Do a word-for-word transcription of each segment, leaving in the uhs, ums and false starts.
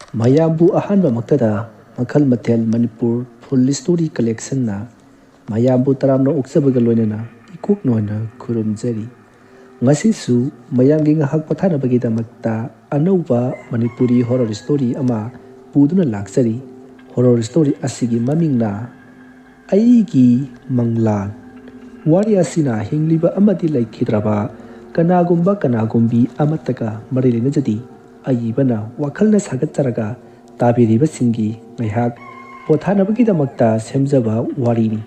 ꯃꯌꯥꯝꯕꯨ ꯑꯍꯥꯟꯕꯃꯛꯇꯗ ꯃꯈꯜ ꯃꯊꯦꯜ ꯃꯅꯤꯄꯨꯔ ꯐꯨꯜ ꯁ꯭ꯇꯣꯔꯤ ꯀꯂꯦꯛꯁꯟꯅ ꯃꯌꯥꯝꯕꯨ ꯇꯔꯥꯝꯅ ꯑꯣꯛꯆꯕꯒ ꯂꯣꯏꯅꯅ ꯏꯀꯣꯛ ꯅꯣꯟꯅ ꯈꯨꯔꯨꯝꯖꯔꯤ꯫ ꯉꯁꯤꯁꯨ ꯃꯌꯥꯝꯒꯤ ꯉꯥꯏꯍꯥꯛ ꯄꯣꯊꯥꯅꯕꯒꯤꯗꯃꯛꯇ ꯑꯅꯧꯕ ꯃꯅꯤꯄꯨꯔꯤ ꯍꯣꯔꯔ ꯁ꯭ꯇꯣꯔꯤ ꯑꯃ ꯄꯨꯗꯨꯅ ꯂꯥꯛꯆꯔꯤ꯫ ꯍꯣꯔꯔ ꯁ꯭ꯇꯣꯔꯤ ꯑꯁꯤꯒꯤ ꯃꯃꯤꯡꯅ ꯑꯩꯒꯤ ꯃꯪꯂꯥꯟ꯫ ꯋꯥꯔꯤ ꯑꯁꯤꯅ ꯍꯤꯡꯂꯤꯕ ꯑꯃꯗꯤ ꯂꯩꯈꯤꯗ꯭ꯔꯕ ꯀꯅꯥꯒꯨꯝꯕ ꯀꯅꯥꯒꯨꯝꯕꯤ ꯑꯃꯠꯇꯒ ꯃꯔꯤ ꯂꯩꯅꯖꯗꯦ꯫ ꯑꯏꯕꯅ ꯋꯥꯈꯜꯅ ꯁꯥꯒꯠꯆꯔꯒ ꯇꯥꯕꯤꯔꯤꯕꯁꯤꯡꯒꯤ ꯉꯥꯏꯍꯥꯛ ꯄꯣꯊꯥꯅꯕꯒꯤꯗꯃꯛꯇ ꯁꯦꯝꯖꯕ ꯋꯥꯔꯤꯅꯤ꯫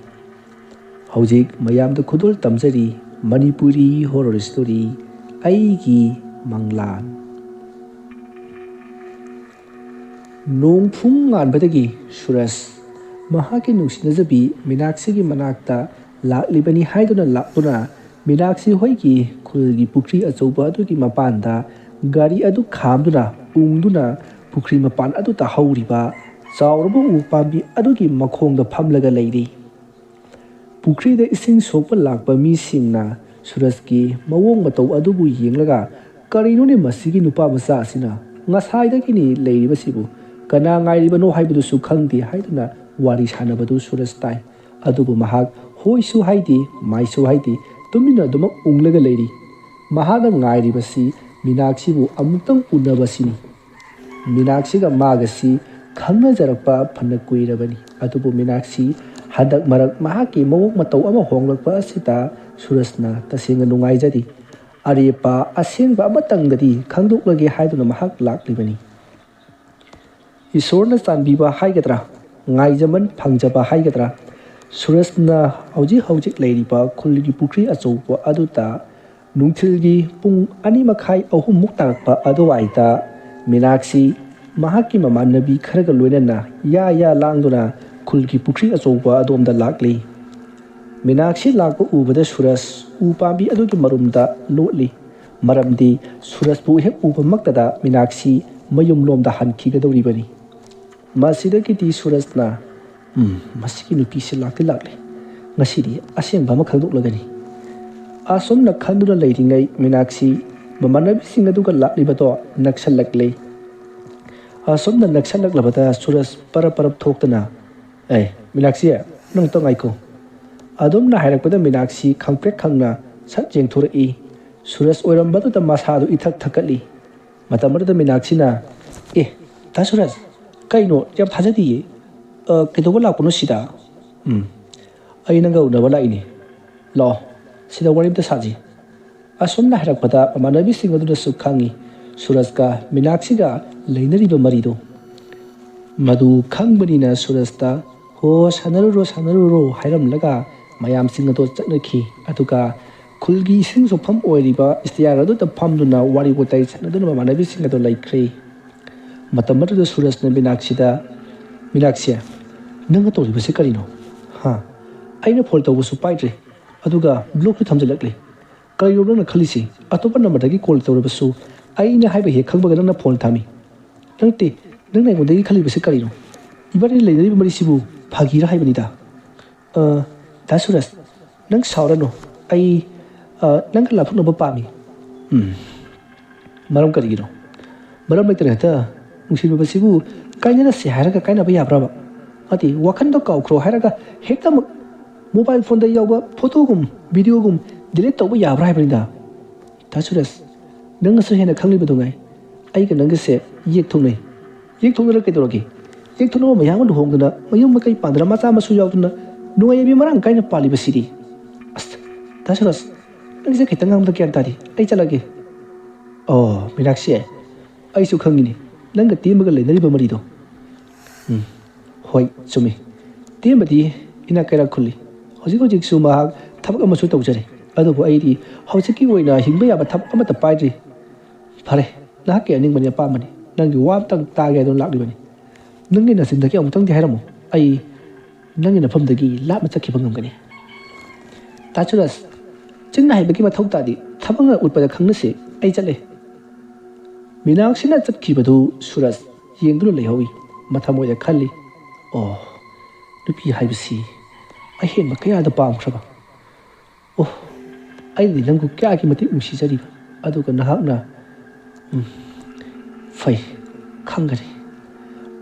ꯍꯧꯖꯤꯛ ꯃꯌꯥꯝꯗ ꯈꯨꯗꯣꯜ ꯇꯝꯖꯔꯤ ꯃꯅꯤꯄꯨꯔꯤ ꯍꯣꯔꯔ ꯁ꯭ꯇꯣꯔꯤ ꯑꯩꯒꯤ ꯃꯪꯂꯥꯟ꯫ ꯅꯣꯡ ꯐꯨꯡ ꯉꯥꯟꯕꯗꯒꯤ ꯁꯨꯔꯖ ꯃꯍꯥꯛꯀꯤ ꯅꯨꯡꯁꯤꯅꯖꯕꯤ ꯃꯤꯅꯥꯛꯁꯤꯒꯤ ꯃꯅꯥꯛꯇ ꯂꯥꯛꯂꯤꯕꯅꯤ ꯍꯥꯏꯗꯨꯅ ꯂꯥꯛꯇꯨꯅ ꯃꯤꯅꯥꯛꯁꯤ ꯍꯣꯏꯒꯤ ꯈꯨꯜꯒꯤ ꯄꯨꯈ꯭ꯔꯤ ꯑꯆꯧꯕ ꯑꯗꯨꯒꯤ ꯃꯄꯥꯟꯗ ꯒꯥꯔꯤ ꯑꯗꯨ ꯈꯥꯝꯗꯨꯅ ꯎꯪꯗꯨꯅ ꯄꯨꯈ꯭ꯔꯤ ꯃꯄꯥꯟ ꯑꯗꯨꯗ ꯍꯧꯔꯤꯕ ꯆꯥꯎꯔꯕ ꯎ ꯄꯥꯝꯕꯤ ꯑꯗꯨꯒꯤ ꯃꯈꯣꯡꯗ ꯐꯝꯂꯒ ꯂꯩꯔꯤ꯫ ꯄꯨꯈ꯭ꯔꯤꯗ ꯏꯁꯤꯡ ꯁꯣꯛꯄ ꯂꯥꯛꯄ ꯃꯤꯁꯤꯡꯅ ꯁꯨꯔꯖꯀꯤ ꯃꯑꯣꯡ ꯃꯇꯧ ꯑꯗꯨꯕꯨ ꯌꯦꯡꯂꯒ, "ꯀꯔꯤꯅꯣꯅꯦ ꯃꯁꯤꯒꯤ ꯅꯨꯄꯥ ꯃꯆꯥ ꯑꯁꯤꯅ? ꯉꯁꯥꯏꯗꯒꯤꯅꯤ ꯂꯩꯔꯤꯕꯁꯤꯕꯨ꯫ ꯀꯅꯥ ꯉꯥꯏꯔꯤꯕꯅꯣ ꯍꯥꯏꯕꯗꯨꯁꯨ ꯈꯪꯗꯦ" ꯍꯥꯏꯗꯨꯅ ꯋꯥꯔꯤ ꯁꯥꯟꯅꯕꯗꯨ ꯁꯨꯔꯖ ꯇꯥꯏ꯫ ꯑꯗꯨꯕꯨ ꯃꯍꯥꯛ ꯍꯣꯏꯁꯨ ꯍꯥꯏꯗꯦ, ꯃꯥꯏꯁꯨ ꯍꯥꯏꯗꯦ, ꯇꯨꯃꯤꯟꯅ ꯑꯗꯨꯃꯛ ꯎꯪꯂꯒ ꯂꯩꯔꯤ꯫ ꯃꯍꯥꯛꯅ ꯉꯥꯏꯔꯤꯕꯁꯤ ꯃꯤꯅꯥꯛꯁꯤꯕꯨ ꯑꯃꯨꯛꯇꯪ ꯎꯅꯕꯁꯤꯅꯤ꯫ ꯃꯤꯅꯥꯛꯁꯤꯒ ꯃꯥꯒꯁꯤ ꯈꯪꯅꯖꯔꯛꯄ ꯐꯅ ꯀꯨꯏꯔꯕꯅꯤ꯫ ꯑꯗꯨꯕꯨ ꯃꯤꯅꯥꯛꯁꯤ ꯍꯟꯗꯛ ꯃꯔꯛ ꯃꯍꯥꯛꯀꯤ ꯃꯑꯣꯡ ꯃꯇꯧ ꯑꯃ ꯍꯣꯡꯂꯛꯄ ꯑꯁꯤꯗ ꯁꯨꯔꯖꯅ ꯇꯁꯦꯡꯅ ꯅꯨꯡꯉꯥꯏꯖꯗꯦ꯫ ꯑꯔꯦꯞꯄ ꯑꯁꯦꯡꯕ ꯑꯃꯇꯪꯒꯗꯤ ꯈꯪꯗꯣꯛꯂꯒꯦ ꯍꯥꯏꯗꯨꯅ ꯃꯍꯥꯛ ꯂꯥꯛꯂꯤꯕꯅꯤ꯫ ꯏꯁꯣꯔꯅ ꯆꯥꯟꯕꯤꯕ ꯍꯥꯏꯒꯗ꯭ꯔꯥ, ꯉꯥꯏꯖꯃꯟ ꯐꯪꯖꯕ ꯍꯥꯏꯒꯗ꯭ꯔꯥ, ꯁꯨꯔꯖꯅ ꯍꯧꯖꯤꯛ ꯍꯧꯖꯤꯛ ꯂꯩꯔꯤꯕ ꯈꯨꯜꯒꯤ ꯄꯨꯈ꯭ꯔꯤ ꯑꯆꯧꯕ ꯑꯗꯨꯗ ꯅꯨꯡꯊꯤꯜꯒꯤ ꯄꯨꯡ ꯑꯅꯤ ꯃꯈꯥꯏ, ꯑꯍꯨꯝꯃꯨꯛ ꯇꯥꯔꯛꯄ ꯑꯗꯨꯋꯥꯏꯗ ꯃꯤꯅꯥꯛꯁꯤ ꯃꯍꯥꯛꯀꯤ ꯃꯃꯥꯟꯅꯕꯤ ꯈꯔꯒ ꯂꯣꯏꯅꯅ ꯌꯥ ꯌꯥ ꯂꯥꯡꯗꯨꯅ ꯈꯨꯜꯒꯤ ꯄꯨꯈ꯭ꯔꯤ ꯑꯆꯧꯕ ꯑꯗꯣꯝꯗ ꯂꯥꯛꯂꯤ꯫ ꯃꯤꯅꯥꯛꯁꯤ ꯂꯥꯛꯄ ꯎꯕꯗ ꯁꯨꯔꯖ ꯎ ꯄꯥꯝꯕꯤ ꯑꯗꯨꯒꯤ ꯃꯔꯨꯝꯗ ꯂꯣꯠꯂꯤ꯫ ꯃꯔꯝꯗꯤ ꯁꯨꯔꯖꯄꯨ ꯍꯦꯛ ꯎꯕꯃꯛꯇꯗ ꯃꯤꯅꯥꯛꯁꯤ ꯃꯌꯨꯝꯂꯣꯝꯗ ꯍꯟꯈꯤꯒꯗꯧꯔꯤꯕꯅꯤ꯫ ꯃꯁꯤꯗꯒꯤꯗꯤ ꯁꯨꯔꯖꯅ, "ꯎꯝ, ꯃꯁꯤꯒꯤ ꯅꯨꯄꯤꯁꯤ ꯂꯥꯛꯇꯤ ꯂꯥꯛꯂꯦ꯫ ꯉꯁꯤꯗꯤ ꯑꯁꯦꯡꯕ ꯑꯃ ꯈꯪꯗꯣꯛꯂꯒꯅꯤ"꯫ ꯑꯁꯨꯝꯅ ꯈꯟꯗꯨꯅ ꯂꯩꯔꯤꯉꯩ ꯃꯤꯅꯥꯛꯁꯤ ꯃꯃꯥꯟꯅꯕꯤꯁꯤꯡ ꯑꯗꯨꯒ ꯂꯥꯛꯂꯤꯕꯗꯣ ꯅꯛꯁꯜꯂꯛꯂꯦ꯫ ꯑꯁꯨꯝꯅ ꯅꯛꯁꯜꯂꯛꯂꯕꯗ ꯁꯨꯔꯖ ꯄꯔꯞ ꯄꯔꯞ ꯊꯣꯛꯇꯅ, "ꯑꯦ, ꯃꯤꯅꯥꯛꯁꯤ, ꯅꯪꯇ ꯉꯥꯏꯈꯣ"꯫ ꯑꯗꯨꯝꯅ ꯍꯥꯏꯔꯛꯄꯗ ꯃꯤꯅꯥꯛꯁꯤ ꯈꯪꯄ꯭ꯔꯦꯛ ꯈꯪꯅ ꯁꯠ ꯌꯦꯡꯊꯣꯔꯛꯏ꯫ ꯁꯨꯔꯖ ꯑꯣꯏꯔꯝꯕꯗꯨꯗ ꯃꯁꯥꯗꯨ ꯏꯊꯛ ꯊꯛꯀꯠꯂꯤ꯫ ꯃꯇꯝ ꯑꯗꯨꯗ ꯃꯤꯅꯥꯛꯁꯤꯅ, "ꯑꯦ, ꯗꯥ ꯁꯨꯔꯖ, ꯀꯩꯅꯣ? ꯌꯥꯝ ꯊꯥꯖꯗꯤꯌꯦ꯫ ꯑ, ꯀꯩꯗꯧꯕ ꯂꯥꯛꯄꯅꯣ ꯁꯤꯗ?" "ꯎꯝ, ꯑꯩ ꯅꯪꯒ ꯎꯅꯕ ꯂꯥꯛꯏꯅꯦ꯫ ꯂꯥꯛꯑꯣ, ꯁꯤꯗ ꯋꯥꯔꯤ ꯑꯝꯇ ꯁꯥꯁꯤ"꯫ ꯑꯁꯨꯝꯅ ꯍꯥꯏꯔꯛꯄꯗ ꯃꯃꯥꯟꯅꯕꯤꯁꯤꯡ ꯑꯗꯨꯅꯁꯨ ꯈꯪꯏ ꯁꯨꯔꯖꯀ ꯃꯤꯅꯥꯛꯁꯤꯒ ꯂꯩꯅꯔꯤꯕ ꯃꯔꯤꯗꯣ꯫ ꯃꯗꯨ ꯈꯪꯕꯅꯤꯅ ꯁꯨꯔꯖꯇ "ꯍꯣ, ꯁꯥꯟꯅꯔꯨꯔꯣ, ꯁꯥꯟꯅꯔꯨꯔꯣ" ꯍꯥꯏꯔꯝꯂꯒ ꯃꯌꯥꯝꯁꯤꯡ ꯑꯗꯣ ꯆꯠꯅꯈꯤ꯫ ꯑꯗꯨꯒ ꯈꯨꯜꯒꯤ ꯏꯁꯤꯡ ꯁꯣꯛꯐꯝ ꯑꯣꯏꯔꯤꯕ ꯏꯁꯇꯤꯌꯥꯔ ꯑꯗꯨꯗ ꯐꯝꯗꯨꯅ ꯋꯥꯔꯤ ꯋꯥꯇꯥꯏ ꯁꯥꯟꯅꯗꯨꯅ ꯃꯃꯥꯟꯅꯕꯤꯁꯤꯡ ꯑꯗꯣ ꯂꯩꯈ꯭ꯔꯦ꯫ ꯃꯇꯝ ꯑꯗꯨꯗ ꯁꯨꯔꯖꯅ ꯃꯤꯅꯥꯛꯁꯤꯗ, "ꯃꯤꯅꯥꯛꯁꯤ, ꯅꯪꯅ ꯇꯧꯔꯤꯕꯁꯤ ꯀꯔꯤꯅꯣ? ꯍꯥ? ꯑꯩꯅ ꯐꯣꯟ ꯇꯧꯕꯁꯨ ꯄꯥꯏꯗ꯭ꯔꯦ, ꯑꯗꯨꯒ ꯕ꯭ꯂꯣꯛꯁꯨ ꯊꯝꯖꯤꯜꯂꯛꯂꯦ꯫ ꯀꯔꯤꯅꯣ ꯅꯪꯅ ꯈꯜꯂꯤꯁꯤ? ꯑꯇꯣꯞꯄ ꯅꯝꯕꯔꯗꯒꯤ ꯀꯣꯜ ꯇꯧꯔꯕꯁꯨ ꯑꯩꯅ ꯍꯥꯏꯕ ꯍꯦꯛ ꯈꯪꯕꯒ ꯅꯪꯅ ꯐꯣꯟ ꯊꯝꯃꯤ꯫ ꯅꯠꯇꯦ, ꯅꯪꯅ ꯑꯩꯉꯣꯟꯗꯒꯤ ꯈꯜꯂꯤꯕꯁꯤ ꯀꯔꯤꯅꯣ? ꯏꯕꯥꯅꯤ ꯂꯩꯅꯔꯤꯕ ꯃꯔꯤꯁꯤꯕꯨ ꯐꯥꯒꯤꯔ ꯍꯥꯏꯕꯅꯤꯗ"꯫ "ꯑ, ꯗꯥ ꯁꯨꯔꯖ, ꯅꯪ ꯁꯥꯎꯔꯅꯨ꯫ ꯑꯩ, ꯑ, ꯅꯪꯒ ꯂꯥꯞꯊꯣꯛꯅꯕ ꯄꯥꯝꯃꯤ"꯫ "ꯎꯝ, ꯃꯔꯝ ꯀꯔꯤꯒꯤꯅꯣ? ꯃꯔꯝ ꯂꯩꯇꯅ ꯍꯦꯛꯇ ꯅꯨꯡꯁꯤꯅꯕꯁꯤꯕꯨ ꯀꯥꯏꯅꯔꯁꯤ ꯍꯥꯏꯔꯒ ꯀꯥꯏꯅꯕ ꯌꯥꯕ꯭ꯔꯕ? ꯅꯠꯇꯦ, ꯋꯥꯈꯜꯗꯣ ꯀꯥꯎꯈ꯭ꯔꯣ ꯍꯥꯏꯔꯒ ꯍꯦꯛꯇꯃꯛ ꯃꯣꯕꯥꯏꯜ ꯐꯣꯟꯗ ꯌꯥꯎꯕ ꯐꯣꯇꯣꯒꯨꯝ ꯚꯤꯗꯤꯑꯣꯒꯨꯝ ꯗꯤꯂꯤꯠ ꯇꯧꯕ ꯌꯥꯕ꯭ꯔꯥ ꯍꯥꯏꯕꯅꯤꯗ"꯫ "ꯗꯥ ꯁꯨꯔꯖ, ꯅꯪꯅꯁꯨ ꯍꯦꯟꯅ ꯈꯪꯂꯤꯕꯗꯨꯉꯥꯏ, ꯑꯩꯒ ꯅꯪꯒꯁꯦ ꯌꯦꯛ ꯊꯣꯛꯅꯩ꯫ ꯌꯦꯛ ꯊꯣꯛꯅꯔ ꯀꯩꯗꯧꯔꯒꯦ? ꯌꯦꯛ ꯊꯣꯛꯅꯕ ꯃꯌꯥꯝ ꯑꯃ ꯂꯨꯍꯣꯡꯗꯅ, ꯃꯌꯨꯝ ꯃꯀꯩ ꯄꯥꯟꯗꯅ, ꯃꯆꯥ ꯃꯁꯨ ꯌꯥꯎꯗꯅ ꯅꯨꯡꯉꯥꯏ ꯌꯥꯏꯕꯤ ꯃꯔꯥꯡ ꯀꯥꯏꯅ ꯄꯥꯜꯂꯤꯕꯁꯤꯗꯤ"꯫ "ꯑꯁ, ꯗꯥ ꯁꯨꯔꯖ, ꯅꯪꯁꯦ ꯈꯤꯇꯪ ꯉꯥꯡꯕꯗ ꯒ꯭ꯌꯥꯟ ꯇꯥꯗꯦ꯫ ꯑꯩ ꯆꯠꯂꯒꯦ"꯫ "ꯑꯣ, ꯃꯤꯅꯥꯛꯁꯤ, ꯑꯩꯁꯨ ꯈꯪꯉꯤꯅꯦ, ꯅꯪꯒ ꯇꯦꯝꯕꯒ ꯂꯩꯅꯔꯤꯕ ꯃꯔꯤꯗꯣ"꯫ "ꯎꯝ, ꯍꯣꯏ, ꯆꯨꯝꯃꯤ꯫ ꯇꯦꯝꯕꯗꯤ ꯏꯅꯥꯛ ꯀꯩꯔꯥꯛ ꯈꯨꯜꯂꯤ꯫ ꯍꯧꯖꯤꯛ ꯍꯧꯖꯤꯛꯁꯨ ꯃꯍꯥꯛ ꯊꯕꯛ ꯑꯃꯁꯨ ꯇꯧꯖꯔꯤ꯫ ꯑꯗꯨꯕꯨ ꯑꯩꯗꯤ ꯍꯧꯖꯤꯛꯀꯤ ꯑꯣꯏꯅ ꯍꯤꯡꯕ ꯌꯥꯕ ꯊꯕꯛ ꯑꯃꯠꯇ ꯄꯥꯏꯗ꯭ꯔꯤ"꯫ "ꯐꯔꯦ, ꯅꯍꯥꯛꯀꯤ ꯑꯅꯤꯡꯕꯅꯤ ꯑꯄꯥꯝꯕꯅꯤ꯫ ꯅꯪꯒꯤ ꯋꯥ ꯑꯝꯇꯪ ꯇꯥꯒꯦ ꯍꯥꯏꯗꯨꯅ ꯂꯥꯛꯂꯤꯕꯅꯤ꯫ ꯅꯪꯒꯤ ꯅꯆꯤꯟꯗꯒꯤ ꯑꯃꯨꯛꯇꯪꯗꯤ ꯍꯥꯏꯔꯝꯃꯨ, ꯑꯩ ꯅꯪꯒꯤ ꯅꯐꯝꯗꯒꯤ ꯂꯥꯞꯅ ꯆꯠꯈꯤꯕ ꯉꯝꯒꯅꯤ"꯫ "ꯗꯥ ꯁꯨꯔꯖ, ꯆꯤꯟꯅ ꯍꯥꯏꯕꯒꯤ ꯃꯊꯧ ꯇꯥꯗꯦ꯫ ꯊꯕꯛꯅ ꯎꯠꯄꯗ ꯈꯪꯅꯁꯤ꯫ ꯑꯩ ꯆꯠꯂꯦ"꯫ ꯃꯤꯅꯥꯛꯁꯤꯅ ꯆꯠꯈꯤꯕꯗꯨ ꯁꯨꯔꯖ ꯌꯦꯡꯗꯨꯅ ꯂꯩꯍꯧꯏ꯫ ꯃꯊꯃꯣꯏꯗ ꯈꯜꯂꯤ, "ꯑꯣ, ꯅꯨꯄꯤ ꯍꯥꯏꯕꯁꯤ ꯑꯍꯦꯟꯕ ꯀꯌꯥꯗ ꯄꯥꯝꯈ꯭ꯔꯕ꯫ ꯑꯣ, ꯑꯩꯅꯗꯤ ꯅꯪꯕꯨ ꯀꯌꯥꯒꯤ ꯃꯇꯤꯛ ꯅꯨꯡꯁꯤꯖꯔꯤꯕ, ꯑꯗꯨꯒ ꯅꯍꯥꯛꯅ"꯫ ꯎꯝ, ꯐꯩ꯫ ꯈꯪꯒꯅꯤ꯫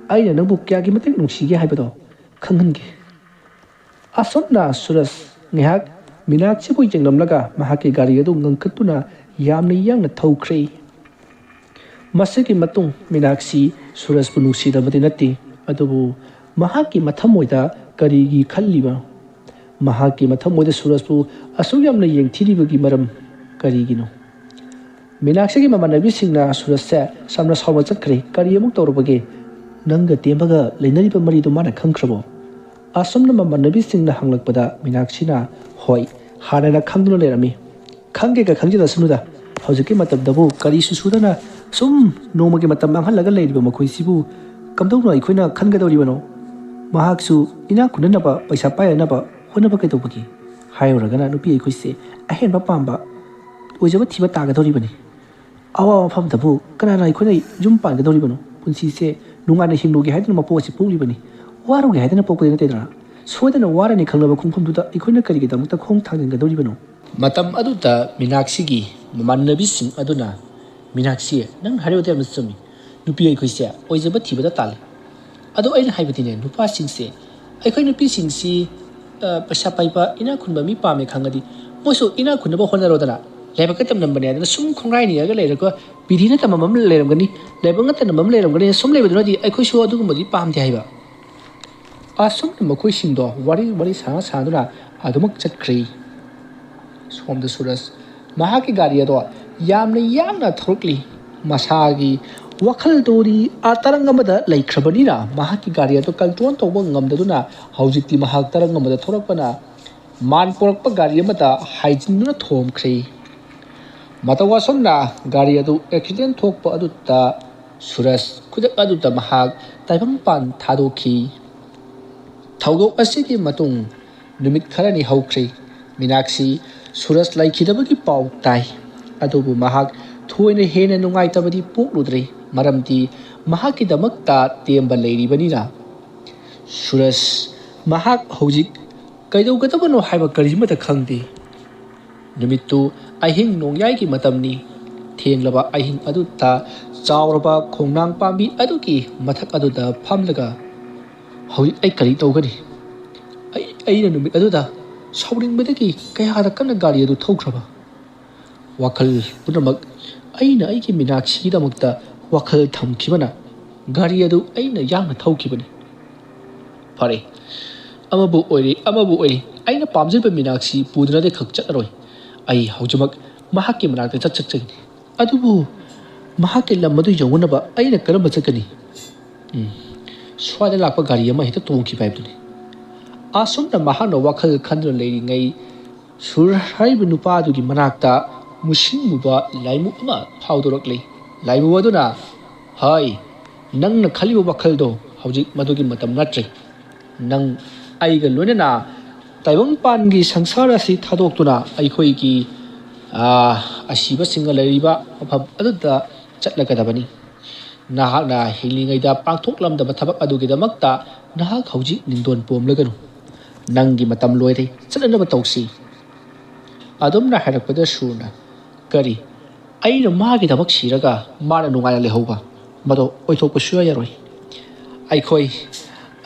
ꯑꯩꯅ ꯅꯪꯕꯨ ꯀꯌꯥꯒꯤ ꯃꯇꯤꯛ ꯅꯨꯡꯁꯤꯒꯦ ꯍꯥꯏꯕꯗꯣ ꯈꯪꯍꯟꯒꯦ꯫ ꯑꯁꯨꯝꯅ ꯁꯨꯔꯖ ꯉꯥꯏꯍꯥꯛ ꯃꯤꯅꯥꯛꯁꯤꯕꯨ ꯌꯦꯡꯂꯝꯂꯒ ꯃꯍꯥꯛꯀꯤ ꯒꯥꯔꯤ ꯑꯗꯨ ꯉꯪꯈꯠꯇꯨꯅ ꯌꯥꯝꯅ ꯌꯥꯡꯅ ꯊꯧꯈ꯭ꯔꯦ꯫ ꯃꯁꯤꯒꯤ ꯃꯇꯨꯡ ꯃꯤꯅꯥꯛꯁꯤ ꯁꯨꯔꯖꯄꯨ ꯅꯨꯡꯁꯤꯗꯕꯗꯤ ꯅꯠꯇꯦ, ꯑꯗꯨꯕꯨ ꯃꯍꯥꯛꯀꯤ ꯃꯊꯃꯣꯏꯗ ꯀꯔꯤꯒꯤ ꯈꯜꯂꯤꯕ? ꯃꯍꯥꯛꯀꯤ ꯃꯊꯃꯣꯏꯗ ꯁꯨꯔꯖꯄꯨ ꯑꯁꯨꯛ ꯌꯥꯝꯅ ꯌꯦꯡꯊꯤꯔꯤꯕꯒꯤ ꯃꯔꯝ ꯀꯔꯤꯒꯤꯅꯣ? ꯃꯤꯅꯥꯛꯁꯤꯒꯤ ꯃꯃꯥꯟꯅꯕꯤꯁꯤꯡꯅ ꯁꯨꯔꯖꯁꯦ ꯁꯝꯅ ꯁꯥꯎꯅ ꯆꯠꯈ꯭ꯔꯦ꯫ "ꯀꯔꯤ ꯑꯃꯨꯛ ꯇꯧꯔꯕꯒꯦ? ꯅꯪꯒ ꯇꯦꯝꯕꯒ ꯂꯩꯅꯔꯤꯕ ꯃꯔꯤꯗꯨ ꯃꯥꯅ ꯈꯪꯈ꯭ꯔꯕꯣ?" ꯑꯁꯨꯝꯅ ꯃꯃꯥꯟꯅꯕꯤꯁꯤꯡꯅ ꯍꯪꯂꯛꯄꯗ ꯃꯤꯅꯥꯛꯁꯤꯅ, "ꯍꯣꯏ, ꯍꯥꯟꯅꯅ ꯈꯪꯗꯨꯅ ꯂꯩꯔꯝꯃꯤ꯫ ꯈꯪꯒꯦꯒ ꯈꯪꯖꯤꯜꯂꯁꯅꯨꯗ꯫ ꯍꯧꯖꯤꯛꯀꯤ ꯃꯇꯝꯗꯕꯨ ꯀꯔꯤꯁꯨ ꯁꯨꯗꯅ ꯁꯨꯝ ꯅꯣꯡꯃꯒꯤ ꯃꯇꯝ ꯃꯥꯡꯍꯜꯂꯒ ꯂꯩꯔꯤꯕ ꯃꯈꯣꯏꯁꯤꯕꯨ ꯀꯝꯗꯧꯅ ꯑꯩꯈꯣꯏꯅ ꯈꯟꯒꯗꯧꯔꯤꯕꯅꯣ? ꯃꯍꯥꯛꯁꯨ ꯏꯅꯥꯛ ꯈꯨꯟꯅꯅꯕ, ꯄꯩꯁꯥ ꯄꯥꯏꯅꯅꯕ ꯍꯣꯠꯅꯕ ꯀꯩꯗꯧꯕꯒꯦ?" ꯍꯥꯏꯔꯨꯔꯒꯅ ꯅꯨꯄꯤ ꯑꯩꯈꯣꯏꯁꯦ ꯑꯍꯦꯟꯕ ꯄꯥꯝꯕ ꯑꯣꯏꯖꯕ ꯊꯤꯕ ꯇꯥꯒꯗꯧꯔꯤꯕꯅꯤ꯫ ꯑꯋꯥꯕ ꯃꯐꯝꯗꯕꯨ ꯀꯅꯥꯅ ꯑꯩꯈꯣꯏꯅ ꯌꯨꯝ ꯄꯥꯟꯒꯗꯧꯔꯤꯕꯅꯣ? ꯄꯨꯟꯁꯤꯁꯦ ꯅꯨꯡꯉꯥꯏꯅ ꯍꯤꯡꯂꯨꯒꯦ ꯍꯥꯏꯗꯨꯅ ꯃꯄꯣꯛ ꯑꯁꯤ ꯄꯣꯛꯂꯤꯕꯅꯤ꯫ ꯋꯥꯔꯨꯒꯦ ꯍꯥꯏꯗꯅ ꯄꯣꯛꯄꯗꯤ ꯅꯠꯇꯦꯗꯅ꯫ ꯁꯣꯏꯗꯅ ꯋꯥꯔꯅꯤ ꯈꯪꯂꯕ ꯈꯣꯡꯐꯝꯗꯨꯗ ꯑꯩꯈꯣꯏꯅ ꯀꯔꯤꯒꯤꯗꯃꯛꯇ ꯈꯣꯡ ꯊꯥꯡꯖꯤꯟꯒꯗꯧꯔꯤꯕꯅꯣ? ꯃꯇꯝ ꯑꯗꯨꯗ ꯃꯤꯅꯥꯛꯁꯤꯒꯤ ꯃꯃꯥꯟꯅꯕꯤꯁꯤꯡ ꯑꯗꯨꯅ, "ꯃꯤꯅꯥꯛꯁꯤ, ꯅꯪ ꯍꯥꯏꯔꯤꯕꯗꯨ ꯌꯥꯝꯅ ꯆꯨꯝꯃꯤ꯫ ꯅꯨꯄꯤ ꯑꯩꯈꯣꯏꯁꯦ ꯑꯣꯏꯖꯕ ꯊꯤꯕꯗ ꯇꯥꯜꯂꯤ꯫ ꯑꯗꯣ ꯑꯩꯅ ꯍꯥꯏꯕꯗꯤꯅꯦ, ꯅꯨꯄꯥꯁꯤꯡꯁꯦ, ꯑꯩꯈꯣꯏ ꯅꯨꯄꯤꯁꯤꯡꯁꯤ, ꯑ, ꯄꯩꯁꯥ ꯄꯥꯏꯕ, ꯏꯅꯥꯛ ꯈꯨꯟꯕ ꯃꯤ ꯄꯥꯝꯃꯦ ꯈꯪꯉꯗꯤ, ꯃꯣꯏꯁꯨ ꯏꯅꯥꯛ ꯈꯨꯟꯅꯕ ꯍꯣꯠꯅꯔꯣꯗꯅ꯫ ꯂꯥꯏꯕꯛꯀ ꯇꯝꯂꯝꯕꯅꯦ ꯑꯗꯨꯅ ꯁꯨꯝ ꯈꯣꯡꯒ꯭ꯔꯥꯏ ꯅꯤꯔꯒ ꯂꯩꯔꯒ ꯕꯤꯙꯤꯅ ꯇꯝꯕ ꯑꯃ ꯂꯩꯔꯝꯒꯅꯤ, ꯂꯥꯏꯕꯛꯅ ꯇꯝꯕ ꯑꯃ ꯂꯩꯔꯝꯒꯅꯤ, ꯁꯨꯝ ꯂꯩꯕꯗꯨꯅꯗꯤ ꯑꯩꯈꯣꯏꯁꯨ ꯑꯗꯨꯒꯨꯝꯕꯗꯤ ꯄꯥꯝꯗꯦ" ꯍꯥꯏꯕ꯫ ꯑꯁꯨꯝꯅ ꯃꯈꯣꯏꯁꯤꯡꯗꯣ ꯋꯥꯔꯤ ꯋꯥꯔꯤ ꯁꯥꯅ ꯁꯥꯗꯨꯅ ꯑꯗꯨꯃꯛ ꯆꯠꯈ꯭ꯔꯦ꯫ ꯁꯣꯝꯗ ꯁꯨꯔꯖ ꯃꯍꯥꯛꯀꯤ ꯒꯥꯔꯤ ꯑꯗꯣ ꯌꯥꯝꯅ ꯌꯥꯡꯅ ꯊꯧꯔꯛꯂꯤ꯫ ꯃꯁꯥꯒꯤ ꯋꯥꯈꯜꯗꯨꯗꯤ ꯑꯥ ꯇꯔꯪ ꯑꯃꯗ ꯂꯩꯈ꯭ꯔꯕꯅꯤꯅ ꯃꯍꯥꯛꯀꯤ ꯒꯥꯔꯤ ꯑꯗꯨ ꯀꯟꯇ꯭ꯔꯣꯜ ꯇꯧꯕ ꯉꯝꯗꯗꯨꯅ ꯍꯧꯖꯤꯛꯇꯤ ꯃꯍꯥꯛ ꯇꯔꯪ ꯑꯃꯗ ꯊꯧꯔꯛꯄꯅ ꯃꯥꯟ ꯄꯣꯔꯛꯄ ꯒꯥꯔꯤ ꯑꯃꯗ ꯍꯥꯏꯖꯤꯟꯗꯨꯅ ꯊꯣꯝꯈ꯭ꯔꯦ꯫ ꯃꯇꯧ ꯑꯁꯨꯝꯅ ꯒꯥꯔꯤ ꯑꯗꯨ ꯑꯦꯛꯁꯤꯗꯦꯟ ꯊꯣꯛꯄ ꯑꯗꯨꯗ ꯁꯨꯔꯖ ꯈꯨꯗꯛ ꯑꯗꯨꯗ ꯃꯍꯥꯛ ꯇꯥꯏꯕꯪꯄꯥꯟ ꯊꯥꯗꯣꯛꯈꯤ꯫ ꯊꯧꯗꯣꯛ ꯑꯁꯤꯒꯤ ꯃꯇꯨꯡ ꯅꯨꯃꯤꯠ ꯈꯔꯅꯤ ꯍꯧꯈ꯭ꯔꯦ꯫ ꯃꯤꯅꯥꯛꯁꯤ ꯁꯨꯔꯖ ꯂꯩꯈꯤꯗꯕꯒꯤ ꯄꯥꯎ ꯇꯥꯏ꯫ ꯑꯗꯨꯕꯨ ꯃꯍꯥꯛ ꯊꯣꯏꯅ ꯍꯦꯟꯅ ꯅꯨꯡꯉꯥꯏꯇꯕꯗꯤ ꯄꯣꯛꯂꯨꯗ꯭ꯔꯦ, ꯃꯔꯝꯗꯤ ꯃꯍꯥꯛꯀꯤꯗꯃꯛꯇ ꯇꯦꯝꯕ ꯂꯩꯔꯤꯕꯅꯤꯅ꯫ ꯁꯨꯔꯖ ꯃꯍꯥꯛ ꯍꯧꯖꯤꯛ ꯀꯩꯗꯧꯒꯗꯕꯅꯣ ꯍꯥꯏꯕ ꯀꯔꯤꯃꯠꯇ ꯈꯪꯗꯦ꯫ ꯅꯨꯃꯤꯠꯇꯨ ꯑꯍꯤꯡ ꯅꯣꯡꯌꯥꯏꯒꯤ ꯃꯇꯝꯅꯤ꯫ ꯊꯦꯡꯂꯕ ꯑꯍꯤꯡ ꯑꯗꯨꯗ ꯆꯥꯎꯔꯕ ꯈꯣꯡꯅꯥꯡ ꯄꯥꯝꯕꯤ ꯑꯗꯨꯒꯤ ꯃꯊꯛ ꯑꯗꯨꯗ ꯐꯝꯂꯒ, "ꯍꯧꯖꯤꯛ ꯑꯩ ꯀꯔꯤ ꯇꯧꯒꯅꯤ? ꯑꯩ, ꯑꯩꯅ ꯅꯨꯃꯤꯠ ꯑꯗꯨꯗ ꯁꯥꯎꯅꯤꯡꯕꯗꯒꯤ ꯀꯌꯥꯗ ꯀꯟꯅ ꯒꯥꯔꯤ ꯑꯗꯨ ꯊꯧꯈ꯭ꯔꯕ?" ꯋꯥꯈꯜ ꯄꯨꯝꯅꯃꯛ ꯑꯩꯅ ꯑꯩꯒꯤ ꯃꯤꯅꯥꯛꯁꯤꯒꯤꯗꯃꯛꯇ ꯋꯥꯈꯜ ꯊꯝꯈꯤꯕꯅ ꯒꯥꯔꯤ ꯑꯗꯨ ꯑꯩꯅ ꯌꯥꯡꯅ ꯊꯧꯈꯤꯕꯅꯤ꯫ ꯐꯔꯦ, ꯑꯃꯕꯨ ꯑꯣꯏꯔꯦ, ꯑꯃꯕꯨ ꯑꯣꯏꯔꯦ, ꯑꯩꯅ ꯄꯥꯝꯖꯔꯤꯕ ꯃꯤꯅꯥꯛꯁꯤ ꯄꯨꯗꯨꯅꯗꯤ ꯈꯛ ꯆꯠꯂꯔꯣꯏ꯫ ꯑꯩ ꯍꯧꯖꯤꯛꯃꯛ ꯃꯍꯥꯛꯀꯤ ꯃꯅꯥꯛꯇ ꯆꯠꯆꯒꯅꯤ꯫ ꯑꯗꯨꯕꯨ ꯃꯍꯥꯛꯀꯤ ꯂꯝ ꯑꯗꯨ ꯌꯧꯅꯅꯕ ꯑꯩꯅ ꯀꯔꯝꯕ ꯆꯠꯀꯅꯤ? ꯎꯝ, ꯁ꯭ꯋꯥꯏꯗ ꯂꯥꯛꯄ ꯒꯥꯔꯤ ꯑꯃ ꯍꯦꯛꯇ ꯇꯣꯡꯈꯤꯕ ꯍꯥꯏꯕꯗꯨꯅꯤ꯫ ꯑꯁꯨꯝꯅ ꯃꯍꯥꯛꯅ ꯋꯥꯈꯜ ꯈꯟꯗꯨꯅ ꯂꯩꯔꯤꯉꯩ, ꯁꯨꯔ ꯍꯥꯏꯔꯤꯕ ꯅꯨꯄꯥ ꯑꯗꯨꯒꯤ ꯃꯅꯥꯛꯇ ꯃꯨꯁꯤꯟꯃꯨꯕ ꯂꯥꯏꯃꯨ ꯑꯃ ꯐꯥꯎꯗꯣꯔꯛꯂꯤ꯫ ꯂꯥꯏꯃꯨ ꯑꯗꯨꯅ, "ꯍꯣꯏ, ꯅꯪꯅ ꯈꯜꯂꯤꯕ ꯋꯥꯈꯜꯗꯣ ꯍꯧꯖꯤꯛ ꯃꯗꯨꯒꯤ ꯃꯇꯝ ꯅꯠꯇ꯭ꯔꯦ꯫ ꯅꯪ ꯑꯩꯒ ꯂꯣꯏꯅꯅ ꯇꯥꯏꯕꯪꯄꯥꯟꯒꯤ ꯁꯪꯁꯥꯔ ꯑꯁꯤ ꯊꯥꯗꯣꯛꯇꯨꯅ ꯑꯩꯈꯣꯏꯒꯤ, ꯑꯥ, ꯑꯁꯤꯕꯁꯤꯡꯅ ꯂꯩꯔꯤꯕ ꯃꯐꯝ ꯑꯗꯨꯗ ꯆꯠꯂꯒꯗꯕꯅꯤ꯫ ꯅꯍꯥꯛꯅ ꯍꯤꯡꯂꯤꯉꯩꯗ ꯄꯥꯡꯊꯣꯛꯂꯝꯗꯕ ꯊꯕꯛ ꯑꯗꯨꯒꯤꯗꯃꯛꯇ ꯅꯍꯥꯛ ꯍꯧꯖꯤꯛ ꯅꯤꯡꯗꯣꯟ ꯄꯣꯝꯂꯒꯅꯨ꯫ ꯅꯪꯒꯤ ꯃꯇꯝ ꯂꯣꯏꯔꯦ, ꯆꯠꯅꯅꯕ ꯇꯧꯁꯤ꯫" ꯑꯗꯨꯝꯅ ꯍꯥꯏꯔꯛꯄꯗ ꯁꯨꯔꯅ, "ꯀꯔꯤ? ꯑꯩꯅ ꯃꯥꯒꯤꯗꯃꯛ ꯁꯤꯔꯒ ꯃꯥꯅ ꯅꯨꯡꯉꯥꯏꯅ ꯂꯩꯍꯧꯕ? ꯃꯗꯣ ꯑꯣꯏꯊꯣꯛꯄ ꯁꯨꯡꯌꯥ ꯌꯥꯔꯣꯏ꯫ ꯑꯩꯈꯣꯏ,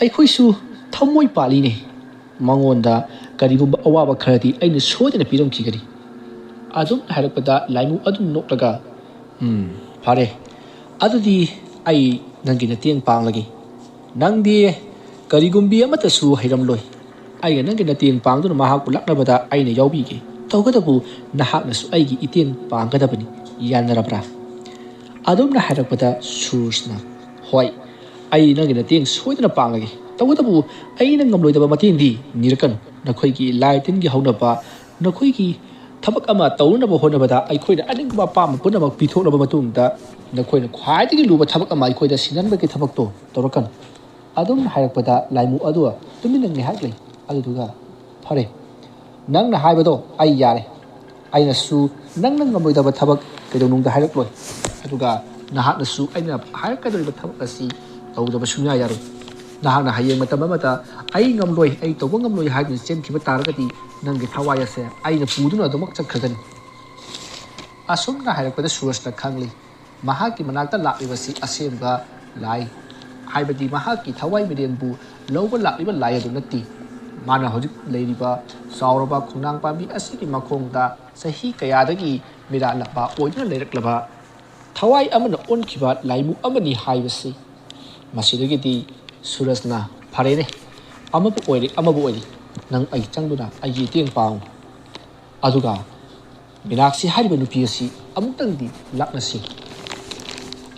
ꯑꯩꯈꯣꯏꯁꯨ ꯊꯃꯣꯏ ꯄꯥꯜꯂꯤꯅꯦ꯫ ꯃꯉꯣꯟꯗ ꯀꯔꯤꯒꯨꯝꯕ ꯑꯋꯥꯕ ꯈꯔꯗꯤ ꯑꯩꯅ ꯁꯣꯏꯗꯅ ꯄꯤꯔꯝꯈꯤꯒꯅꯤ꯫" ꯑꯗꯨꯝ ꯍꯥꯏꯔꯛꯄꯗ ꯂꯥꯏꯃꯨ ꯑꯗꯨꯝ ꯅꯣꯛꯂꯒ, "ꯎꯝ, ꯐꯔꯦ꯫ ꯑꯗꯨꯗꯤ ꯑꯩ ꯅꯪꯒꯤ ꯃꯇꯦꯡ ꯄꯥꯡꯂꯒꯦ꯫ ꯅꯪꯗꯤ ꯀꯔꯤꯒꯨꯝꯕꯤ ꯑꯃꯠꯇꯁꯨ ꯍꯩꯔꯝꯂꯣꯏ꯫ ꯑꯩꯅ ꯅꯪꯒꯤ ꯃꯇꯦꯡ ꯄꯥꯡꯗꯨꯅ ꯃꯍꯥꯛꯄꯨ ꯂꯥꯛꯅꯕꯗ ꯑꯩꯅ ꯌꯥꯎꯕꯤꯒꯦ꯫ ꯇꯧꯕꯇꯕꯨ ꯅꯍꯥꯛꯅꯁꯨ ꯑꯩꯒꯤ ꯃꯇꯦꯡ ꯄꯥꯡꯒꯗꯕꯅꯤ꯫ ꯌꯥꯅꯔꯕ꯭ꯔꯥ?" ꯑꯗꯨꯝꯅ ꯍꯥꯏꯔꯛꯄꯗ ꯁꯨꯔꯖꯅ, "ꯍꯣꯏ, ꯑꯩ ꯅꯪꯒꯤ ꯃꯇꯦꯡ ꯁꯣꯏꯗꯅ ꯄꯥꯡꯂꯒꯦ꯫ ꯇꯧꯕꯇꯕꯨ ꯑꯩꯅ ꯉꯝꯂꯣꯏꯗꯕ ꯃꯇꯦꯡꯗꯤ ꯅꯤꯔꯛꯀꯅꯨ꯫ ꯅꯈꯣꯏꯒꯤ ꯂꯥꯏ ꯇꯤꯟꯒꯤ ꯍꯧꯅꯕ, ꯅꯈꯣꯏꯒꯤ ꯊꯕꯛ ꯑꯃ ꯇꯧꯅꯅꯕ ꯍꯣꯠꯅꯕꯗ ꯑꯩꯈꯣꯏꯅ ꯑꯅꯤꯡꯕ ꯑꯄꯥꯝꯕ ꯄꯨꯝꯅꯃꯛ ꯄꯤꯊꯣꯛꯂꯕ ꯃꯇꯨꯡꯗ ꯅꯈꯣꯏꯅ ꯈ꯭ꯋꯥꯏꯗꯒꯤ ꯂꯨꯕ ꯊꯕꯛ ꯑꯃ ꯑꯩꯈꯣꯏꯗ ꯁꯤꯟꯍꯟꯕꯒꯤ ꯊꯕꯛꯇꯣ ꯇꯧꯔꯛꯀꯅꯨ꯫" ꯑꯗꯨꯝ ꯍꯥꯏꯔꯛꯄꯗ ꯂꯥꯏꯃꯨ ꯑꯗꯨ ꯇꯨꯃꯤꯟꯅ ꯉꯥꯏꯍꯥꯛ ꯂꯩ꯫ ꯑꯗꯨꯗꯨꯒ, "ꯐꯔꯦ, ꯅꯪꯅ ꯍꯥꯏꯕꯗꯣ ꯑꯩ ꯌꯥꯔꯦ꯫ ꯑꯩꯅꯁꯨ ꯅꯪꯅ ꯉꯝꯂꯣꯏꯗꯕ ꯊꯕꯛ ꯀꯩꯗꯧꯅꯨꯡꯗ ꯍꯥꯏꯔꯛꯂꯣꯏ꯫ ꯑꯗꯨꯒ ꯅꯍꯥꯛꯅꯁꯨ ꯑꯩꯅ ꯍꯥꯏꯔꯛꯀꯗꯧꯔꯤꯕ ꯊꯕꯛ ꯑꯁꯤ ꯇꯧꯗꯕ ꯁꯨꯡꯌꯥ ꯌꯥꯔꯣꯏ꯫ ꯅꯍꯥꯛꯅ ꯍꯌꯦꯡ ꯃꯇꯝ ꯑꯃꯗ 'ꯑꯩ ꯉꯝꯂꯣꯏ, ꯑꯩ ꯇꯧꯕ ꯉꯝꯂꯣꯏ' ꯍꯥꯏꯗꯨꯅ ꯆꯦꯟꯈꯤꯕ ꯇꯥꯔꯒꯗꯤ ꯅꯪꯒꯤ ꯊꯋꯥꯏ ꯑꯁꯦ ꯑꯩꯅ ꯄꯨꯗꯨꯅ ꯑꯗꯨꯃꯛ ꯆꯠꯈ꯭ꯔꯒꯅꯤ꯫" ꯑꯁꯨꯝꯅ ꯍꯥꯏꯔꯛꯄꯗ ꯁꯨꯔꯖꯅ ꯈꯪꯂꯤ, ꯃꯍꯥꯛꯀꯤ ꯃꯅꯥꯛꯇ ꯂꯥꯛꯂꯤꯕꯁꯤ ꯑꯁꯦꯡꯕ ꯂꯥꯏ, ꯍꯥꯏꯕꯗꯤ ꯃꯍꯥꯛꯀꯤ ꯊꯋꯥꯏ ꯃꯤꯔꯦꯟꯕꯨ ꯂꯧꯕ ꯂꯥꯛꯂꯤꯕ ꯂꯥꯏ ꯑꯗꯨ ꯅꯠꯇꯦ꯫ ꯃꯥꯅ ꯍꯧꯖꯤꯛ ꯂꯩꯔꯤꯕ ꯆꯥꯎꯔꯕ ꯈꯣꯡꯅꯥꯡ ꯄꯥꯝꯕꯤ ꯑꯁꯤꯒꯤ ꯃꯈꯣꯡꯗ ꯆꯍꯤ ꯀꯌꯥꯗꯒꯤ ꯃꯤꯔꯥꯠꯂꯝꯕ ꯑꯣꯏꯗꯨꯅ ꯂꯩꯔꯛꯂꯕ ꯊꯋꯥꯏ ꯑꯃꯅ ꯑꯣꯟꯈꯤꯕ ꯂꯥꯏꯃꯨ ꯑꯃꯅꯤ ꯍꯥꯏꯕꯁꯤ꯫ ꯃꯁꯤꯗꯒꯤꯗꯤ ꯁꯨꯔꯖꯅ, "ꯐꯔꯦꯅꯦ, ꯑꯃꯕꯨ ꯑꯣꯏꯔꯦ, ꯑꯃꯕꯨ ꯑꯣꯏꯔꯦ, ꯅꯪ ꯑꯩ ꯆꯪꯗꯨꯅ ꯑꯩꯒꯤ ꯃꯇꯦꯡ ꯄꯥꯡꯉꯨ, ꯑꯗꯨꯒ ꯃꯤꯅꯥꯛꯁꯤ ꯍꯥꯏꯔꯤꯕ ꯅꯨꯄꯤ ꯑꯁꯤ ꯑꯃꯨꯛꯇꯪꯗꯤ ꯂꯥꯛꯅꯁꯤ"꯫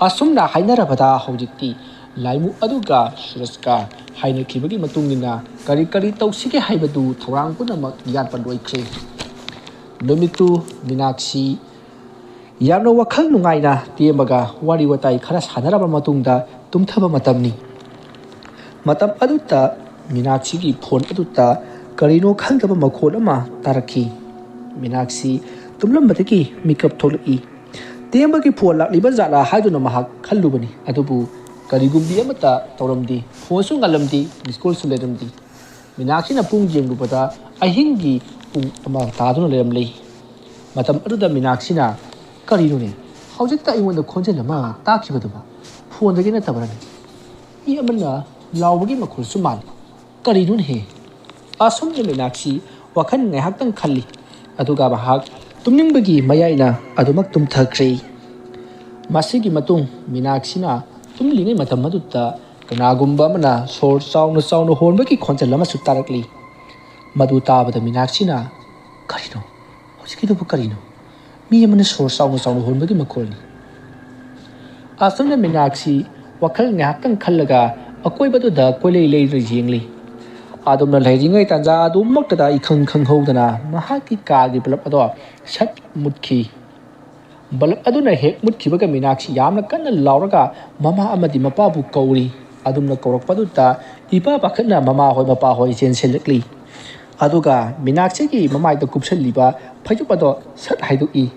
ꯑꯁꯨꯝꯅ ꯍꯥꯏꯅꯔꯕꯗ ꯍꯧꯖꯤꯛꯇꯤ ꯂꯥꯏꯃꯨ ꯑꯗꯨꯒ ꯁꯨꯔꯖꯀ ꯍꯥꯏꯅꯈꯤꯕꯒꯤ ꯃꯇꯨꯡ ꯏꯟꯅ ꯀꯔꯤ ꯀꯔꯤ ꯇꯧꯁꯤꯒꯦ ꯍꯥꯏꯕꯗꯨ ꯊꯧꯔꯥꯡ ꯄꯨꯝꯅꯃꯛ ꯌꯥꯠꯄ ꯂꯣꯏꯈ꯭ꯔꯦ꯫ ꯅꯨꯃꯤꯠꯇꯨ ꯃꯤꯅꯥꯛꯁꯤ ꯌꯥꯝꯅ ꯋꯥꯈꯜ ꯅꯨꯡꯉꯥꯏꯅ ꯇꯦꯝꯕꯒ ꯋꯥꯔꯤ ꯋꯥꯇꯥꯏ ꯈꯔ ꯁꯥꯟꯅꯔꯕ ꯃꯇꯨꯡꯗ ꯇꯨꯝꯊꯕ ꯃꯇꯝꯅꯤ꯫ ꯃꯇꯝ ꯑꯗꯨꯗ ꯃꯤꯅꯥꯛꯁꯤꯒꯤ ꯐꯣꯟ ꯑꯗꯨꯗ ꯀꯔꯤꯅꯣ ꯈꯪꯗꯕ ꯃꯈꯣꯜ ꯑꯃ ꯇꯥꯔꯛꯈꯤ꯫ ꯃꯤꯅꯥꯛꯁꯤ ꯇꯨꯝꯂꯝꯕꯗꯒꯤ ꯃꯤꯀꯞ ꯊꯣꯛꯂꯛꯏ꯫ ꯇꯦꯝꯕꯒꯤ ꯐꯣꯟ ꯂꯥꯛꯂꯤꯕ ꯖꯥꯠꯂꯥ ꯍꯥꯏꯗꯨꯅ ꯃꯍꯥꯛ ꯈꯜꯂꯨꯕꯅꯤ, ꯑꯗꯨꯕꯨ ꯀꯔꯤꯒꯨꯝꯕꯤ ꯑꯃꯠꯇ ꯇꯧꯔꯝꯗꯦ꯫ ꯐꯣꯟꯁꯨ ꯉꯜꯂꯝꯗꯦ, ꯃꯤꯁ ꯀꯣꯜꯁꯨ ꯂꯩꯔꯝꯗꯦ꯫ ꯃꯤꯅꯥꯛꯁꯤꯅ ꯄꯨꯡ ꯌꯦꯡꯂꯨꯕꯗ ꯑꯍꯤꯡꯒꯤ ꯄꯨꯡ ꯑꯃ ꯇꯥꯗꯨꯅ ꯂꯩꯔꯝꯂꯦ꯫ ꯃꯇꯝ ꯑꯗꯨꯗ ꯃꯤꯅꯥꯛꯁꯤꯅ, "ꯀꯔꯤꯅꯣꯅꯦ, ꯍꯧꯖꯤꯛꯇ ꯑꯩꯉꯣꯟꯗ ꯈꯣꯟꯖꯦꯜ ꯑꯃ ꯇꯥꯈꯤꯕꯗꯨꯕꯨ? ꯐꯣꯟꯗꯒꯤ ꯅꯠꯇꯕ꯭ꯔꯅꯦ? ꯃꯤ ꯑꯃꯅ ꯂꯥꯎꯕꯒꯤ ꯃꯈꯣꯜꯁꯨ ꯃꯥꯜꯂꯤ꯫ ꯀꯔꯤꯅꯣꯅꯦꯍꯦ?" ꯑꯁꯨꯝꯅ ꯃꯤꯅꯥꯛꯁꯤ ꯋꯥꯈꯜ ꯉꯥꯏꯍꯥꯛꯇꯪ ꯈꯜꯂꯤ, ꯑꯗꯨꯒ ꯃꯍꯥꯛ ꯇꯨꯝꯅꯤꯡꯕꯒꯤ ꯃꯌꯥꯏꯅ ꯑꯗꯨꯃꯛ ꯇꯨꯝꯊꯈ꯭ꯔꯦ꯫ ꯃꯁꯤꯒꯤ ꯃꯇꯨꯡ ꯃꯤꯅꯥꯛꯁꯤꯅ ꯇꯨꯝꯂꯤꯉꯩ ꯃꯇꯝ ꯑꯗꯨꯗ ꯀꯅꯥꯒꯨꯝꯕ ꯑꯃꯅ ꯁꯣꯔ ꯆꯥꯎꯅ ꯆꯥꯎꯅ ꯍꯣꯟꯕꯒꯤ ꯈꯣꯟꯖꯦꯜ ꯑꯃꯁꯨ ꯇꯥꯔꯛꯂꯤ꯫ ꯃꯗꯨ ꯇꯥꯕꯗ ꯃꯤꯅꯥꯛꯁꯤꯅ, "ꯀꯔꯤꯅꯣ? ꯍꯧꯖꯤꯛꯀꯤꯗꯨꯕꯨ ꯀꯔꯤꯅꯣ? ꯃꯤ ꯑꯃꯅ ꯁꯣꯔ ꯆꯥꯎꯅ ꯆꯥꯎꯅ ꯍꯣꯟꯕꯒꯤ ꯃꯈꯣꯜꯅꯤ"꯫ ꯑꯁꯨꯝꯅ ꯃꯤꯅꯥꯛꯁꯤ ꯋꯥꯈꯜ ꯉꯥꯏꯍꯥꯛꯇꯪ ꯈꯜꯂꯒ ꯑꯀꯣꯏꯕꯗꯨꯗ ꯀꯣꯏꯂꯩ ꯂꯩꯗꯨꯅ ꯌꯦꯡꯂꯤ꯫ ꯑꯗꯨꯝꯅ ꯂꯩꯔꯤꯉꯩ ꯇꯥꯟꯖꯥ ꯑꯗꯨꯃꯛꯇꯗ ꯏꯈꯪ ꯈꯪꯍꯧꯗꯅ ꯃꯍꯥꯛꯀꯤ ꯀꯥꯒꯤ ꯕꯂꯕ ꯑꯗꯣ ꯁꯠ ꯃꯨꯠꯈꯤ꯫ ꯕꯂꯕ ꯑꯗꯨꯅ ꯍꯦꯛ ꯃꯨꯠꯈꯤꯕꯒ ꯃꯤꯅꯥꯛꯁꯤ ꯌꯥꯝꯅ ꯀꯟꯅ ꯂꯥꯎꯔꯒ ꯃꯃꯥ ꯑꯃꯗꯤ ꯃꯄꯥꯕꯨ ꯀꯧꯔꯤ꯫ ꯑꯗꯨꯝꯅ ꯀꯧꯔꯛꯄꯗꯨꯗ ꯏꯄꯥ ꯄꯥꯈꯠꯅ ꯃꯃꯥ ꯍꯣꯏ ꯃꯄꯥ ꯍꯣꯏ ꯆꯦꯟꯁꯤꯜꯂꯛꯂꯤ꯫ ꯑꯗꯨꯒ ꯃꯤꯅꯥꯛꯁꯤꯒꯤ ꯃꯃꯥꯏꯗ ꯀꯨꯞꯁꯜꯂꯤꯕ ꯐꯩꯖꯨꯞ ꯑꯗꯣ ꯁꯠ ꯍꯥꯏꯗꯣꯛꯏ꯫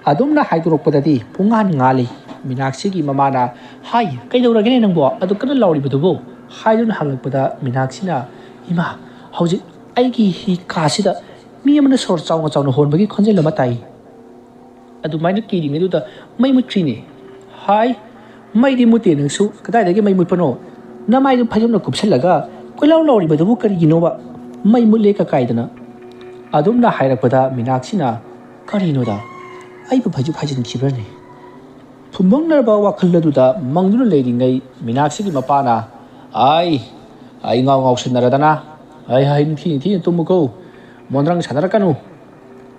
ꯑꯗꯨꯝꯅ ꯍꯥꯏꯗꯣꯔꯛꯄꯗꯗꯤ ꯄꯨꯡꯉꯥꯟ ꯉꯥꯜꯂꯤ꯫ ꯃꯤꯅꯥꯛꯁꯤꯒꯤ ꯃꯃꯥꯅ, "ꯍꯥꯏ, ꯀꯩꯗꯧꯔꯒꯦꯅꯦ ꯅꯪꯕꯣ? ꯑꯗꯨ ꯀꯟꯅ ꯂꯥꯎꯔꯤꯕꯗꯨꯕꯨ?" ꯍꯥꯏꯗꯨꯅ ꯍꯪꯂꯛꯄꯗ ꯃꯤꯅꯥꯛꯁꯤꯅ, "ꯏꯃꯥ, ꯍꯧꯖꯤꯛ ꯑꯩꯒꯤ ꯍꯤ ꯀꯥꯁꯤꯗ ꯃꯤ ꯑꯃꯅ ꯁꯣꯔ ꯆꯥꯎꯅ ꯆꯥꯎꯅ ꯍꯣꯟꯕꯒꯤ ꯈꯣꯟꯖꯦꯜ ꯑꯃ ꯇꯥꯏ"꯫ ꯑꯗꯨꯃꯥꯏꯅ ꯀꯤꯔꯤꯉꯩꯗꯨꯗ ꯃꯩ ꯃꯨꯠꯈ꯭ꯔꯤꯅꯦ꯫ "ꯍꯥꯏ, ꯃꯩꯗꯤ ꯃꯨꯠꯇꯦ ꯅꯪꯁꯨ, ꯀꯗꯥꯏꯗꯒꯤ ꯃꯩ ꯃꯨꯠꯄꯅꯣ? ꯅꯃꯥꯏꯗꯨ ꯐꯩꯖꯨꯞꯅ ꯀꯨꯞꯁꯜꯂꯒ ꯀꯣꯏꯂꯥꯎ ꯂꯥꯎꯔꯤꯕꯗꯨꯕꯨ ꯀꯔꯤꯒꯤꯅꯣꯕ? ꯃꯩ ꯃꯨꯠꯂꯦ ꯀꯀꯥꯏꯗꯅ?" ꯑꯗꯨꯝꯅ ꯍꯥꯏꯔꯛꯄꯗ ꯃꯤꯅꯥꯛꯁꯤꯅ, "ꯀꯔꯤꯅꯣꯗ, ꯑꯩꯕꯨ ꯐꯩꯖꯨꯞ ꯍꯥꯏꯖꯤꯟꯈꯤꯕ꯭ꯔꯅꯦ?" ꯐꯨꯝꯕꯪꯅꯔꯕ ꯋꯥꯈꯜ ꯑꯗꯨꯗ ꯃꯪꯗꯨꯅ ꯂꯩꯔꯤꯉꯩ ꯃꯤꯅꯥꯛꯁꯤꯒꯤ ꯃꯄꯥꯅ, "ꯑꯥꯏ, ꯑꯩ ꯉꯥꯎ ꯉꯥꯎꯁꯟꯅꯔꯗꯅ, ꯑꯩ ꯍꯥꯏ ꯅꯤꯡꯊꯤ ꯅꯤꯡꯊꯤꯅ ꯇꯨꯝꯃꯨꯀꯣ, ꯃꯣꯟꯗ꯭ꯔꯪ ꯁꯥꯟꯅꯔꯛꯀꯅꯨ꯫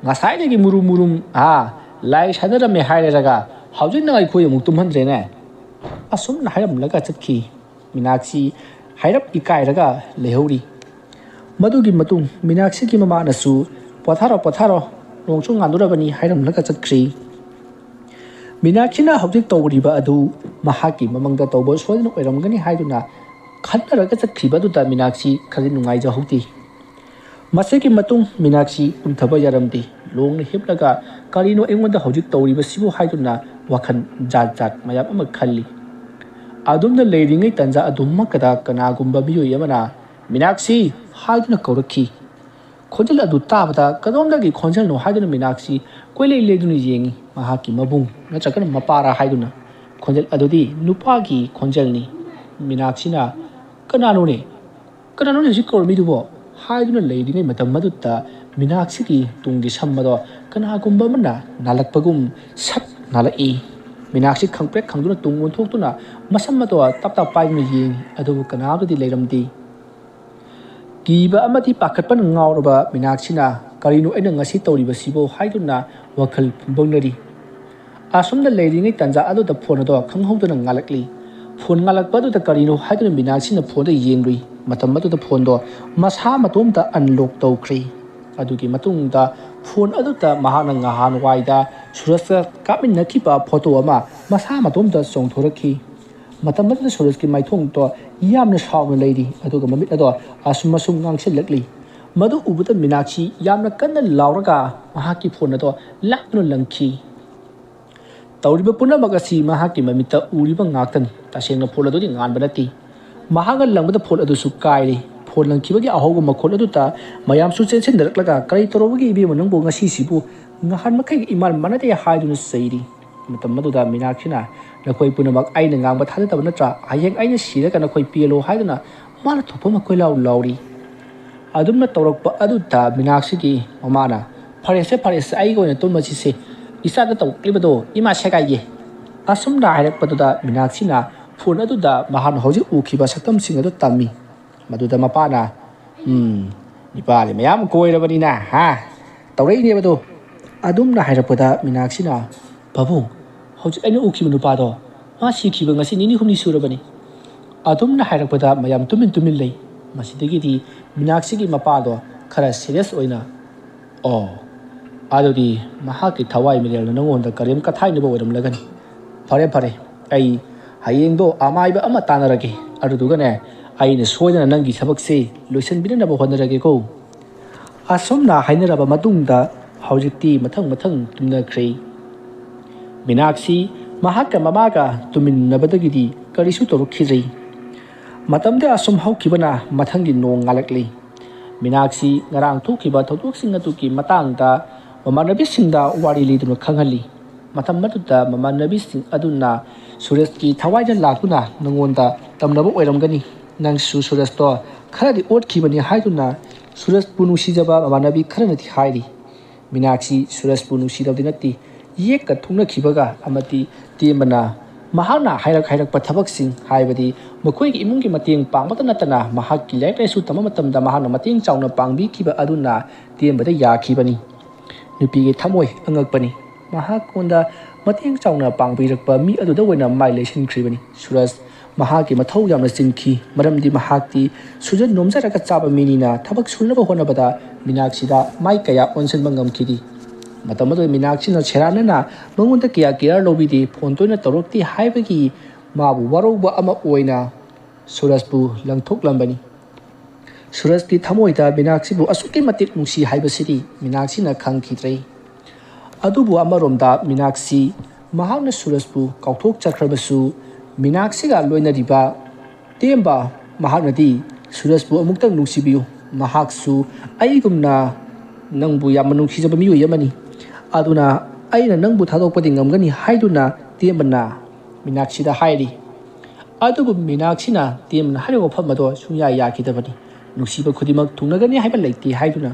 ꯉꯁꯥꯏꯗꯒꯤ ꯃꯨꯔꯨꯝ ꯃꯨꯔꯨꯝ, ꯍꯥ, ꯂꯥꯏ ꯁꯥꯟꯅꯔꯝꯃꯦ ꯍꯥꯏꯔꯦꯔꯒ ꯍꯧꯖꯤꯛꯅ ꯑꯩꯈꯣꯏ ꯑꯃꯨꯛ ꯇꯨꯝꯍꯟꯗ꯭ꯔꯦꯅꯦ?" ꯑꯁꯨꯝꯅ ꯍꯥꯏꯔꯝꯂꯒ ꯆꯠꯈꯤ꯫ ꯃꯤꯅꯥꯛꯁꯤ ꯍꯥꯏꯔꯞ ꯏꯀꯥꯏꯔꯒ ꯂꯩꯍꯧꯔꯤ꯫ ꯃꯗꯨꯒꯤ ꯃꯇꯨꯡ ꯃꯤꯅꯥꯛꯁꯤꯒꯤ ꯃꯃꯥꯅꯁꯨ, "ꯄꯣꯊꯥꯔꯣ, ꯄꯣꯊꯥꯔꯣ, ꯅꯣꯡꯁꯨ ꯉꯥꯟꯗꯣꯔꯕꯅꯤ" ꯍꯥꯏꯔꯝꯂꯒ ꯆꯠꯈ꯭ꯔꯤ꯫ ꯃꯤꯅꯥꯛꯁꯤꯅ ꯍꯧꯖꯤꯛ ꯇꯧꯔꯤꯕ ꯑꯗꯨ ꯃꯍꯥꯛꯀꯤ ꯃꯃꯪꯗ ꯇꯧꯕ ꯁꯣꯏꯗꯅ ꯑꯣꯏꯔꯝꯒꯅꯤ ꯍꯥꯏꯗꯨꯅ ꯈꯟꯅꯔꯒ ꯆꯠꯈꯤꯕ ꯑꯗꯨꯗ ꯃꯤꯅꯥꯛꯁꯤ ꯈꯔꯗꯤ ꯅꯨꯡꯉꯥꯏꯖꯍꯧꯗꯦ꯫ ꯃꯁꯤꯒꯤ ꯃꯇꯨꯡ ꯃꯤꯅꯥꯛꯁꯤ ꯇꯨꯝꯊꯕ ꯌꯥꯔꯝꯗꯦ꯫ ꯂꯣꯡꯅ ꯍꯤꯞꯂꯒ ꯀꯔꯤꯅꯣ ꯑꯩꯉꯣꯟꯗ ꯍꯧꯖꯤꯛ ꯇꯧꯔꯤꯕꯁꯤꯕꯨ ꯍꯥꯏꯗꯨꯅ ꯋꯥꯈꯜ ꯖꯥꯠ ꯖꯥꯠ ꯃꯌꯥꯝ ꯑꯃ ꯈꯜꯂꯤ꯫ ꯑꯗꯨꯝꯅ ꯂꯩꯔꯤꯉꯩ ꯇꯟꯖꯥ ꯑꯗꯨꯃꯛꯇꯗ ꯀꯅꯥꯒꯨꯝꯕ ꯃꯤꯑꯣꯏ ꯑꯃꯅ "ꯃꯤꯅꯥꯛꯁꯤ" ꯍꯥꯏꯗꯨꯅ ꯀꯧꯔꯛꯈꯤ꯫ ꯈꯣꯟꯖꯦꯜ ꯑꯗꯨ ꯇꯥꯕꯗ ꯀꯗꯣꯝꯗꯒꯤ ꯈꯣꯟꯖꯦꯜꯅꯣ ꯍꯥꯏꯗꯨꯅ ꯃꯤꯅꯥꯛꯁꯤ ꯀꯣꯏꯂꯩ ꯂꯩꯗꯨꯅ ꯌꯦꯡꯉꯤ꯫ ꯃꯍꯥꯛꯀꯤ ꯃꯕꯨꯡ ꯅꯠꯇ꯭ꯔꯒꯅ ꯃꯄꯥꯔꯥ ꯍꯥꯏꯗꯨꯅ꯫ ꯈꯣꯟꯖꯦꯜ ꯑꯗꯨꯗꯤ ꯅꯨꯄꯥꯒꯤ ꯈꯣꯟꯖꯦꯜꯅꯤ꯫ ꯃꯤꯅꯥꯛꯁꯤꯅ, "ꯀꯅꯥꯅꯣꯅꯦ? ꯀꯅꯥꯅꯣꯅꯦ ꯍꯧꯖꯤꯛ ꯀꯧꯔꯝꯃꯤꯗꯨꯕꯣ?" ꯍꯥꯏꯗꯨꯅ ꯂꯩꯔꯤꯉꯩ ꯃꯇꯝ ꯑꯗꯨꯗ ꯃꯤꯅꯥꯛꯁꯤꯒꯤ ꯇꯨꯡꯒꯤ ꯁꯝ ꯑꯗꯣ ꯀꯅꯥꯒꯨꯝꯕ ꯑꯃꯅ ꯅꯥꯜꯂꯛꯄꯒꯨꯝ ꯁꯠ ꯅꯥꯜꯂꯛꯏ꯫ ꯃꯤꯅꯥꯛꯁꯤ ꯈꯪꯄ꯭ꯔꯦꯛ ꯈꯪꯗꯨꯅ ꯇꯨꯡ ꯑꯣꯟꯊꯣꯛꯇꯨꯅ ꯃꯁꯝ ꯑꯗꯣ ꯇꯞ ꯇꯞ ꯄꯥꯏꯗꯨꯅ ꯌꯦꯡꯉꯤ, ꯑꯗꯨꯕꯨ ꯀꯅꯥꯝꯇꯗꯤ ꯂꯩꯔꯝꯗꯦ꯫ ꯀꯤꯕ ꯑꯃꯗꯤ ꯄꯥꯈꯠꯄꯅ ꯉꯥꯎꯔꯕ ꯃꯤꯅꯥꯛꯁꯤꯅ "ꯀꯔꯤꯅꯣ ꯑꯩꯅ ꯉꯁꯤ ꯇꯧꯔꯤꯕꯁꯤꯕꯣ?" ꯍꯥꯏꯗꯨꯅ ꯋꯥꯈꯜ ꯐꯨꯝꯕꯪꯅꯔꯤ꯫ ꯑꯁꯨꯝꯅ ꯂꯩꯔꯤꯉꯩ ꯇꯥꯟꯖꯥ ꯑꯗꯨꯗ ꯐꯣꯟ ꯑꯗꯣ ꯈꯪꯍꯧꯗꯅ ꯉꯥꯜꯂꯛꯂꯤ꯫ ꯐꯣꯟ ꯉꯥꯜꯂꯛꯄ ꯑꯗꯨꯗ ꯀꯔꯤꯅꯣ ꯍꯥꯏꯗꯨꯅ ꯃꯤꯅꯥꯛꯁꯤꯅ ꯐꯣꯟꯗ ꯌꯦꯡꯂꯨꯏ꯫ ꯃꯇꯝ ꯑꯗꯨꯗ ꯐꯣꯟꯗꯣ ꯃꯁꯥ ꯃꯇꯣꯝꯇ unlock ꯇꯧꯈ꯭ꯔꯦ꯫ ꯑꯗꯨꯒꯤ ꯃꯇꯨꯡꯗ ꯐꯣꯟ ꯑꯗꯨꯗ ꯃꯍꯥꯛꯅ ꯉꯍꯥꯟꯋꯥꯏꯗ ꯁꯨꯔꯖꯀ ꯀꯥꯞꯃꯤꯟꯅꯈꯤꯕ ꯐꯣꯇꯣ ꯑꯃ ꯃꯁꯥ ꯃꯇꯣꯝꯇ ꯆꯣꯡꯊꯣꯔꯛꯈꯤ꯫ ꯃꯇꯝ ꯑꯗꯨꯗ ꯁꯨꯔꯖꯀꯤ ꯃꯥꯏꯊꯣꯡꯗꯣ ꯌꯥꯝꯅ ꯁꯥꯎꯅ ꯂꯩꯔꯤ, ꯑꯗꯨꯒ ꯃꯃꯤꯠ ꯑꯗꯣ ꯑꯁꯨꯝ ꯑꯁꯨꯝ ꯉꯥꯡꯁꯤꯜꯂꯛꯂꯤ꯫ ꯃꯗꯨ ꯎꯕꯗ ꯃꯤꯅꯥꯛꯁꯤ ꯌꯥꯝꯅ ꯀꯟꯅ ꯂꯥꯎꯔꯒ ꯃꯍꯥꯛꯀꯤ ꯐꯣꯟ ꯑꯗꯣ ꯂꯥꯛꯇꯨꯅ ꯂꯪꯈꯤ꯫ ꯇꯧꯔꯤꯕ ꯄꯨꯝꯅꯃꯛ ꯑꯁꯤ ꯃꯍꯥꯛꯀꯤ ꯃꯃꯤꯠꯇ ꯎꯔꯤꯕ ꯉꯥꯛꯇꯅꯤ꯫ ꯇꯁꯦꯡꯅ ꯐꯣꯟ ꯑꯗꯨꯗꯤ ꯉꯥꯟꯕ ꯅꯠꯇꯦ꯫ ꯃꯍꯥꯛꯅ ꯂꯪꯕꯗ ꯐꯣꯟ ꯑꯗꯨꯁꯨ ꯀꯥꯏꯔꯦ꯫ ꯐꯣꯟ ꯂꯪꯈꯤꯕꯒꯤ ꯑꯍꯧꯕ ꯃꯈꯣꯜ ꯑꯗꯨꯗ ꯃꯌꯥꯝꯁꯨ ꯆꯦꯟꯁꯤꯟꯅꯔꯛꯂꯒ, "ꯀꯔꯤ ꯇꯧꯔꯕꯒꯦ ꯏꯕꯦꯝꯃ ꯅꯪꯕꯨ ꯉꯁꯤꯁꯤꯕꯨ?" ꯅꯍꯥꯟ ꯃꯈꯩꯒ ꯏꯃꯥꯟ ꯃꯥꯟꯅꯗꯦ ꯍꯥꯏꯗꯨꯅ ꯆꯩꯔꯤ꯫ ꯃꯇꯝ ꯑꯗꯨꯗ ꯃꯤꯅꯥꯛꯁꯤꯅ, "ꯅꯈꯣꯏ ꯄꯨꯝꯅꯃꯛ ꯑꯩꯅ ꯉꯥꯡꯕ ꯊꯥꯖꯗꯕ ꯅꯠꯇ꯭ꯔꯥ? ꯍꯌꯦꯡ ꯑꯩꯅ ꯁꯤꯔꯒ ꯅꯈꯣꯏ ꯄꯦꯜꯂꯣ" ꯍꯥꯏꯗꯨꯅ ꯃꯥꯅ ꯊꯣꯛꯐꯝ ꯀꯣꯏꯂꯥꯎ ꯂꯥꯎꯔꯤ꯫ ꯑꯗꯨꯝꯅ ꯇꯧꯔꯛꯄ ꯑꯗꯨꯗ ꯃꯤꯅꯥꯛꯁꯤꯒꯤ ꯃꯃꯥꯅ, "ꯐꯔꯦꯁꯦ, ꯐꯔꯦꯁꯦ, ꯑꯩꯒꯤ ꯑꯣꯏꯅ ꯇꯨꯝꯃꯁꯤꯁꯦ, ꯏꯆꯥꯗ ꯇꯧꯔꯛꯂꯤꯕꯗꯣ ꯏꯃꯥ ꯁꯦꯒꯥꯏꯒꯦ"꯫ ꯑꯁꯨꯝꯅ ꯍꯥꯏꯔꯛꯄꯗꯨꯗ ꯃꯤꯅꯥꯛꯁꯤꯅ ꯐꯣꯟ ꯑꯗꯨꯗ ꯃꯍꯥꯛꯅ ꯍꯧꯖꯤꯛ ꯎꯈꯤꯕ ꯁꯛꯇꯝꯁꯤꯡ ꯑꯗꯨ ꯇꯝꯃꯤ꯫ ꯃꯗꯨꯗ ꯃꯄꯥꯅ, "ꯎꯝ, ꯅꯨꯄꯥꯗꯤ ꯃꯌꯥꯝ ꯀꯣꯏꯔꯕꯅꯤꯅ, ꯍꯥ, ꯇꯧꯔꯛꯏꯅꯦꯕꯗꯣ"꯫ ꯑꯗꯨꯝꯅ ꯍꯥꯏꯔꯛꯄꯗ ꯃꯤꯅꯥꯛꯁꯤꯅ, "ꯄꯥꯕꯨꯡ, ꯍꯧꯖꯤꯛ ꯑꯩꯅ ꯎꯈꯤꯕ ꯅꯨꯄꯥꯗꯣ, ꯃꯥ ꯁꯤꯈꯤꯕ ꯉꯁꯤ ꯅꯤꯅꯤ ꯍꯨꯝꯅꯤ ꯁꯨꯔꯕꯅꯤ"꯫ ꯑꯗꯨꯝꯅ ꯍꯥꯏꯔꯛꯄꯗ ꯃꯌꯥꯝ ꯇꯨꯃꯤꯟ ꯇꯨꯃꯤꯟ ꯂꯩ꯫ ꯃꯁꯤꯗꯒꯤꯗꯤ ꯃꯤꯅꯥꯛꯁꯤꯒꯤ ꯃꯄꯥꯗꯣ ꯈꯔ ꯁꯤꯔꯤꯌꯁ ꯑꯣꯏꯅ, "ꯑꯣ, ꯑꯗꯨꯗꯤ ꯃꯍꯥꯛꯀꯤ ꯊꯋꯥꯏ ꯃꯤꯔꯦꯜꯅ ꯅꯉꯣꯟꯗ ꯀꯔꯤꯝ ꯀꯊꯥꯏꯅꯕ ꯑꯣꯏꯔꯝꯂꯒꯅꯤ꯫ ꯐꯔꯦ, ꯐꯔꯦ, ꯑꯩ ꯍꯌꯦꯡꯗꯣ ꯑꯃꯥꯏꯕ ꯑꯃ ꯇꯥꯟꯅꯔꯒꯦ, ꯑꯗꯨꯗꯨꯒꯅꯦ, ꯑꯩꯅ ꯁꯣꯏꯗꯅ ꯅꯪꯒꯤ ꯊꯕꯛꯁꯦ ꯂꯣꯏꯁꯤꯟꯕꯤꯅꯅꯕ ꯍꯣꯠꯅꯔꯒꯦꯀꯣ"꯫ ꯑꯁꯨꯝꯅ ꯍꯥꯏꯅꯔꯕ ꯃꯇꯨꯡꯗ ꯍꯧꯖꯤꯛꯇꯤ ꯃꯊꯪ ꯃꯊꯪ ꯇꯨꯝꯅꯈ꯭ꯔꯦ꯫ ꯃꯤꯅꯥꯛꯁꯤ ꯃꯍꯥꯛꯀ ꯃꯃꯥꯒ ꯇꯨꯝꯃꯤꯟꯅꯕꯗꯒꯤꯗꯤ ꯀꯔꯤꯁꯨ ꯇꯧꯔꯛꯈꯤꯗ꯭ꯔꯦ꯫ ꯃꯇꯝꯗꯤ ꯑꯁꯨꯝ ꯍꯧꯈꯤꯕꯅ ꯃꯊꯪꯒꯤ ꯅꯣꯡ ꯉꯥꯜꯂꯛꯂꯤ꯫ ꯃꯤꯅꯥꯛꯁꯤ ꯉꯔꯥꯡ ꯊꯣꯛꯈꯤꯕ ꯊꯧꯗꯣꯛꯁꯤꯡ ꯑꯗꯨꯒꯤ ꯃꯇꯥꯡꯗ ꯃꯃꯥꯟꯅꯕꯤꯁꯤꯡꯗ ꯋꯥꯔꯤ ꯂꯤꯗꯨꯅ ꯈꯪꯍꯜꯂꯤ꯫ ꯃꯇꯝ ꯑꯗꯨꯗ ꯃꯃꯥꯟꯅꯕꯤꯁꯤꯡ ꯑꯗꯨꯅ ꯁꯨꯔꯖꯀꯤ ꯊꯋꯥꯏꯗ ꯂꯥꯛꯇꯨꯅ ꯅꯉꯣꯟꯗ ꯇꯝꯅꯕ ꯑꯣꯏꯔꯝꯒꯅꯤ꯫ ꯅꯪꯁꯨ ꯁꯨꯔꯖꯇꯣ ꯈꯔꯗꯤ ꯑꯣꯠꯈꯤꯕꯅꯤ ꯍꯥꯏꯗꯨꯅ ꯁꯨꯔꯖꯄꯨ ꯅꯨꯡꯁꯤꯖꯕ ꯃꯃꯥꯟꯅꯕꯤ ꯈꯔꯅꯗꯤ ꯍꯥꯏꯔꯤ꯫ ꯃꯤꯅꯥꯛꯁꯤ ꯁꯨꯔꯖꯄꯨ ꯅꯨꯡꯁꯤꯗꯕꯗꯤ ꯅꯠꯇꯦ, ꯌꯦꯛꯀ ꯊꯣꯛꯅꯈꯤꯕꯒ ꯑꯃꯗꯤ ꯇꯦꯝꯕꯅ ꯃꯍꯥꯛꯅ ꯍꯥꯏꯔꯛ ꯍꯥꯏꯔꯛꯄ ꯊꯕꯛꯁꯤꯡ, ꯍꯥꯏꯕꯗꯤ ꯃꯈꯣꯏꯒꯤ ꯏꯃꯨꯡꯒꯤ ꯃꯇꯦꯡ ꯄꯥꯡꯕꯇ ꯅꯠꯇꯅ ꯃꯍꯥꯛꯀꯤ ꯂꯥꯏꯔꯤꯛ ꯂꯥꯏꯁꯨ ꯇꯝꯕ ꯃꯇꯝꯗ ꯃꯍꯥꯛꯅ ꯃꯇꯦꯡ ꯆꯥꯎꯅ ꯄꯥꯡꯕꯤꯈꯤꯕ ꯑꯗꯨꯅ ꯇꯦꯝꯕꯗ ꯌꯥꯈꯤꯕꯅꯤ꯫ ꯅꯨꯄꯤꯒꯤ ꯊꯃꯣꯏ ꯑꯉꯛꯄꯅꯤ꯫ ꯃꯍꯥꯛꯉꯣꯟꯗ ꯃꯇꯦꯡ ꯆꯥꯎꯅ ꯄꯥꯡꯕꯤꯔꯛꯄ ꯃꯤ ꯑꯗꯨꯗ ꯑꯣꯏꯅ ꯃꯥꯏ ꯂꯩꯁꯤꯟꯈ꯭ꯔꯤꯕꯅꯤ꯫ ꯁꯨꯔꯖ ꯃꯍꯥꯛꯀꯤ ꯃꯊꯧ ꯌꯥꯝꯅ ꯆꯤꯟꯈꯤ, ꯃꯔꯝꯗꯤ ꯃꯍꯥꯛꯇꯤ ꯁꯨꯖꯟ ꯅꯣꯝꯖꯔꯒ ꯆꯥꯕ ꯃꯤꯅꯤꯅ ꯊꯕꯛ ꯁꯨꯅꯕ ꯍꯣꯠꯅꯕꯗ ꯃꯤꯅꯥꯛꯁꯤꯗ ꯃꯥꯏ ꯀꯌꯥ ꯑꯣꯟꯁꯤꯟꯕ ꯉꯝꯈꯤꯗꯦ꯫ ꯃꯇꯝ ꯑꯗꯨꯗ ꯃꯤꯅꯥꯛꯁꯤꯅ ꯁꯦꯔꯥꯟꯅꯅ ꯃꯉꯣꯟꯗ ꯀꯌꯥ ꯀꯤꯌꯔ ꯂꯧꯕꯤꯗꯦ, ꯐꯣꯟ ꯇꯣꯏꯅ ꯇꯧꯔꯛꯇꯦ ꯍꯥꯏꯕꯒꯤ ꯃꯥꯕꯨ ꯋꯥꯔꯧꯕ ꯑꯃ ꯑꯣꯏꯅ ꯁꯨꯔꯖꯄꯨ ꯂꯪꯊꯣꯛꯂꯝꯕꯅꯤ꯫ ꯁꯨꯔꯖꯀꯤ ꯊꯃꯣꯏꯗ ꯃꯤꯅꯥꯛꯁꯤꯕꯨ ꯑꯁꯨꯛꯀꯤ ꯃꯇꯤꯛ ꯅꯨꯡꯁꯤ ꯍꯥꯏꯕꯁꯤꯗꯤ ꯃꯤꯅꯥꯛꯁꯤꯅ ꯈꯪꯈꯤꯗ꯭ꯔꯦ꯫ ꯑꯗꯨꯕꯨ ꯑꯃꯔꯣꯝꯗ ꯃꯤꯅꯥꯛꯁꯤ ꯃꯍꯥꯛꯅ ꯁꯨꯔꯖꯄꯨ ꯀꯥꯎꯊꯣꯛꯆꯈ꯭ꯔꯕꯁꯨ, ꯃꯤꯅꯥꯛꯁꯤꯒ ꯂꯣꯏꯅꯔꯤꯕ ꯇꯦꯝꯕ ꯃꯍꯥꯛꯅꯗꯤ ꯁꯨꯔꯖꯄꯨ ꯑꯃꯨꯛꯇꯪ ꯅꯨꯡꯁꯤꯕꯤꯌꯨ, ꯃꯍꯥꯛꯁꯨ ꯑꯩꯒꯨꯝꯅ ꯅꯪꯕꯨ ꯌꯥꯝꯅ ꯅꯨꯡꯁꯤꯖꯕ ꯃꯤꯑꯣꯏ ꯑꯃꯅꯤ, ꯑꯗꯨꯅ ꯑꯩꯅ ꯅꯪꯕꯨ ꯊꯥꯗꯣꯛꯄꯗꯤ ꯉꯝꯒꯅꯤ ꯍꯥꯏꯗꯨꯅ ꯇꯦꯝꯕꯅ ꯃꯤꯅꯥꯛꯁꯤꯗ ꯍꯥꯏꯔꯤ꯫ ꯑꯗꯨꯕꯨ ꯃꯤꯅꯥꯛꯁꯤꯅ ꯇꯦꯝꯕꯅ ꯍꯥꯏꯔꯤꯕ ꯋꯥꯐꯝ ꯑꯗꯣ ꯁꯨꯡꯌꯥ ꯌꯥꯈꯤꯗꯕꯅꯤ꯫ ꯅꯨꯡꯁꯤꯕ ꯈꯨꯗꯤꯡꯃꯛ ꯊꯨꯡꯅꯒꯅꯤ ꯍꯥꯏꯕ ꯂꯩꯇꯦ ꯍꯥꯏꯗꯨꯅ꯫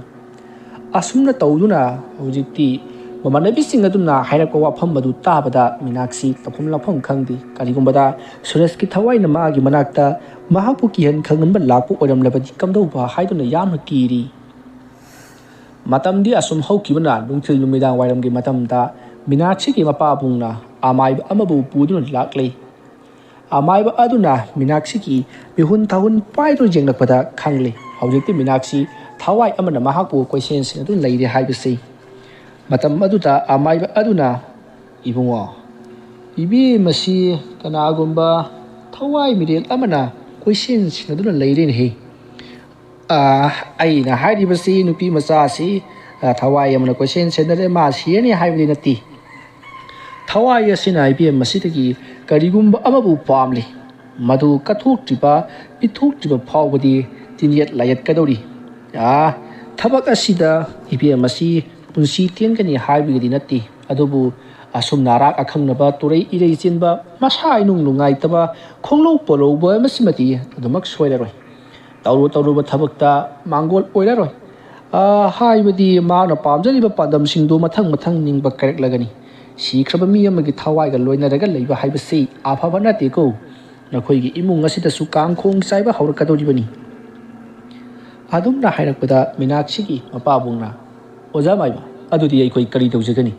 ꯑꯁꯨꯝꯅ ꯇꯧꯗꯨꯅ ꯍꯧꯖꯤꯛꯇꯤ ꯃꯃꯥꯟꯅꯕꯤꯁꯤꯡ ꯑꯗꯨꯅ ꯍꯥꯏꯔꯛꯄ ꯋꯥꯐꯝ ꯑꯗꯨ ꯇꯥꯕꯗ ꯃꯤꯅꯥꯛꯁꯤ ꯇꯧꯐꯝ ꯂꯥꯛꯐꯝ ꯈꯪꯗꯦ꯫ ꯀꯔꯤꯒꯨꯝꯕꯗ ꯁꯨꯔꯖꯀꯤ ꯊꯋꯥꯏꯅ ꯃꯥꯒꯤ ꯃꯅꯥꯛꯇ ꯃꯍꯥꯛꯄꯨ ꯀꯤꯍꯟ ꯈꯪꯍꯟꯕ ꯂꯥꯛꯄ ꯑꯣꯏꯔꯝꯂꯕꯗꯤ ꯀꯝꯗꯧꯕ ꯍꯥꯏꯗꯨꯅ ꯌꯥꯝꯅ ꯀꯤꯔꯤ꯫ ꯃꯇꯝꯗꯤ ꯑꯁꯨꯝ ꯍꯧꯈꯤꯕꯅ ꯅꯨꯡꯊꯤꯜ ꯅꯨꯃꯤꯗꯥꯡ ꯋꯥꯏꯔꯝꯒꯤ ꯃꯇꯝꯗ ꯃꯤꯅꯥꯛꯁꯤꯒꯤ ꯃꯄꯥꯕꯨꯡꯅ ꯑꯃꯥꯏꯕ ꯑꯃꯕꯨ ꯄꯨꯗꯨꯅ ꯂꯥꯛꯂꯦ꯫ ꯑꯃꯥꯏꯕ ꯑꯗꯨꯅ ꯃꯤꯅꯥꯛꯁꯤꯒꯤ ꯃꯤꯍꯨꯟ ꯊꯥꯍꯨꯟ ꯄꯥꯏꯗꯨꯅ ꯌꯦꯡꯂꯛꯄꯗ ꯈꯪꯂꯦ, ꯍꯧꯖꯤꯛꯇꯤ ꯃꯤꯅꯥꯛꯁꯤ ꯊꯋꯥꯏ ꯑꯃꯅ ꯃꯍꯥꯛꯄꯨ ꯀꯣꯏꯁꯦꯟ ꯁꯦꯟꯅꯗꯨꯅ ꯂꯩꯔꯦ ꯍꯥꯏꯕꯁꯤ꯫ ꯃꯇꯝ ꯑꯗꯨꯗ ꯑꯃꯥꯏꯕ ꯑꯗꯨꯅ, "ꯏꯕꯨꯡꯉꯣ, ꯏꯕꯦꯝ ꯑꯁꯤ ꯀꯅꯥꯒꯨꯝꯕ ꯊꯋꯥꯏ ꯃꯤꯔꯦꯜ ꯑꯃꯅ ꯀꯣꯏꯁꯦꯟ ꯁꯦꯟꯅꯗꯨꯅ ꯂꯩꯔꯦꯅꯦꯍꯦ꯫ ꯑꯥ, ꯑꯩꯅ ꯍꯥꯏꯔꯤꯕꯁꯤ ꯅꯨꯄꯤ ꯃꯆꯥꯁꯤ, ꯑꯥ, ꯊꯋꯥꯏ ꯑꯃꯅ ꯀꯣꯏꯁꯦꯟ ꯁꯦꯟꯅꯔꯦ, ꯃꯥ ꯁꯤꯔꯅꯤ ꯍꯥꯏꯕꯗꯤ ꯅꯠꯇꯦ꯫ ꯊꯋꯥꯏ ꯑꯁꯤꯅ ꯏꯕꯦꯝ ꯑꯁꯤꯗꯒꯤ ꯀꯔꯤꯒꯨꯝꯕ ꯑꯃꯕꯨ ꯄꯥꯝꯂꯤ꯫ ꯃꯗꯨ ꯀꯠꯊꯣꯛꯇ꯭ꯔꯤꯕ, ꯄꯤꯊꯣꯛꯇ꯭ꯔꯤꯕ ꯐꯥꯎꯕꯗꯤ ꯇꯤꯟꯌꯦꯠ ꯂꯥꯏꯌꯦꯠꯀꯗꯧꯔꯤ꯫ ꯑꯥ, ꯊꯕꯛ ꯑꯁꯤꯗ ꯏꯕꯦꯝ ꯑꯁꯤ ꯄꯨꯟꯁꯤ ꯇꯦꯟꯒꯅꯤ ꯍꯥꯏꯕꯒꯤꯗꯤ ꯅꯠꯇꯦ, ꯑꯗꯨꯕꯨ ꯑꯁꯨꯝꯅ ꯑꯔꯥꯛ ꯑꯈꯪꯅꯕ, ꯇꯨꯔꯩ ꯏꯔꯩ ꯆꯦꯟꯕ, ꯃꯁꯥ ꯏꯅꯨꯡ ꯅꯨꯡꯉꯥꯏꯇꯕ, ꯈꯣꯡꯂꯧ ꯄꯣꯂꯧꯕ ꯃꯁꯤꯃꯗꯤ ꯑꯗꯨꯃꯛ ꯁꯣꯏꯔꯔꯣꯏ꯫ ꯇꯧꯔꯨ ꯇꯧꯔꯨꯕ ꯊꯕꯛꯇ ꯃꯥꯡꯒꯣꯜ ꯑꯣꯏꯔꯔꯣꯏ꯫ ꯑꯥ, ꯍꯥꯏꯕꯗꯤ ꯃꯥꯅ ꯄꯥꯝꯖꯔꯤꯕ ꯄꯥꯟꯗꯝꯁꯤꯡꯗꯨ ꯃꯊꯪ ꯃꯊꯪ ꯅꯤꯡꯕ ꯀꯥꯏꯔꯛꯂꯒꯅꯤ꯫ ꯁꯤꯈ꯭ꯔꯕ ꯃꯤ ꯑꯃꯒꯤ ꯊꯋꯥꯏꯒ ꯂꯣꯏꯅꯔꯒ ꯂꯩꯕ ꯍꯥꯏꯕꯁꯤ ꯑꯐꯕ ꯅꯠꯇꯦꯀꯣ꯫ ꯅꯈꯣꯏꯒꯤ ꯏꯃꯨꯡ ꯑꯁꯤꯗꯁꯨ ꯀꯥꯡꯈꯣꯡ ꯆꯥꯏꯕ ꯍꯧꯔꯛꯀꯗꯧꯔꯤꯕꯅꯤ꯫" ꯑꯗꯨꯝꯅ ꯍꯥꯏꯔꯛꯄꯗ ꯃꯤꯅꯥꯛꯁꯤꯒꯤ ꯃꯄꯥꯕꯨꯡꯅ, "ꯑꯣꯖꯥ ꯃꯥꯏꯕ, ꯑꯗꯨꯗꯤ ꯑꯩꯈꯣꯏ ꯀꯔꯤ ꯇꯧꯖꯒꯅꯤ?"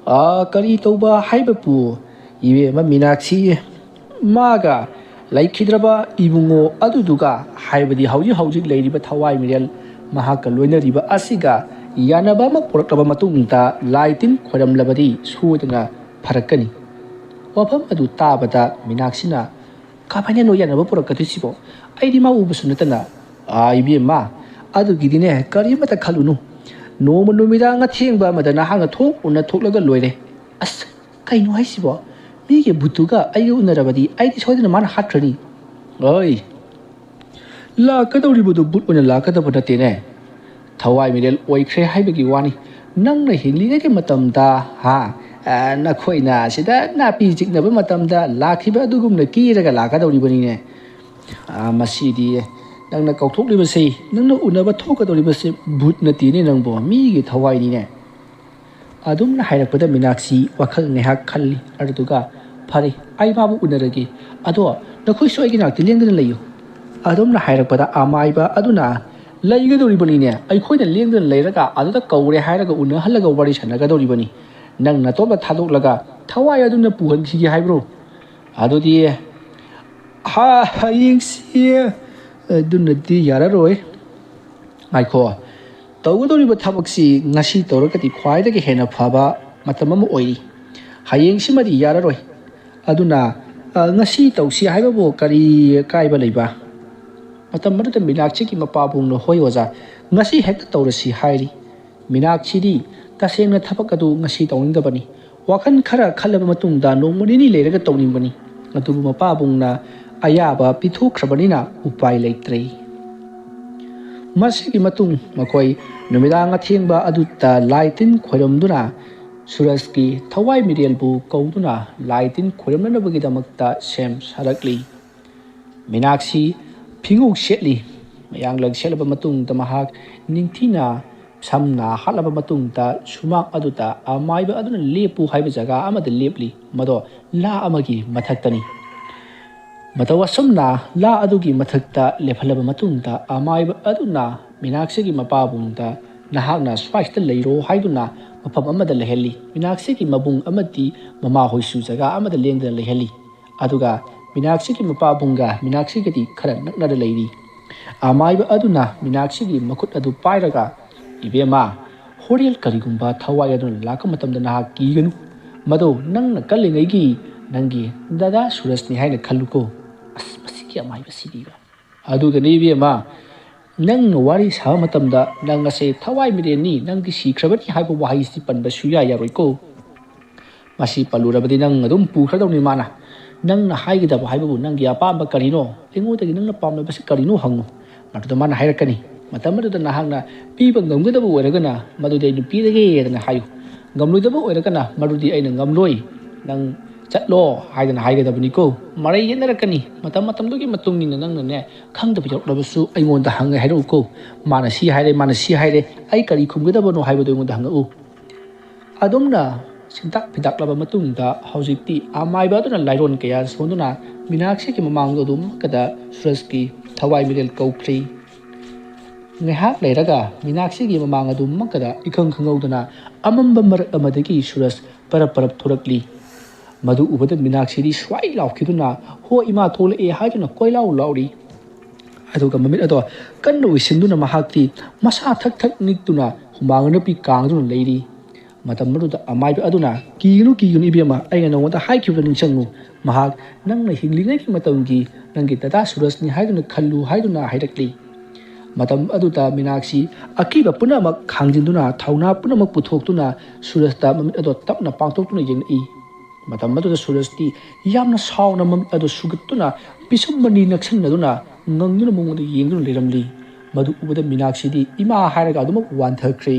"ꯑꯥ, ꯀꯔꯤ ꯇꯧꯕ ꯍꯥꯏꯕꯕꯨ, ꯏꯕꯦꯝꯃ ꯃꯤꯅꯥꯛꯁꯤ, ꯃꯥꯒ ꯂꯩꯈꯤꯗ꯭ꯔꯕ ꯏꯕꯨꯡꯉꯣ ꯑꯗꯨꯗꯨꯒ, ꯍꯥꯏꯕꯗꯤ ꯍꯧꯖꯤꯛ ꯍꯧꯖꯤꯛ ꯂꯩꯔꯤꯕ ꯊꯋꯥꯏ ꯃꯤꯔꯦꯜ ꯃꯍꯥꯛꯀ ꯂꯣꯏꯅꯔꯤꯕ ꯑꯁꯤꯒ ꯌꯥꯅꯕ ꯑꯃ ꯄꯨꯔꯛꯂꯕ ꯃꯇꯨꯡꯗ ꯂꯥꯏ ꯇꯤꯟ ꯈꯣꯏꯔꯝꯂꯕꯗꯤ ꯁꯣꯏꯗꯅ ꯐꯔꯛꯀꯅꯤ꯫" ꯋꯥꯐꯝ ꯑꯗꯨ ꯇꯥꯕꯗ ꯃꯤꯅꯥꯛꯁꯤꯅ, "ꯀꯃꯥꯏꯅꯅꯣ ꯌꯥꯅꯕ ꯄꯨꯔꯛꯀꯗꯣꯏꯁꯤꯕꯣ? ꯑꯩꯗꯤ ꯃꯥ ꯎꯕꯁꯨ ꯅꯠꯇꯅ꯫" "ꯑꯥ, ꯏꯕꯦꯝꯃ, ꯑꯗꯨꯒꯤꯗꯤꯅꯦ ꯀꯔꯤꯃꯇ ꯈꯜꯂꯨꯅꯨ꯫ ꯅꯣꯡꯃ ꯅꯨꯃꯤꯗꯥꯡ ꯑꯊꯦꯡꯕ ꯑꯃꯗ ꯅꯍꯥꯛꯅ ꯊꯣꯛ ꯎꯅ ꯊꯣꯛꯂꯒ ꯂꯣꯏꯔꯦ꯫" "ꯑꯁ, ꯀꯩꯅꯣ ꯍꯥꯏꯁꯤꯕꯣ? ꯃꯤꯒꯤ ꯚꯨꯠꯇꯨꯒ ꯑꯩꯒ ꯎꯅꯔꯕꯗꯤ ꯑꯩꯗꯤ ꯁꯣꯏꯗꯅ ꯃꯥꯅ ꯍꯥꯠꯈ꯭ꯔꯅꯤ꯫" "ꯑꯣꯏ, ꯂꯥꯛꯀꯗꯧꯔꯤꯕꯗꯨ ꯚꯨꯠ ꯑꯣꯏꯅ ꯂꯥꯛꯀꯗꯕ ꯅꯠꯇꯦꯅꯦ꯫ ꯊꯋꯥꯏ ꯃꯤꯔꯦꯜ ꯑꯣꯏꯈ꯭ꯔꯦ ꯍꯥꯏꯕꯒꯤ ꯋꯥꯅꯤ꯫ ꯅꯪꯅ ꯍꯤꯡꯂꯤꯉꯩꯒꯤ ꯃꯇꯝꯗ, ꯍꯥ, ꯑ, ꯅꯈꯣꯏꯅ ꯑꯁꯤꯗ ꯅꯥꯄꯤ ꯆꯤꯛꯅꯕ ꯃꯇꯝꯗ ꯂꯥꯛꯈꯤꯕ ꯑꯗꯨꯒꯨꯝꯅ ꯀꯦꯔꯒ ꯂꯥꯛꯀꯗꯧꯔꯤꯕꯅꯤꯅꯦ꯫ ꯑ, ꯃꯁꯤꯗꯤ ꯅꯪꯅ ꯀꯧꯊꯣꯛꯂꯤꯕꯁꯤ, ꯅꯪꯅ ꯎꯅꯕ ꯊꯣꯛꯀꯗꯧꯔꯤꯕꯁꯤ ꯚꯨꯠ ꯅꯠꯇꯦꯅꯦ ꯅꯪꯕꯣ, ꯃꯤꯒꯤ ꯊꯋꯥꯏꯅꯤꯅꯦ꯫ ꯑꯗꯨꯝꯅ ꯍꯥꯏꯔꯛꯄꯗ ꯃꯤꯅꯥꯛꯁꯤ ꯋꯥꯈꯜ ꯉꯥꯏꯍꯥꯛ ꯈꯜꯂꯤ꯫ ꯑꯗꯨꯗꯨꯒ, "ꯐꯔꯦ, ꯑꯩ ꯃꯥꯕꯨ ꯎꯅꯔꯒꯦ꯫ ꯑꯗꯣ ꯅꯈꯣꯏꯁꯨ ꯑꯩꯒꯤ ꯅꯥꯛꯇ ꯂꯦꯡꯗꯅ ꯂꯩꯌꯨ"꯫ ꯑꯗꯨꯝꯅ ꯍꯥꯏꯔꯛꯄꯗ ꯑꯃꯥꯏꯕ ꯑꯗꯨꯅ, "ꯂꯩꯒꯗꯧꯔꯤꯕꯅꯤꯅꯦ, ꯑꯩꯈꯣꯏꯅ ꯂꯦꯡꯗꯅ ꯂꯩꯔꯒ ꯑꯗꯨꯗ ꯀꯧꯔꯦ ꯍꯥꯏꯔꯒ ꯎꯅꯍꯜꯂꯒ ꯋꯥꯔꯤ ꯁꯥꯟꯅꯒꯗꯧꯔꯤꯕꯅꯤ꯫ ꯅꯪ ꯅꯇꯣꯝꯇ ꯊꯥꯗꯣꯛꯂꯒ ꯊꯋꯥꯏ ꯑꯗꯨꯅ ꯄꯨꯍꯟꯈꯤꯒꯦ ꯍꯥꯏꯕ꯭ꯔꯣ? ꯑꯗꯨꯗꯤ ꯍꯥ, ꯍꯌꯦꯡꯁꯤ ꯑꯗꯨꯅꯗꯤ ꯌꯥꯔꯔꯣꯏ꯫ ꯉꯥꯏꯈꯣ, ꯇꯧꯒꯗꯧꯔꯤꯕ ꯊꯕꯛꯁꯤ ꯉꯁꯤ ꯇꯧꯔꯒꯗꯤ ꯈ꯭ꯋꯥꯏꯗꯒꯤ ꯍꯦꯟꯅ ꯐꯕ ꯃꯇꯝ ꯑꯃ ꯑꯣꯏꯔꯤ꯫ ꯍꯌꯦꯡꯁꯤꯃꯗꯤ ꯌꯥꯔꯔꯣꯏ꯫ ꯑꯗꯨꯅ, ꯑ, ꯉꯁꯤ ꯇꯧꯁꯤ ꯍꯥꯏꯕꯕꯨ ꯀꯔꯤ ꯑꯀꯥꯏꯕ ꯂꯩꯕ?" ꯃꯇꯝ ꯑꯗꯨꯗ ꯃꯤꯅꯥꯛꯁꯤꯒꯤ ꯃꯄꯥꯕꯨꯡꯅ, "ꯍꯣꯏ ꯑꯣꯖꯥ, ꯉꯁꯤ ꯍꯦꯛꯇ ꯇꯧꯔꯁꯤ" ꯍꯥꯏꯔꯤ꯫ ꯃꯤꯅꯥꯛꯁꯤꯗꯤ ꯇꯁꯦꯡꯅ ꯊꯕꯛ ꯑꯗꯨ ꯉꯁꯤ ꯇꯧꯅꯤꯡꯗꯕꯅꯤ꯫ ꯋꯥꯈꯜ ꯈꯔ ꯈꯜꯂꯕ ꯃꯇꯨꯡꯗ ꯅꯣꯡꯃ ꯅꯤꯅꯤ ꯂꯩꯔꯒ ꯇꯧꯅꯤꯡꯕꯅꯤ꯫ ꯑꯗꯨꯕꯨ ꯃꯄꯥꯕꯨꯡꯅ ꯑꯌꯥꯕ ꯄꯤꯊꯣꯛꯈ꯭ꯔꯕꯅꯤꯅ ꯎꯄꯥꯏ ꯂꯩꯇ꯭ꯔꯦ꯫ ꯃꯁꯤꯒꯤ ꯃꯇꯨꯡ ꯃꯈꯣꯏ ꯅꯨꯃꯤꯗꯥꯡ ꯑꯊꯦꯡꯕ ꯑꯗꯨꯗ ꯂꯥꯏ ꯇꯤꯟ ꯈꯣꯏꯔꯝꯗꯨꯅ ꯁꯨꯔꯖꯀꯤ ꯊꯋꯥꯏ ꯃꯤꯔꯦꯜꯕꯨ ꯀꯧꯗꯨꯅ ꯂꯥꯏ ꯇꯤꯟ ꯈꯣꯏꯔꯝꯅꯅꯕꯒꯤꯗꯃꯛꯇ ꯁꯦꯝ ꯁꯥꯔꯛꯂꯤ꯫ ꯃꯤꯅꯥꯛꯁꯤ ꯐꯤꯉꯧ ꯁꯦꯠꯂꯤ꯫ ꯃꯌꯥꯡꯂꯪ ꯁꯦꯠꯂꯕ ꯃꯇꯨꯡꯗ ꯃꯍꯥꯛ ꯅꯤꯡꯊꯤꯅ ꯁꯝꯅ ꯍꯥꯠꯂꯕ ꯃꯇꯨꯡꯗ ꯁꯨꯃꯥꯡ ꯑꯗꯨꯗ ꯑꯃꯥꯏꯕ ꯑꯗꯨꯅ ꯂꯦꯞꯄꯨ ꯍꯥꯏꯕ ꯖꯒꯥ ꯑꯃꯗ ꯂꯦꯞꯂꯤ, ꯃꯗꯣ ꯂꯥ ꯑꯃꯒꯤ ꯃꯊꯛꯇꯅꯤ꯫ ꯃꯇꯧ ꯑꯁꯨꯝꯅ ꯂꯥ ꯑꯗꯨꯒꯤ ꯃꯊꯛꯇ ꯂꯦꯞꯍꯜꯂꯕ ꯃꯇꯨꯡꯗ ꯑꯃꯥꯏꯕ ꯑꯗꯨꯅ ꯃꯤꯅꯥꯛꯁꯤꯒꯤ ꯃꯄꯥꯕꯨꯡꯗ, "ꯅꯍꯥꯛꯅ ꯁ꯭ꯋꯥꯏꯁꯤꯗ ꯂꯩꯔꯣ" ꯍꯥꯏꯗꯨꯅ ꯃꯐꯝ ꯑꯃꯗ ꯂꯩꯍꯜꯂꯤ꯫ ꯃꯤꯅꯥꯛꯁꯤꯒꯤ ꯃꯕꯨꯡ ꯑꯃꯗꯤ ꯃꯃꯥꯍꯣꯏꯁꯨ ꯖꯒꯥ ꯑꯃꯗ ꯂꯦꯡꯗꯅ ꯂꯩꯍꯜꯂꯤ꯫ ꯑꯗꯨꯒ ꯃꯤꯅꯥꯛꯁꯤꯒꯤ ꯃꯄꯥꯕꯨꯡꯒ ꯃꯤꯅꯥꯛꯁꯤꯒꯗꯤ ꯈꯔ ꯅꯛꯅꯔ ꯂꯩꯔꯤ꯫ ꯑꯃꯥꯏꯕ ꯑꯗꯨꯅ ꯃꯤꯅꯥꯛꯁꯤꯒꯤ ꯃꯈꯨꯠ ꯑꯗꯨ ꯄꯥꯏꯔꯒ, "ꯏꯕꯦꯝꯃ, ꯍꯣꯔꯦꯟ ꯀꯔꯤꯒꯨꯝꯕ ꯊꯋꯥꯏ ꯑꯗꯨꯅ ꯂꯥꯛꯄ ꯃꯇꯝꯗ ꯅꯍꯥꯛ ꯀꯤꯒꯅꯨ꯫ ꯃꯗꯨ ꯅꯪꯅ ꯀꯜꯂꯤꯉꯩꯒꯤ ꯅꯪꯒꯤ ꯗꯗꯥ ꯁꯨꯔꯖꯅꯤ ꯍꯥꯏꯅ ꯈꯜꯂꯨꯀꯣ"꯫ ꯑꯁ, ꯃꯁꯤꯒꯤ ꯑꯃꯥꯏꯕꯁꯤꯗꯤꯕ꯫ "ꯑꯗꯨꯒꯅꯤ ꯏꯕꯦꯝꯃ, ꯅꯪꯅ ꯋꯥꯔꯤ ꯁꯥꯕ ꯃꯇꯝꯗ ꯅꯪ ꯑꯁꯦ ꯊꯋꯥꯏ ꯃꯤꯔꯦꯟꯅꯤ, ꯅꯪꯗꯤ ꯁꯤꯈ꯭ꯔꯕꯅꯤ ꯍꯥꯏꯕ ꯋꯥꯍꯩꯁꯤ ꯄꯟꯕ ꯁꯨꯌꯥ ꯌꯥꯔꯣꯏꯀꯣ꯫ ꯃꯁꯤ ꯄꯜꯂꯨꯔꯕꯗꯤ ꯅꯪ ꯑꯗꯨꯝ ꯄꯨꯈ꯭ꯔꯗꯧꯅꯤ ꯃꯥꯅ꯫ ꯅꯪꯅ ꯍꯥꯏꯒꯗꯕ ꯍꯥꯏꯕꯕꯨ ꯅꯪꯒꯤ ꯑꯄꯥꯝꯕ ꯀꯔꯤꯅꯣ? ꯑꯩꯉꯣꯟꯗꯒꯤ ꯅꯪꯅ ꯄꯥꯝꯂꯕꯁꯤ ꯀꯔꯤꯅꯣ ꯍꯪꯉꯨ꯫ ꯃꯗꯨꯗ ꯃꯥꯅ ꯍꯥꯏꯔꯛꯀꯅꯤ꯫ ꯃꯇꯝ ꯑꯗꯨꯗ ꯅꯍꯥꯛꯅ ꯄꯤꯕ ꯉꯝꯒꯗꯕ ꯑꯣꯏꯔꯒꯅ ꯃꯗꯨꯗꯤ ꯑꯩꯅ ꯄꯤꯔꯒꯦꯗꯅ ꯍꯥꯏꯌꯨ, ꯉꯝꯂꯣꯏꯗꯕ ꯑꯣꯏꯔꯒꯅ ꯃꯗꯨꯗꯤ ꯑꯩꯅ ꯉꯝꯂꯣꯏ, ꯅꯪ ꯆꯠꯂꯣ ꯍꯥꯏꯗꯅ ꯍꯥꯏꯒꯗꯕꯅꯤꯀꯣ꯫ ꯃꯔꯩ ꯌꯦꯠꯅꯔꯛꯀꯅꯤ꯫ ꯃꯇꯝ ꯃꯇꯝꯗꯨꯒꯤ ꯃꯇꯨꯡ ꯏꯟꯅ ꯅꯪꯅꯅꯦ, ꯈꯪꯗꯕ ꯌꯥꯎꯔꯛꯂꯕꯁꯨ ꯑꯩꯉꯣꯟꯗ ꯍꯪꯉꯦ ꯍꯥꯏꯔꯛꯎꯀꯣ꯫ ꯃꯥꯅ ꯁꯤ ꯍꯥꯏꯔꯦ, ꯃꯥꯅ ꯁꯤ ꯍꯥꯏꯔꯦ, ꯑꯩ ꯀꯔꯤ ꯈꯨꯝꯒꯗꯕꯅꯣ ꯍꯥꯏꯕꯗꯨ ꯑꯩꯉꯣꯟꯗ ꯍꯪꯉꯛꯎ꯫ ꯑꯗꯨꯝꯅ ꯁꯤꯟꯇꯥꯛ ꯐꯤꯇꯥꯛꯂꯕ ꯃꯇꯨꯡꯗ ꯍꯧꯖꯤꯛꯇꯤ ꯑꯃꯥꯏꯕ ꯑꯗꯨꯅ ꯂꯥꯏꯔꯣꯟ ꯀꯌꯥ ꯁꯣꯟꯗꯨꯅ ꯃꯤꯅꯥꯛꯁꯤꯒꯤ ꯃꯃꯥꯡꯗ ꯑꯗꯨꯃꯛꯀꯗ ꯁꯨꯔꯖꯀꯤ ꯊꯋꯥꯏ ꯃꯤꯔꯦꯜ ꯀꯧꯈ꯭ꯔꯦ꯫ ꯉꯥꯏꯍꯥꯛ ꯂꯩꯔꯒ ꯃꯤꯅꯥꯛꯁꯤꯒꯤ ꯃꯃꯥꯡ ꯑꯗꯨꯃꯛꯀꯗ ꯏꯈꯪ ꯈꯪꯍꯧꯗꯅ ꯑꯃꯝꯕ ꯃꯔꯛ ꯑꯃꯗꯒꯤ ꯁꯨꯔꯖ ꯄꯔꯞ ꯄꯔꯞ ꯊꯣꯔꯛꯂꯤ꯫ ꯃꯗꯨ ꯎꯕꯗ ꯃꯤꯅꯥꯛꯁꯤꯗꯤ ꯁ꯭ꯋꯥꯏ ꯂꯥꯎꯈꯤꯗꯨꯅ, "ꯍꯣ ꯏꯃꯥ, ꯊꯣꯛꯂꯛꯑꯦ" ꯍꯥꯏꯗꯨꯅ ꯀꯣꯏꯂꯥꯎ ꯂꯥꯎꯔꯤ꯫ ꯑꯗꯨꯒ ꯃꯃꯤꯠ ꯑꯗꯣ ꯀꯟꯅ ꯎꯏꯁꯤꯟꯗꯨꯅ ꯃꯍꯥꯛꯇꯤ ꯃꯁꯥ ꯊꯛ ꯊꯛ ꯅꯤꯛꯇꯨꯅ ꯍꯨꯃꯥꯡ ꯑꯅꯞꯄꯤ ꯀꯥꯡꯗꯨꯅ ꯂꯩꯔꯤ꯫ ꯃꯇꯝ ꯑꯗꯨꯗ ꯑꯃꯥꯏꯕ ꯑꯗꯨꯅ, "ꯀꯤꯒꯅꯨ, ꯀꯤꯒꯅꯨ ꯏꯕꯦꯝꯃ, ꯑꯩꯅ ꯅꯉꯣꯟꯗ ꯍꯥꯏꯈꯤꯕꯗꯨ ꯅꯤꯡꯁꯤꯡꯉꯨ꯫ ꯃꯍꯥꯛ ꯅꯪꯅ ꯍꯤꯡꯂꯤꯉꯩꯒꯤ ꯃꯇꯝꯒꯤ ꯅꯪꯒꯤ ꯗꯗꯥ ꯁꯨꯔꯖꯅꯤ ꯍꯥꯏꯗꯨꯅ ꯈꯜꯂꯨ" ꯍꯥꯏꯗꯨꯅ ꯍꯥꯏꯔꯛꯂꯤ꯫ ꯃꯇꯝ ꯑꯗꯨꯗ ꯃꯤꯅꯥꯛꯁꯤ ꯑꯀꯤꯕ ꯄꯨꯝꯅꯃꯛ ꯈꯥꯡꯖꯤꯟꯗꯨꯅ, ꯊꯧꯅꯥ ꯄꯨꯝꯅꯃꯛ ꯄꯨꯊꯣꯛꯇꯨꯅ ꯁꯨꯔꯖꯇ ꯃꯃꯤꯠ ꯑꯗꯣ ꯇꯞꯅ ꯄꯥꯡꯊꯣꯛꯇꯨꯅ ꯌꯦꯡꯂꯛꯏ꯫ ꯃꯇꯝ ꯑꯗꯨꯗ ꯁꯨꯔꯖꯇꯤ ꯌꯥꯝꯅ ꯁꯥꯎꯅ ꯃꯃꯤꯠ ꯑꯗꯨ ꯁꯨꯒꯠꯇꯨꯅ ꯄꯤꯁꯨꯝ ꯑꯅꯤ ꯅꯛꯁꯟꯅꯗꯨꯅ ꯉꯪꯗꯨꯅ ꯃꯉꯣꯟꯗ ꯌꯦꯡꯗꯨꯅ ꯂꯩꯔꯝꯂꯤ꯫ ꯃꯗꯨ ꯎꯕꯗ ꯃꯤꯅꯥꯛꯁꯤꯗꯤ ꯏꯃꯥ ꯍꯥꯏꯔꯒ ꯑꯗꯨꯃꯛ ꯋꯥꯟꯊꯈ꯭ꯔꯦ꯫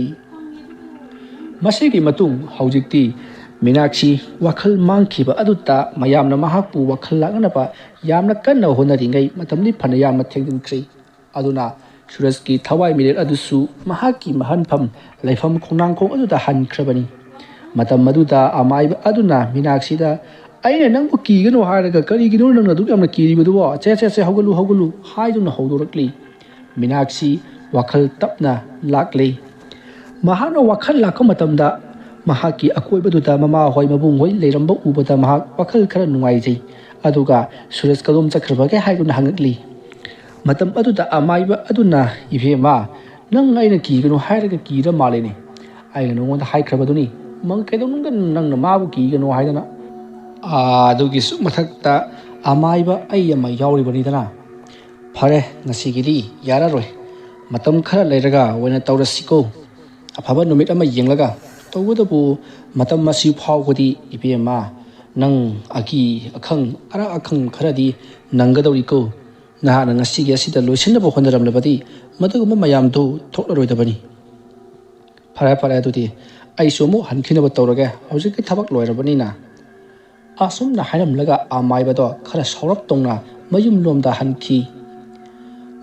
ꯃꯁꯤꯒꯤ ꯃꯇꯨꯡ ꯍꯧꯖꯤꯛꯇꯤ ꯃꯤꯅꯥꯛꯁꯤ ꯋꯥꯈꯜ ꯃꯥꯡꯈꯤꯕ ꯑꯗꯨꯗ ꯃꯌꯥꯝꯅ ꯃꯍꯥꯛꯄꯨ ꯋꯥꯈꯜ ꯂꯥꯛꯅꯅꯕ ꯌꯥꯝꯅ ꯀꯟꯅ ꯍꯣꯠꯅꯔꯤꯉꯩ ꯃꯇꯝꯗꯤ ꯐꯅ ꯌꯥꯝꯅ ꯊꯦꯡꯖꯤꯟꯈ꯭ꯔꯦ꯫ ꯑꯗꯨꯅ ꯁꯨꯔꯖꯀꯤ ꯊꯋꯥꯏ ꯃꯤꯔꯦꯜ ꯑꯗꯨꯁꯨ ꯃꯍꯥꯛꯀꯤ ꯃꯍꯟꯐꯝ ꯂꯩꯐꯝ ꯈꯣꯡꯅꯥꯡꯈꯣꯡ ꯑꯗꯨꯗ ꯍꯟꯈ꯭ꯔꯕꯅꯤ꯫ ꯃꯇꯝ ꯑꯗꯨꯗ ꯑꯃꯥꯏꯕ ꯑꯗꯨꯅ ꯃꯤꯅꯥꯛꯁꯤꯗ, "ꯑꯩꯅ ꯅꯪꯕꯨ ꯀꯤꯒꯅꯨ ꯍꯥꯏꯔꯒ ꯀꯔꯤꯒꯤꯅꯣ ꯅꯪꯅ ꯑꯗꯨꯛ ꯌꯥꯝꯅ ꯀꯤꯔꯤꯕꯗꯨꯕꯣ? ꯁꯦ, ꯁꯦ, ꯁꯦ, ꯍꯧꯒꯠꯂꯨ, ꯍꯧꯒꯠꯂꯨ" ꯍꯥꯏꯗꯨꯅ ꯍꯧꯗꯣꯔꯛꯂꯤ꯫ ꯃꯤꯅꯥꯛꯁꯤ ꯋꯥꯈꯜ ꯇꯞꯅ ꯂꯥꯛꯂꯤ꯫ ꯃꯍꯥꯛꯅ ꯋꯥꯈꯜ ꯂꯥꯛꯄ ꯃꯇꯝꯗ ꯃꯍꯥꯛꯀꯤ ꯑꯀꯣꯏꯕꯗꯨꯗ ꯃꯃꯥ ꯍꯣꯏ, ꯃꯕꯨꯡ ꯍꯣꯏ ꯂꯩꯔꯝꯕ ꯎꯕꯗ ꯃꯍꯥꯛ ꯋꯥꯈꯜ ꯈꯔ ꯅꯨꯡꯉꯥꯏꯖꯩ꯫ ꯑꯗꯨꯒ ꯁꯨꯔꯖ ꯀꯗꯣꯝ ꯆꯠꯈ꯭ꯔꯕꯒꯦ ꯍꯥꯏꯗꯨꯅ ꯍꯪꯉꯛꯂꯤ꯫ ꯃꯇꯝ ꯑꯗꯨꯗ ꯑꯃꯥꯏꯕ ꯑꯗꯨꯅ, "ꯏꯕꯦꯝꯃ, ꯅꯪ ꯑꯩꯅ ꯀꯤꯒꯅꯨ ꯍꯥꯏꯔꯒ ꯀꯤꯔ ꯃꯥꯜꯂꯦꯅꯦ꯫ ꯑꯩꯅ ꯅꯉꯣꯟꯗ ꯍꯥꯏꯈ꯭ꯔꯕꯗꯨꯅꯤ, ꯃꯪ ꯀꯩꯗꯧꯅꯨꯡꯗ ꯅꯪꯅ ꯃꯥꯕꯨ ꯀꯤꯒꯅꯨ ꯍꯥꯏꯗꯅ"꯫ ꯑꯥ, ꯑꯗꯨꯒꯤꯁꯨ ꯃꯊꯛꯇ ꯑꯃꯥꯏꯕ ꯑꯩ ꯑꯃ ꯌꯥꯎꯔꯤꯕꯅꯤꯗꯅ꯫ ꯐꯔꯦ, ꯉꯁꯤꯒꯤꯗꯤ ꯌꯥꯔꯔꯣꯏ꯫ ꯃꯇꯝ ꯈꯔ ꯂꯩꯔꯒ ꯑꯣꯏꯅ ꯇꯧꯔꯁꯤꯀꯣ꯫ ꯑꯐꯕ ꯅꯨꯃꯤꯠ ꯑꯃ ꯌꯦꯡꯂꯒ꯫ ꯇꯧꯕꯇꯕꯨ ꯃꯇꯝ ꯑꯁꯤ ꯐꯥꯎꯕꯗꯤ ꯏꯕꯦꯝꯃ, ꯅꯪ ꯑꯀꯤ ꯑꯈꯪ, ꯑꯔꯥꯛ ꯑꯈꯪ ꯈꯔꯗꯤ ꯅꯪꯒꯗꯧꯔꯤꯀꯣ꯫ ꯅꯍꯥꯛꯅ ꯉꯁꯤꯒꯤ ꯑꯁꯤꯗ ꯂꯣꯏꯁꯤꯟꯅꯕ ꯍꯣꯠꯅꯔꯝꯂꯕꯗꯤ ꯃꯗꯨꯒꯨꯝꯕ ꯃꯌꯥꯝꯗꯨ ꯊꯣꯛꯂꯔꯣꯏꯗꯕꯅꯤ꯫ "ꯐꯔꯦ, ꯐꯔꯦ, ꯑꯗꯨꯗꯤ ꯑꯩꯁꯨ ꯑꯃꯨꯛ ꯍꯟꯈꯤꯅꯕ ꯇꯧꯔꯒꯦ, ꯍꯧꯖꯤꯛꯇꯤ ꯊꯕꯛ ꯂꯣꯏꯔꯕꯅꯤꯅ"꯫ ꯑꯁꯨꯝꯅ ꯍꯥꯏꯔꯝꯂꯒ ꯑꯃꯥꯏꯕꯗꯣ ꯈꯔ ꯁꯥꯎꯔꯞ ꯇꯧꯅ ꯃꯌꯨꯝꯂꯣꯝꯗ ꯍꯟꯈꯤ꯫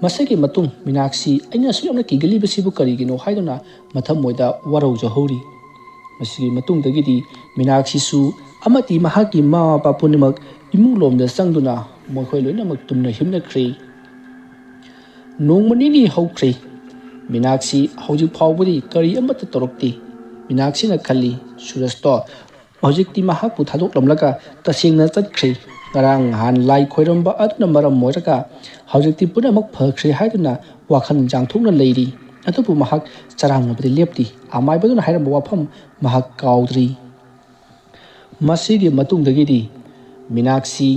ꯃꯁꯤꯒꯤ ꯃꯇꯨꯡ ꯃꯤꯅꯥꯛꯁꯤ "ꯑꯩꯅ ꯑꯁꯨꯛ ꯌꯥꯝꯅ ꯀꯤꯒꯜꯂꯤꯕꯁꯤꯕꯨ ꯀꯔꯤꯒꯤꯅꯣ?" ꯍꯥꯏꯗꯨꯅ ꯃꯊꯃꯣꯏꯗ ꯋꯥꯔꯧꯖꯍꯧꯔꯤ꯫ ꯃꯁꯤꯒꯤ ꯃꯇꯨꯡꯗꯒꯤꯗꯤ ꯃꯤꯅꯥꯛꯁꯤꯁꯨ ꯑꯃꯗꯤ ꯃꯍꯥꯛꯀꯤ ꯃꯃꯥ ꯃꯄꯥ ꯄꯨꯝꯅꯃꯛ ꯏꯃꯨꯡꯂꯣꯝꯗ ꯆꯪꯗꯨꯅ ꯃꯈꯣꯏ ꯂꯣꯏꯅꯃꯛ ꯇꯨꯝꯅ ꯍꯤꯞꯅꯈ꯭ꯔꯦ꯫ ꯅꯣꯡꯃ ꯅꯤꯅꯤ ꯍꯧꯈ꯭ꯔꯦ꯫ ꯃꯤꯅꯥꯛꯁꯤ ꯍꯧꯖꯤꯛ ꯐꯥꯎꯕꯗꯤ ꯀꯔꯤ ꯑꯃꯠꯇ ꯇꯧꯔꯛꯇꯦ꯫ ꯃꯤꯅꯥꯛꯁꯤꯅ ꯈꯜꯂꯤ, ꯁꯨꯔꯖꯇꯣ ꯍꯧꯖꯤꯛꯇꯤ ꯃꯍꯥꯛꯄꯨ ꯊꯥꯗꯣꯛꯂꯝꯂꯒ ꯇꯁꯦꯡꯅ ꯆꯠꯈ꯭ꯔꯦ꯫ ꯉꯔꯥꯡ ꯅꯍꯥꯟ ꯂꯥꯏ ꯈꯣꯏꯔꯝꯕ ꯑꯗꯨꯅ ꯃꯔꯝ ꯑꯣꯏꯔꯒ ꯍꯧꯖꯤꯛꯇꯤ ꯄꯨꯝꯅꯃꯛ ꯐꯈ꯭ꯔꯦ ꯍꯥꯏꯗꯨꯅ ꯋꯥꯈꯜ ꯆꯥꯡꯊꯣꯛꯅ ꯂꯩꯔꯤ꯫ ꯑꯗꯨꯕꯨ ꯃꯍꯥꯛ ꯆꯔꯥꯡꯅꯕꯗꯤ ꯂꯦꯞꯇꯦ꯫ ꯑꯃꯥꯏꯕꯗꯨꯅ ꯍꯥꯏꯔꯝꯕ ꯋꯥꯐꯝ ꯃꯍꯥꯛ ꯀꯥꯎꯗ꯭ꯔꯤ꯫ ꯃꯁꯤꯒꯤ ꯃꯇꯨꯡꯗꯒꯤꯗꯤ ꯃꯤꯅꯥꯛꯁꯤ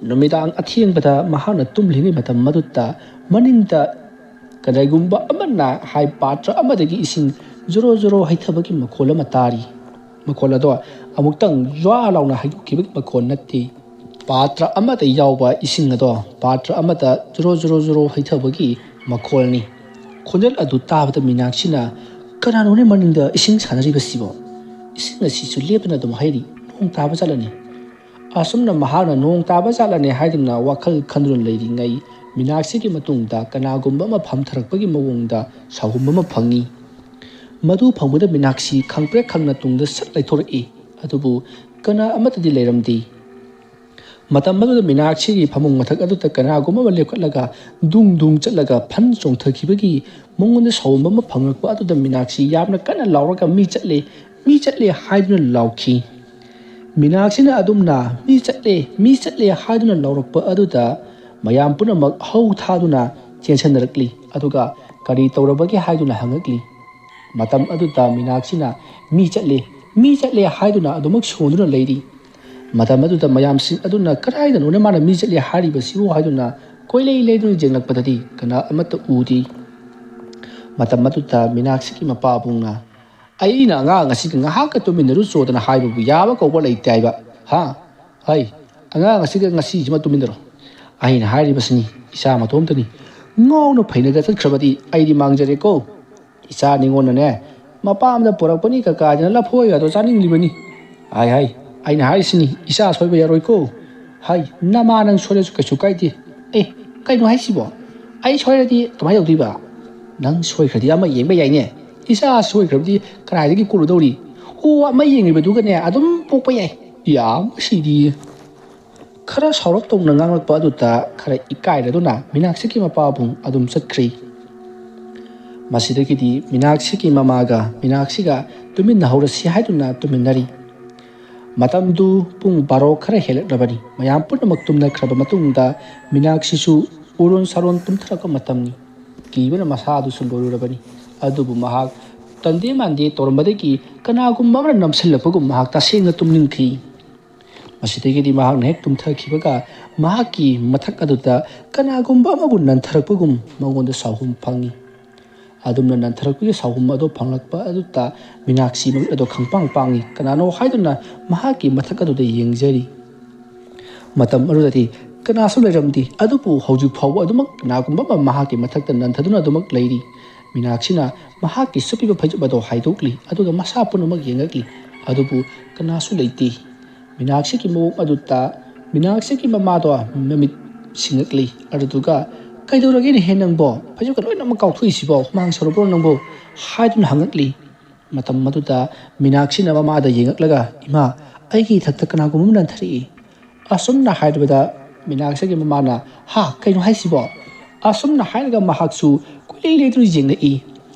ꯅꯨꯃꯤꯗꯥꯡ ꯑꯊꯦꯡꯕꯗ ꯃꯍꯥꯛꯅ ꯇꯨꯝꯂꯤꯉꯩ ꯃꯇꯝ ꯑꯗꯨꯗ ꯃꯅꯤꯡꯗ ꯀꯔꯤꯒꯨꯝꯕ ꯑꯃꯅ ꯍꯥꯏ ꯄꯥꯇ꯭ꯔ ꯑꯃꯗꯒꯤ ꯏꯁꯤꯡ ꯖꯣꯔꯣ ꯖꯣꯔꯣ ꯍꯩꯊꯕꯒꯤ ꯃꯈꯣꯜ ꯑꯃ ꯇꯥꯔꯤ꯫ ꯃꯈꯣꯜ ꯑꯗꯣ ꯑꯃꯨꯛꯇꯪ ꯖ꯭ꯋꯥ ꯂꯥꯎꯅ ꯍꯩꯗꯣꯛꯈꯤꯕꯒꯤ ꯃꯈꯣꯜ ꯅꯠꯇꯦ꯫ ꯄꯥꯇ꯭ꯔ ꯑꯃꯗ ꯌꯥꯎꯕ ꯏꯁꯤꯡ ꯑꯗꯣ ꯄꯥꯇ꯭ꯔ ꯑꯃꯗ ꯖꯣꯔꯣ ꯖꯣꯔꯣ ꯖꯣꯔꯣ ꯍꯩꯊꯕꯒꯤ ꯃꯈꯣꯜꯅꯤ꯫ ꯈꯣꯟꯖꯦꯜ ꯑꯗꯨ ꯇꯥꯕꯗ ꯃꯤꯅꯥꯛꯁꯤꯅ, "ꯀꯅꯥꯅꯣꯅꯦ ꯃꯅꯤꯡꯗ ꯏꯁꯤꯡ ꯁꯥꯟꯅꯔꯤꯕꯁꯤꯕꯣ? ꯏꯁꯤꯡ ꯑꯁꯤꯁꯨ ꯂꯦꯞꯇꯅ ꯑꯗꯨꯝ ꯍꯩꯔꯤ꯫ ꯅꯣꯡ ꯇꯥꯕ ꯖꯥꯠꯂꯅꯦ?" ꯑꯁꯨꯝꯅ ꯃꯍꯥꯛꯅ "ꯅꯣꯡ ꯇꯥꯕ ꯖꯥꯠꯂꯅꯦ" ꯍꯥꯏꯗꯨꯅ ꯋꯥꯈꯜ ꯈꯟꯗꯨꯅ ꯂꯩꯔꯤꯉꯩ, ꯃꯤꯅꯥꯛꯁꯤꯒꯤ ꯃꯇꯨꯡꯗ ꯀꯅꯥꯒꯨꯝꯕ ꯑꯃ ꯐꯝꯊꯔꯛꯄꯒꯤ ꯃꯑꯣꯡꯗ ꯁꯥꯍꯨꯝ ꯑꯃ ꯐꯪꯉꯤ꯫ ꯃꯗꯨ ꯐꯪꯕꯗ ꯃꯤꯅꯥꯛꯁꯤ ꯈꯪꯄ꯭ꯔꯦꯛ ꯈꯪꯅ ꯇꯨꯡꯗ ꯁꯠ ꯂꯩꯊꯣꯔꯛꯏ꯫ ꯑꯗꯨꯕꯨ ꯀꯅꯥ ꯑꯃꯠꯇꯗꯤ ꯂꯩꯔꯝꯗꯦ꯫ ꯃꯇꯝ ꯑꯗꯨꯗ ꯃꯤꯅꯥꯛꯁꯤꯒꯤ ꯐꯃꯨꯡ ꯃꯊꯛ ꯑꯗꯨꯗ ꯀꯅꯥꯒꯨꯝꯕ ꯑꯃ ꯂꯦꯞꯈꯠꯂꯒ ꯗꯨꯡ ꯗꯨꯡ ꯆꯠꯂꯒ ꯐꯟ ꯆꯣꯡꯊꯈꯤꯕꯒꯤ ꯃꯉꯣꯟꯗ ꯁꯥꯎꯝꯕ ꯑꯃ ꯐꯪꯂꯛꯄ ꯑꯗꯨꯗ ꯃꯤꯅꯥꯛꯁꯤ ꯌꯥꯝꯅ ꯀꯟꯅ ꯂꯥꯎꯔꯒ, "ꯃꯤ ꯆꯠꯂꯦ, ꯃꯤ ꯆꯠꯂꯦ" ꯍꯥꯏꯗꯨꯅ ꯂꯥꯎꯈꯤ꯫ ꯃꯤꯅꯥꯛꯁꯤꯅ ꯑꯗꯨꯝꯅ "ꯃꯤ ꯆꯠꯂꯦ, ꯃꯤ ꯆꯠꯂꯦ" ꯍꯥꯏꯗꯨꯅ ꯂꯥꯎꯔꯛꯄ ꯑꯗꯨꯗ ꯃꯌꯥꯝ ꯄꯨꯝꯅꯃꯛ ꯍꯧ ꯊꯥꯗꯨꯅ ꯆꯦꯟꯁꯤꯟꯅꯔꯛꯂꯤ꯫ ꯑꯗꯨꯒ "ꯀꯔꯤ ꯇꯧꯔꯕꯒꯦ?" ꯍꯥꯏꯗꯨꯅ ꯍꯪꯉꯛꯂꯤ꯫ ꯃꯇꯝ ꯑꯗꯨꯗ ꯃꯤꯅꯥꯛꯁꯤꯅ "ꯃꯤ ꯆꯠꯂꯦ, ꯃꯤ ꯆꯠꯂꯦ" ꯍꯥꯏꯗꯨꯅ ꯑꯗꯨꯃꯛ ꯁꯣꯟꯗꯨꯅ ꯂꯩꯔꯤ꯫ ꯃꯇꯝ ꯑꯗꯨꯗ ꯃꯌꯥꯝꯁꯤꯡ ꯑꯗꯨꯅ "ꯀꯗꯥꯏꯗꯅꯣꯅꯦ ꯃꯥꯅ ꯃꯤ ꯆꯠꯂꯦ ꯍꯥꯏꯔꯤꯕꯁꯤꯕꯨ?" ꯍꯥꯏꯗꯨꯅ ꯀꯣꯏꯂꯩ ꯂꯩꯗꯨꯅ ꯌꯦꯡꯂꯛꯄꯗꯗꯤ ꯀꯅꯥ ꯑꯃꯠꯇ ꯎꯗꯦ꯫ ꯃꯇꯝ ꯑꯗꯨꯗ ꯃꯤꯅꯥꯛꯁꯤꯒꯤ ꯃꯄꯥꯕꯨꯡꯅ, "ꯑꯩꯅ ꯑꯉꯥꯡ ꯑꯁꯤꯒ ꯉꯥꯏꯍꯥꯛꯀ ꯇꯨꯃꯤꯟꯅꯔꯨꯆꯣꯗꯅ ꯍꯥꯏꯕꯕꯨ ꯌꯥꯕ ꯀꯧꯕ ꯂꯩꯇꯦ ꯍꯥꯏꯕ, ꯍꯥ? ꯍꯩ, ꯑꯉꯥꯡ ꯑꯁꯤꯒ ꯉꯁꯤꯁꯤꯃ ꯇꯨꯃꯤꯟꯅꯔꯣ꯫ ꯑꯩꯅ ꯍꯥꯏꯔꯤꯕꯁꯤꯅꯤ, ꯏꯆꯥ ꯃꯇꯣꯝꯇꯅꯤ꯫ ꯉꯥꯎꯅ ꯐꯩꯅꯒ ꯆꯠꯈ꯭ꯔꯕꯗꯤ ꯑꯩꯗꯤ ꯃꯥꯡꯖꯔꯦꯀꯣ꯫ ꯏꯆꯥ ꯅꯤꯉꯣꯟꯅꯅꯦ ꯃꯄꯥꯝꯗ ꯄꯨꯔꯛꯄꯅꯤ ꯀꯀꯥꯗꯅ ꯂꯐꯣꯏꯒꯗꯣ ꯆꯥꯅꯤꯡꯂꯤꯕꯅꯤ꯫ ꯍꯥꯏ ꯍꯥꯏ, ꯑꯩꯅ ꯍꯥꯏꯔꯤꯁꯤꯅꯤ, ꯏꯆꯥ ꯁꯣꯏꯕ ꯌꯥꯔꯣꯏꯀꯣ꯫ ꯍꯥꯏ, ꯅꯃꯥ ꯅꯪ ꯁꯣꯏꯔꯁꯨ ꯀꯩꯁꯨ ꯀꯥꯏꯗꯦ꯫ ꯑꯦ, ꯀꯩꯅꯣ ꯍꯥꯏꯁꯤꯕꯣ? ꯑꯩ ꯁꯣꯏꯔꯗꯤ ꯀꯃꯥꯏꯅ ꯇꯧꯗꯣꯏꯕ? ꯅꯪ ꯁꯣꯏꯈ꯭ꯔꯗꯤ ꯑꯃ ꯌꯦꯡꯕ ꯌꯥꯏꯅꯦ꯫ ꯏꯆꯥ ꯁꯣꯏꯈ꯭ꯔꯕꯗꯤ ꯀꯗꯥꯏꯗꯒꯤ ꯀꯣꯜꯂꯨꯗꯧꯔꯤ? ꯑꯣ, ꯑꯃ ꯌꯦꯡꯉꯤꯕꯗꯨꯒꯅꯦ ꯑꯗꯨꯝ ꯄꯣꯛꯄ ꯌꯥꯏ꯫ ꯌꯥꯝ ꯁꯤꯗꯤ꯫ ꯈꯔ ꯁꯥꯎꯔꯞ ꯇꯧꯅ ꯉꯥꯡꯂꯛꯄ ꯑꯗꯨꯗ ꯈꯔ ꯏꯀꯥꯏꯔꯗꯨꯅ ꯃꯤꯅꯥꯛꯁꯤꯒꯤ ꯃꯄꯥꯕꯨꯡ ꯑꯗꯨꯝ ꯆꯠꯈ꯭ꯔꯤ꯫ ꯃꯁꯤꯗꯒꯤꯗꯤ ꯃꯤꯅꯥꯛꯁꯤꯒꯤ ꯃꯃꯥꯒ ꯃꯤꯅꯥꯛꯁꯤꯒ ꯇꯨꯃꯤꯟꯅꯍꯧꯔꯁꯤ ꯍꯥꯏꯗꯨꯅ ꯇꯨꯃꯤꯟꯅꯔꯤ꯫ ꯃꯇꯝꯗꯨ ꯄꯨꯡ ꯕꯥꯔꯣ ꯈꯔ ꯍꯦꯜꯂꯛꯂꯕꯅꯤ꯫ ꯃꯌꯥꯝ ꯄꯨꯝꯅꯃꯛ ꯇꯨꯝꯅꯈ꯭ꯔꯕ ꯃꯇꯨꯡꯗ ꯃꯤꯅꯥꯛꯁꯤꯁꯨ ꯎꯔꯣꯟ ꯁꯥꯔꯣꯟ ꯇꯨꯝꯊꯔꯛꯄ ꯃꯇꯝꯅꯤ꯫ ꯀꯤꯕꯅ ꯃꯁꯥ ꯑꯗꯨꯁꯨ ꯂꯣꯏꯔꯨꯔꯕꯅꯤ꯫ ꯑꯗꯨꯕꯨ ꯃꯍꯥꯛ ꯇꯟꯗꯦ ꯃꯥꯟꯗꯦ ꯇꯧꯔꯝꯕꯗꯒꯤ ꯀꯅꯥꯒꯨꯝꯕ ꯑꯃꯅ ꯅꯝꯁꯤꯜꯂꯛꯄꯒꯨꯝ ꯃꯍꯥꯛ ꯇꯁꯦꯡꯅ ꯇꯨꯝꯅꯤꯡꯈꯤ꯫ ꯃꯁꯤꯗꯒꯤꯗꯤ ꯃꯍꯥꯛꯅ ꯍꯦꯛ ꯇꯨꯝꯊꯈꯤꯕꯒ ꯃꯍꯥꯛꯀꯤ ꯃꯊꯛ ꯑꯗꯨꯗ ꯀꯅꯥꯒꯨꯝꯕ ꯑꯃꯕꯨ ꯅꯟꯊꯔꯛꯄꯒꯨꯝ ꯃꯉꯣꯟꯗ ꯁꯥꯎꯍꯨꯝ ꯐꯪꯏ꯫ ꯑꯗꯨꯝꯅ ꯅꯟꯊꯔꯛꯄꯒꯤ ꯁꯥꯎꯍꯨꯝ ꯑꯗꯨ ꯐꯪꯂꯛꯄ ꯑꯗꯨꯗ ꯃꯤꯅꯥꯛꯁꯤ ꯃꯃꯤꯠ ꯑꯗꯨ ꯈꯪꯄꯥꯡ ꯄꯥꯡꯏ꯫ ꯀꯅꯥꯅꯣ ꯍꯥꯏꯗꯨꯅ ꯃꯍꯥꯛꯀꯤ ꯃꯊꯛ ꯑꯗꯨꯗ ꯌꯦꯡꯖꯔꯤ꯫ ꯃꯇꯝ ꯑꯗꯨꯗꯗꯤ ꯀꯅꯥꯁꯨ ꯂꯩꯔꯝꯗꯦ꯫ ꯑꯗꯨꯕꯨ ꯍꯧꯖꯤꯛ ꯐꯥꯎꯕ ꯑꯗꯨꯃꯛ ꯀꯅꯥꯒꯨꯝꯕ ꯑꯃ ꯃꯍꯥꯛꯀꯤ ꯃꯊꯛꯇ ꯅꯟꯊꯗꯨꯅ ꯑꯗꯨꯃꯛ ꯂꯩꯔꯤ꯫ ꯃꯤꯅꯥꯛꯁꯤꯅ ꯃꯍꯥꯛꯀꯤ ꯁꯨꯞꯄꯤꯕ ꯐꯩꯖꯨꯞ ꯑꯗꯨ ꯍꯥꯏꯗꯣꯛꯂꯤ꯫ ꯑꯗꯨꯒ ꯃꯁꯥ ꯄꯨꯝꯅꯃꯛ ꯌꯦꯡꯉꯛꯂꯤ꯫ ꯑꯗꯨꯕꯨ ꯀꯅꯥꯁꯨ ꯂꯩꯇꯦ꯫ ꯃꯤꯅꯥꯛꯁꯤꯒꯤ ꯃꯑꯣꯡ ꯑꯗꯨꯗ ꯃꯤꯅꯥꯛꯁꯤꯒꯤ ꯃꯃꯥꯗꯣ ꯃꯃꯤꯠ ꯁꯤꯡꯉꯛꯂꯤ꯫ ꯑꯗꯨꯗꯨꯒ, "ꯀꯩꯗꯧꯔꯒꯦꯅꯦꯍꯦ ꯅꯪꯕꯣ? ꯐꯩꯖꯨꯞꯀ ꯂꯣꯏꯅꯃꯛ ꯀꯥꯎꯊꯣꯛꯏꯁꯤꯕꯣ? ꯍꯨꯃꯥꯡ ꯁꯧꯔꯕ꯭ꯔꯣ ꯅꯪꯕꯣ?" ꯍꯥꯏꯗꯨꯅ ꯍꯪꯉꯛꯂꯤ꯫ ꯃꯇꯝ ꯑꯗꯨꯗ ꯃꯤꯅꯥꯛꯁꯤꯅ ꯃꯃꯥꯗ ꯌꯦꯡꯉꯛꯂꯒ, "ꯏꯃꯥ, ꯑꯩꯒꯤ ꯏꯊꯛꯇ ꯀꯅꯥꯒꯨꯝꯕ ꯑꯃ ꯅꯟꯊꯔꯛꯏ꯫" ꯑꯁꯨꯝꯅ ꯍꯥꯏꯔꯕꯗ ꯃꯤꯅꯥꯛꯁꯤꯒꯤ ꯃꯃꯥꯅ, "ꯍꯥ, ꯀꯩꯅꯣ ꯍꯥꯏꯁꯤꯕꯣ?" ꯑꯁꯨꯝꯅ ꯍꯥꯏꯔꯒ ꯃꯍꯥꯛꯁꯨ ꯀꯨꯏꯂꯩ ꯂꯩꯗꯨꯅ ꯌꯦꯡꯂꯛꯏ꯫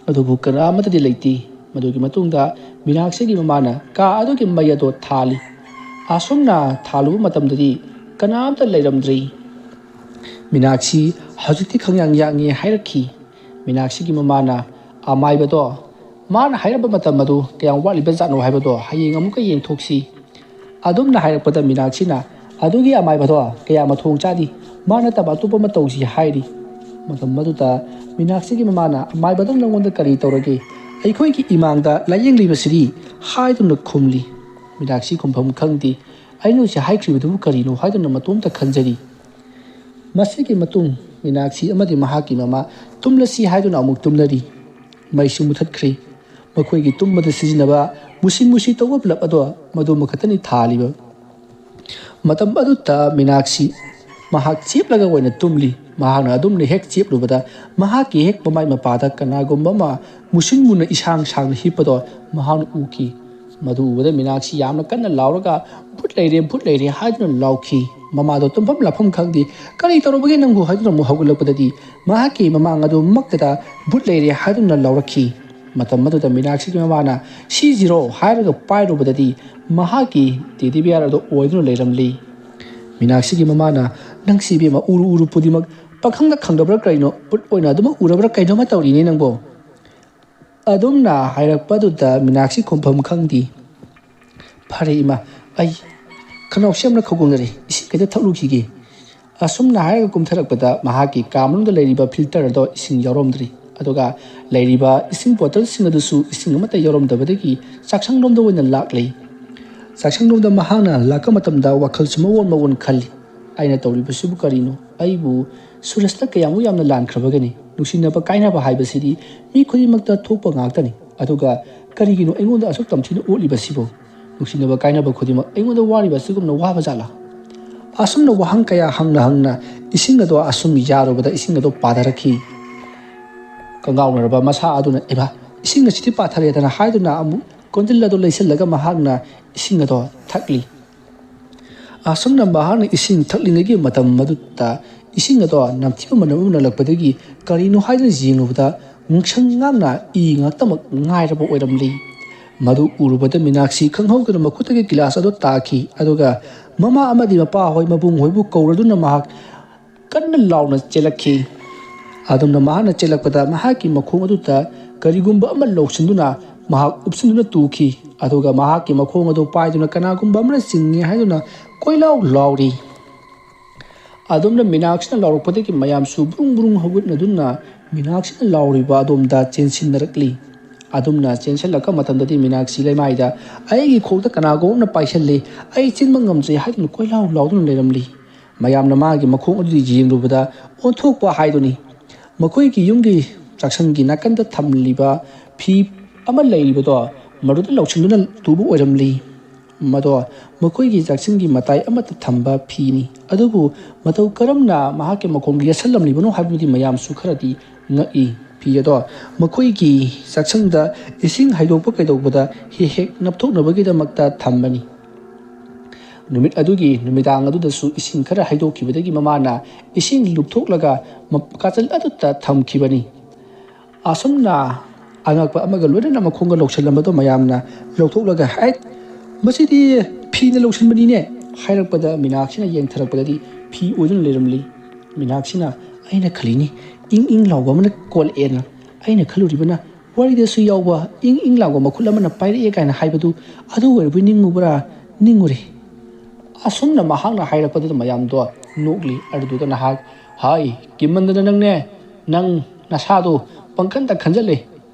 ꯑꯗꯨꯕꯨ ꯀꯅꯥ ꯑꯃꯠꯇꯗꯤ ꯂꯩꯇꯦ꯫ ꯃꯗꯨꯒꯤ ꯃꯇꯨꯡꯗ ꯃꯤꯅꯥꯛꯁꯤꯒꯤ ꯃꯃꯥꯅ ꯀꯥ ꯑꯗꯨꯒꯤ ꯃꯩ ꯑꯗꯣ ꯊꯥꯜꯂꯤ꯫ ꯑꯁꯨꯝꯅ ꯊꯥꯜꯂꯨꯕ ꯃꯇꯝꯗꯗꯤ ꯀꯅꯥꯝꯇ ꯂꯩꯔꯝꯗ꯭ꯔꯦ꯫ ꯃꯤꯅꯥꯛꯁꯤ ꯍꯧꯖꯤꯛꯇꯤ ꯈꯪꯌꯥꯡ ꯌꯥꯡꯉꯦ ꯍꯥꯏꯔꯛꯈꯤ꯫ ꯃꯤꯅꯥꯛꯁꯤꯒꯤ ꯃꯃꯥꯅ, "ꯑꯃꯥꯏꯕꯗꯣ, ꯃꯥꯅ ꯍꯥꯏꯔꯝꯕ ꯃꯇꯝ ꯑꯗꯨ ꯀꯌꯥꯝ ꯋꯥꯠꯂꯤꯕꯖꯥꯠꯅꯣ ꯍꯥꯏꯕꯗꯣ ꯍꯌꯦꯡ ꯑꯃꯨꯛꯀ ꯌꯦꯡꯊꯣꯛꯁꯤ꯫" ꯑꯗꯨꯝꯅ ꯍꯥꯏꯔꯛꯄꯗ ꯃꯤꯅꯥꯛꯁꯤꯅ, "ꯑꯗꯨꯒꯤ ꯑꯃꯥꯏꯕꯗꯣ ꯀꯌꯥ ꯃꯊꯣꯡ ꯆꯥꯗꯦ, ꯃꯥ ꯅꯠꯇꯕ ꯑꯇꯣꯞꯄ ꯑꯃ ꯇꯧꯁꯤ" ꯍꯥꯏꯔꯤ꯫ ꯃꯇꯝ ꯑꯗꯨꯗ ꯃꯤꯅꯥꯛꯁꯤꯒꯤ ꯃꯃꯥꯅ, "ꯑꯃꯥꯏꯕꯗꯣ ꯅꯪꯉꯣꯟꯗ ꯀꯔꯤ ꯇꯧꯔꯒꯦ? ꯑꯩꯈꯣꯏꯒꯤ ꯏꯃꯥꯡꯗ ꯂꯥꯏꯌꯦꯡꯂꯤꯕꯁꯤꯗꯤ" ꯍꯥꯏꯗꯨꯅ ꯈꯨꯝꯂꯤ꯫ ꯃꯤꯅꯥꯛꯁꯤ ꯈꯨꯝꯐꯝ ꯈꯪꯗꯦ꯫ "ꯑꯩꯅ ꯍꯧꯖꯤꯛ ꯍꯥꯏꯈ꯭ꯔꯤꯕꯗꯨꯕꯨ ꯀꯔꯤꯅꯣ?" ꯍꯥꯏꯗꯨꯅ ꯃꯇꯣꯝꯇ ꯈꯟꯖꯔꯤ꯫ ꯃꯁꯤꯒꯤ ꯃꯇꯨꯡ ꯃꯤꯅꯥꯛꯁꯤ ꯑꯃꯗꯤ ꯃꯍꯥꯛꯀꯤ ꯃꯃꯥ ꯇꯨꯝꯂꯁꯤ ꯍꯥꯏꯗꯨꯅ ꯑꯃꯨꯛ ꯇꯨꯝꯅꯔꯤ꯫ ꯃꯩꯁꯨ ꯃꯨꯊꯠꯈ꯭ꯔꯤ꯫ ꯃꯈꯣꯏꯒꯤ ꯇꯨꯝꯕꯗ ꯁꯤꯖꯤꯟꯅꯕ ꯃꯨꯁꯤ ꯃꯨꯁꯤ ꯇꯧꯕ ꯕꯜꯕ ꯑꯗꯣ ꯃꯗꯨꯃ ꯈꯛꯇꯅꯤ ꯊꯥꯜꯂꯤꯕ꯫ ꯃꯇꯝ ꯑꯗꯨꯗ ꯃꯤꯅꯥꯛꯁꯤ ꯃꯍꯥꯛ ꯆꯦꯞꯂꯒ ꯑꯣꯏꯅ ꯇꯨꯝꯂꯤ꯫ ꯃꯍꯥꯛꯅ ꯑꯗꯨꯝꯅ ꯍꯦꯛ ꯆꯦꯞꯂꯨꯕꯗ ꯃꯍꯥꯛꯀꯤ ꯍꯦꯛ ꯃꯃꯥꯏ ꯃꯄꯥꯗ ꯀꯅꯥꯒꯨꯝꯕ ꯑꯃ ꯃꯨꯁꯤꯟ ꯃꯨꯅ ꯏꯁꯥꯡ ꯁꯥꯡꯅ ꯍꯤꯞꯄꯗꯣ ꯃꯍꯥꯛꯅ ꯎꯈꯤ꯫ ꯃꯗꯨ ꯎꯕꯗ ꯃꯤꯅꯥꯛꯁꯤ ꯌꯥꯝꯅ ꯀꯟꯅ ꯂꯥꯎꯔꯒ "ꯚꯨꯠ ꯂꯩꯔꯦ, ꯚꯨꯠ ꯂꯩꯔꯦ" ꯍꯥꯏꯗꯨꯅ ꯂꯥꯎꯈꯤ꯫ ꯃꯃꯥꯗꯣ ꯇꯨꯝꯐꯝ ꯂꯥꯛꯐꯝ ꯈꯪꯗꯦ꯫ "ꯀꯔꯤ ꯇꯧꯔꯕꯒꯦ ꯅꯪꯕꯨ?" ꯍꯥꯏꯗꯨꯅ ꯑꯃꯨꯛ ꯍꯧꯒꯠꯂꯛꯄꯗꯗꯤ ꯃꯍꯥꯛꯀꯤ ꯃꯃꯥꯡ ꯑꯗꯨ ꯃꯛꯇꯗ "ꯚꯨꯠ ꯂꯩꯔꯦ" ꯍꯥꯏꯗꯨꯅ ꯂꯥꯎꯔꯛꯈꯤ꯫ ꯃꯇꯝ ꯑꯗꯨꯗ ꯃꯤꯅꯥꯛꯁꯤꯒꯤ ꯃꯃꯥꯅ "ꯁꯤꯁꯤꯔꯣ?" ꯍꯥꯏꯔꯒ ꯄꯥꯏꯔꯨꯕꯗꯗꯤ ꯃꯍꯥꯛꯀꯤ ꯇꯦꯗꯤ ꯕꯤꯌꯥꯔ ꯑꯗꯨ ꯑꯣꯏꯗꯨꯅ ꯂꯩꯔꯝꯂꯤ꯫ ꯃꯤꯅꯥꯛꯁꯤꯒꯤ ꯃꯃꯥꯅ "ꯅꯪꯁꯤ ꯏꯕꯦꯝꯃ ꯎꯔꯨ ꯎꯔꯨ ꯄꯨꯗꯤꯃꯛ ꯄꯥꯈꯪꯗ ꯈꯪꯗꯕ꯭ꯔꯥ ꯀꯩꯅꯣ? ꯚꯨꯠ ꯑꯣꯏꯅ ꯑꯗꯨꯃꯛ ꯎꯔꯕ꯭ꯔꯥ ꯀꯩꯅꯣꯃ ꯇꯧꯔꯤꯅꯦ ꯅꯪꯕꯣ?" ꯑꯗꯨꯝꯅ ꯍꯥꯏꯔꯛꯄꯗꯨꯗ ꯃꯤꯅꯥꯛꯁꯤ ꯈꯨꯝꯐꯝ ꯈꯪꯗꯦ꯫ "ꯐꯔꯦ ꯏꯃꯥ, ꯑꯩ ꯈꯅꯥꯎꯁꯤ ꯌꯥꯝꯅ ꯈꯧꯒꯪꯅꯔꯦ, ꯏꯁꯤꯡ ꯈꯤꯇ ꯊꯛꯂꯨꯈꯤꯒꯦ"꯫ ꯑꯁꯨꯝꯅ ꯍꯥꯏꯔꯒ ꯀꯨꯝꯊꯔꯛꯄꯗ ꯃꯍꯥꯛꯀꯤ ꯀꯥ ꯃꯅꯨꯡꯗ ꯂꯩꯔꯤꯕ ꯐꯤꯜꯇꯔ ꯑꯗꯣ ꯏꯁꯤꯡ ꯌꯥꯎꯔꯝꯗ꯭ꯔꯤ꯫ ꯑꯗꯨꯒ ꯂꯩꯔꯤꯕ ꯏꯁꯤꯡ ꯕꯣꯇꯜꯁꯤꯡ ꯑꯗꯨꯁꯨ ꯏꯁꯤꯡ ꯑꯃꯠꯇ ꯌꯥꯎꯔꯝꯗꯕꯗꯒꯤ ꯆꯥꯛꯁꯪꯂꯣꯝꯗ ꯑꯣꯏꯅ ꯂꯥꯛꯂꯤ꯫ ꯆꯥꯛꯁꯪꯂꯣꯝꯗ ꯃꯍꯥꯛꯅ ꯂꯥꯛꯄ ꯃꯇꯝꯗ ꯋꯥꯈꯜꯁꯨ ꯃꯑꯣꯟ ꯃꯑꯣꯟ ꯈꯜꯂꯤ꯫ "ꯑꯩꯅ ꯇꯧꯔꯤꯕꯁꯤꯕꯨ ꯀꯔꯤꯅꯣ? ꯑꯩꯕꯨ ꯁꯨꯔꯖꯅ ꯀꯌꯥꯃꯨꯛ ꯌꯥꯝꯅ ꯂꯥꯟꯈ꯭ꯔꯕꯒꯅꯤ? ꯅꯨꯡꯁꯤꯅꯕ ꯀꯥꯏꯅꯕ ꯍꯥꯏꯕꯁꯤꯗꯤ ꯃꯤ ꯈꯨꯗꯤꯡꯃꯛꯇ ꯊꯣꯛꯄ ꯉꯥꯛꯇꯅꯤ꯫ ꯑꯗꯨꯒ ꯀꯔꯤꯒꯤꯅꯣ ꯑꯩꯉꯣꯟꯗ ꯑꯁꯨꯛ ꯇꯝꯊꯤꯅ ꯑꯣꯠꯂꯤꯕꯁꯤꯕꯨ? ꯅꯨꯡꯁꯤꯅꯕ ꯀꯥꯏꯅꯕ ꯈꯨꯗꯤꯡꯃꯛ ꯑꯩꯉꯣꯟꯗ ꯋꯥꯔꯤꯕ ꯑꯁꯤꯒꯨꯝꯅ ꯋꯥꯕ ꯖꯥꯠꯂꯥ?" ꯑꯁꯨꯝꯅ ꯋꯥꯍꯪ ꯀꯌꯥ ꯍꯪꯅ ꯍꯪꯅ ꯏꯁꯤꯡ ꯑꯗꯣ ꯑꯁꯨꯝ ꯌꯥꯔꯨꯕꯗ ꯏꯁꯤꯡ ꯑꯗꯣ ꯄꯥꯊꯔꯛꯈꯤ꯫ ꯀꯪꯒꯥꯎꯅꯔꯕ ꯃꯁꯥ ꯑꯗꯨꯅ "ꯏꯃꯥ, ꯏꯁꯤꯡ ꯑꯁꯤꯗꯤ ꯄꯥꯊꯔꯦꯗꯅ" ꯍꯥꯏꯗꯨꯅ ꯑꯃꯨꯛ ꯀꯣꯟꯖꯤꯜ ꯑꯗꯨ ꯂꯩꯁꯤꯜꯂꯒ ꯃꯍꯥꯛꯅ ꯏꯁꯤꯡ ꯑꯗꯣ ꯊꯛꯂꯤ꯫ ꯑꯁꯨꯝꯅ ꯃꯍꯥꯛꯅ ꯏꯁꯤꯡ ꯊꯛꯂꯤꯉꯩꯒꯤ ꯃꯇꯝ ꯑꯗꯨꯗ ꯏꯁꯤꯡ ꯑꯗꯣ ꯅꯝꯊꯤꯕ ꯃꯅꯝ ꯑꯃ ꯅꯝꯂꯛꯄꯗꯒꯤ ꯀꯔꯤꯅꯣ ꯍꯥꯏꯗꯨꯅ ꯌꯦꯡꯂꯨꯕꯗ ꯉꯛꯁꯪ ꯉꯥꯡꯅ ꯏ ꯉꯥꯛꯇꯃꯛ ꯉꯥꯏꯔꯕ ꯑꯣꯏꯔꯝꯂꯤ꯫ ꯃꯗꯨ ꯎꯔꯨꯕꯗ ꯃꯤꯅꯥꯛꯁꯤ ꯈꯪꯍꯧꯗꯅ ꯃꯈꯨꯠꯇꯒꯤ ꯒꯤꯂꯥꯁ ꯑꯗꯨ ꯇꯥꯈꯤ꯫ ꯑꯗꯨꯒ ꯃꯃꯥ ꯑꯃꯗꯤ ꯃꯄꯥ ꯍꯣꯏ ꯃꯕꯨꯡ ꯍꯣꯏꯕꯨ ꯀꯧꯔꯗꯨꯅ ꯃꯍꯥꯛ ꯀꯟꯅ ꯂꯥꯎꯅ ꯆꯦꯜꯂꯛꯈꯤ꯫ ꯑꯗꯨꯝꯅ ꯃꯍꯥꯛꯅ ꯆꯦꯜꯂꯛꯄꯗ ꯃꯍꯥꯛꯀꯤ ꯃꯈꯣꯡ ꯑꯗꯨꯗ ꯀꯔꯤꯒꯨꯝꯕ ꯑꯃ ꯂꯧꯁꯤꯟꯗꯨꯅ ꯃꯍꯥꯛ ꯎꯞꯁꯤꯟꯗꯨꯅ ꯇꯨꯈꯤ꯫ ꯑꯗꯨꯒ ꯃꯍꯥꯛꯀꯤ ꯃꯈꯣꯡ ꯑꯗꯨ ꯄꯥꯏꯗꯨꯅ ꯀꯅꯥꯒꯨꯝꯕ ꯑꯃꯅ ꯆꯤꯡꯏ ꯍꯥꯏꯗꯨꯅ ꯀꯣꯏꯂꯥꯎ ꯂꯥꯎꯔꯤ꯫ ꯑꯗꯨꯝꯅ ꯃꯤꯅꯥꯛꯁꯤꯅ ꯂꯥꯎꯔꯛꯄꯗꯒꯤ ꯃꯌꯥꯝꯁꯨ ꯕ꯭ꯔꯨꯡ ꯕ꯭ꯔꯨꯡ ꯍꯧꯒꯠꯅꯗꯨꯅ ꯃꯤꯅꯥꯛꯁꯤꯅ ꯂꯥꯎꯔꯤꯕ ꯑꯗꯣꯝꯗ ꯆꯦꯟꯁꯤꯟꯅꯔꯛꯂꯤ꯫ ꯑꯗꯨꯝꯅ ꯆꯦꯟꯁꯤꯜꯂꯛꯄ ꯃꯇꯝꯗꯗꯤ ꯃꯤꯅꯥꯛꯁꯤ ꯂꯩꯃꯥꯏꯗ "ꯑꯩꯒꯤ ꯈꯣꯡꯗ ꯀꯅꯥꯒꯨꯝꯕ ꯑꯃꯅ ꯄꯥꯏꯁꯤꯜꯂꯤ, ꯑꯩ ꯆꯦꯟꯕ ꯉꯝꯗ꯭ꯔꯦ" ꯍꯥꯏꯗꯨꯅ ꯀꯣꯏꯂꯥꯎ ꯂꯥꯎꯗꯨꯅ ꯂꯩꯔꯝꯂꯤ꯫ ꯃꯌꯥꯝꯅ ꯃꯥꯒꯤ ꯃꯈꯣꯡ ꯑꯗꯨꯗ ꯌꯦꯡꯂꯨꯕꯗ ꯑꯣꯟꯊꯣꯛꯄ ꯍꯥꯏꯗꯨꯅꯤ꯫ ꯃꯈꯣꯏꯒꯤ ꯌꯨꯝꯒꯤ ꯆꯥꯛꯁꯪꯒꯤ ꯅꯥꯀꯟꯗ ꯊꯝꯂꯤꯕ ꯐꯤ ꯑꯃ ꯂꯩꯔꯤꯕꯗꯣ ꯃꯗꯨꯗ ꯂꯧꯁꯤꯟꯗꯨꯅ ꯇꯨꯕ ꯑꯣꯏꯔꯝꯂꯤ꯫ ꯃꯗꯣ ꯃꯈꯣꯏꯒꯤ ꯆꯥꯛꯁꯪꯒꯤ ꯃꯇꯥꯏ ꯑꯃꯠꯇ ꯊꯝꯕ ꯐꯤꯅꯤ꯫ ꯑꯗꯨꯕꯨ ꯃꯇꯧ ꯀꯔꯝꯅ ꯃꯍꯥꯛꯀꯤ ꯃꯈꯣꯡꯗ ꯌꯦꯠꯁꯜꯂꯝꯂꯤꯕꯅꯣ ꯍꯥꯏꯕꯗꯨꯗꯤ ꯃꯌꯥꯝꯁꯨ ꯈꯔꯗꯤ ꯉꯛꯏ꯫ ꯐꯤ ꯑꯗꯣ ꯃꯈꯣꯏꯒꯤ ꯆꯥꯛꯁꯪꯗ ꯏꯁꯤꯡ ꯍꯩꯗꯣꯛꯄ ꯀꯩꯗꯧꯕꯗ ꯍꯦꯛ ꯍꯦꯛ ꯅꯞꯊꯣꯛꯅꯕꯒꯤꯗꯃꯛꯇ ꯊꯝꯕꯅꯤ꯫ ꯅꯨꯃꯤꯠ ꯑꯗꯨꯒꯤ ꯅꯨꯃꯤꯗꯥꯡ ꯑꯗꯨꯗꯁꯨ ꯏꯁꯤꯡ ꯈꯔ ꯍꯩꯗꯣꯛꯈꯤꯕꯗꯒꯤ ꯃꯃꯥꯅ ꯏꯁꯤꯡ ꯂꯨꯞꯊꯣꯛꯂꯒ ꯃ-, ꯀꯥꯆꯜ ꯑꯗꯨꯗ ꯊꯝꯈꯤꯕꯅꯤ꯫ ꯑꯁꯨꯝꯅ ꯑꯉꯛꯄ ꯑꯃꯒ ꯂꯣꯏꯅꯅ ꯃꯈꯣꯡꯒ ꯂꯧꯁꯤꯜꯂꯝꯕꯗꯣ ꯃꯌꯥꯝꯅ ꯂꯧꯊꯣꯛꯂꯒ, "ꯍꯥꯏꯠ, ꯃꯁꯤꯗꯤ ꯐꯤꯅ ꯂꯧꯁꯤꯟꯕꯅꯤꯅꯦ" ꯍꯥꯏꯔꯛꯄꯗ ꯃꯤꯅꯥꯛꯁꯤꯅ ꯌꯦꯡꯊꯔꯛꯄꯗꯗꯤ ꯐꯤ ꯑꯣꯏꯗꯨꯅ ꯂꯩꯔꯝꯂꯤ꯫ ꯃꯤꯅꯥꯛꯁꯤꯅ, "ꯑꯩꯅ ꯈꯜꯂꯤꯅꯤ, ꯏꯪ ꯏꯪ ꯂꯥꯎꯕ ꯑꯃꯅ ꯀꯣꯜꯂꯛꯑꯦꯅ꯫ ꯑꯩꯅ ꯈꯜꯂꯨꯔꯤꯕꯅ ꯋꯥꯔꯤꯗꯁꯨ ꯌꯥꯎꯕ ꯏꯪ ꯏꯪ ꯂꯥꯎꯕ ꯃꯈꯨꯠ ꯑꯃꯅ ꯄꯥꯏꯔꯛꯑꯦ ꯀꯥꯏꯅ ꯍꯥꯏꯕꯗꯨ ꯑꯗꯨ ꯑꯣꯏꯔꯕꯣꯏ ꯅꯤꯡꯉꯨꯕ꯭ꯔꯥ?" ꯅꯤꯡꯉꯨꯔꯦ꯫ ꯑꯁꯨꯝꯅ ꯃꯍꯥꯛꯅ ꯍꯥꯏꯔꯛꯄꯗꯨꯗ ꯃꯌꯥꯝꯗꯣ ꯅꯣꯛꯂꯤ꯫ ꯑꯗꯨꯗꯨꯒ ꯅꯍꯥꯛ, "ꯍꯥꯏ, ꯀꯤꯃꯟꯗꯅ ꯅꯪꯅꯦ, ꯅꯪ ꯅꯁꯥꯗꯣ ꯄꯪꯈꯟꯗ ꯈꯟꯖꯜꯂꯦ꯫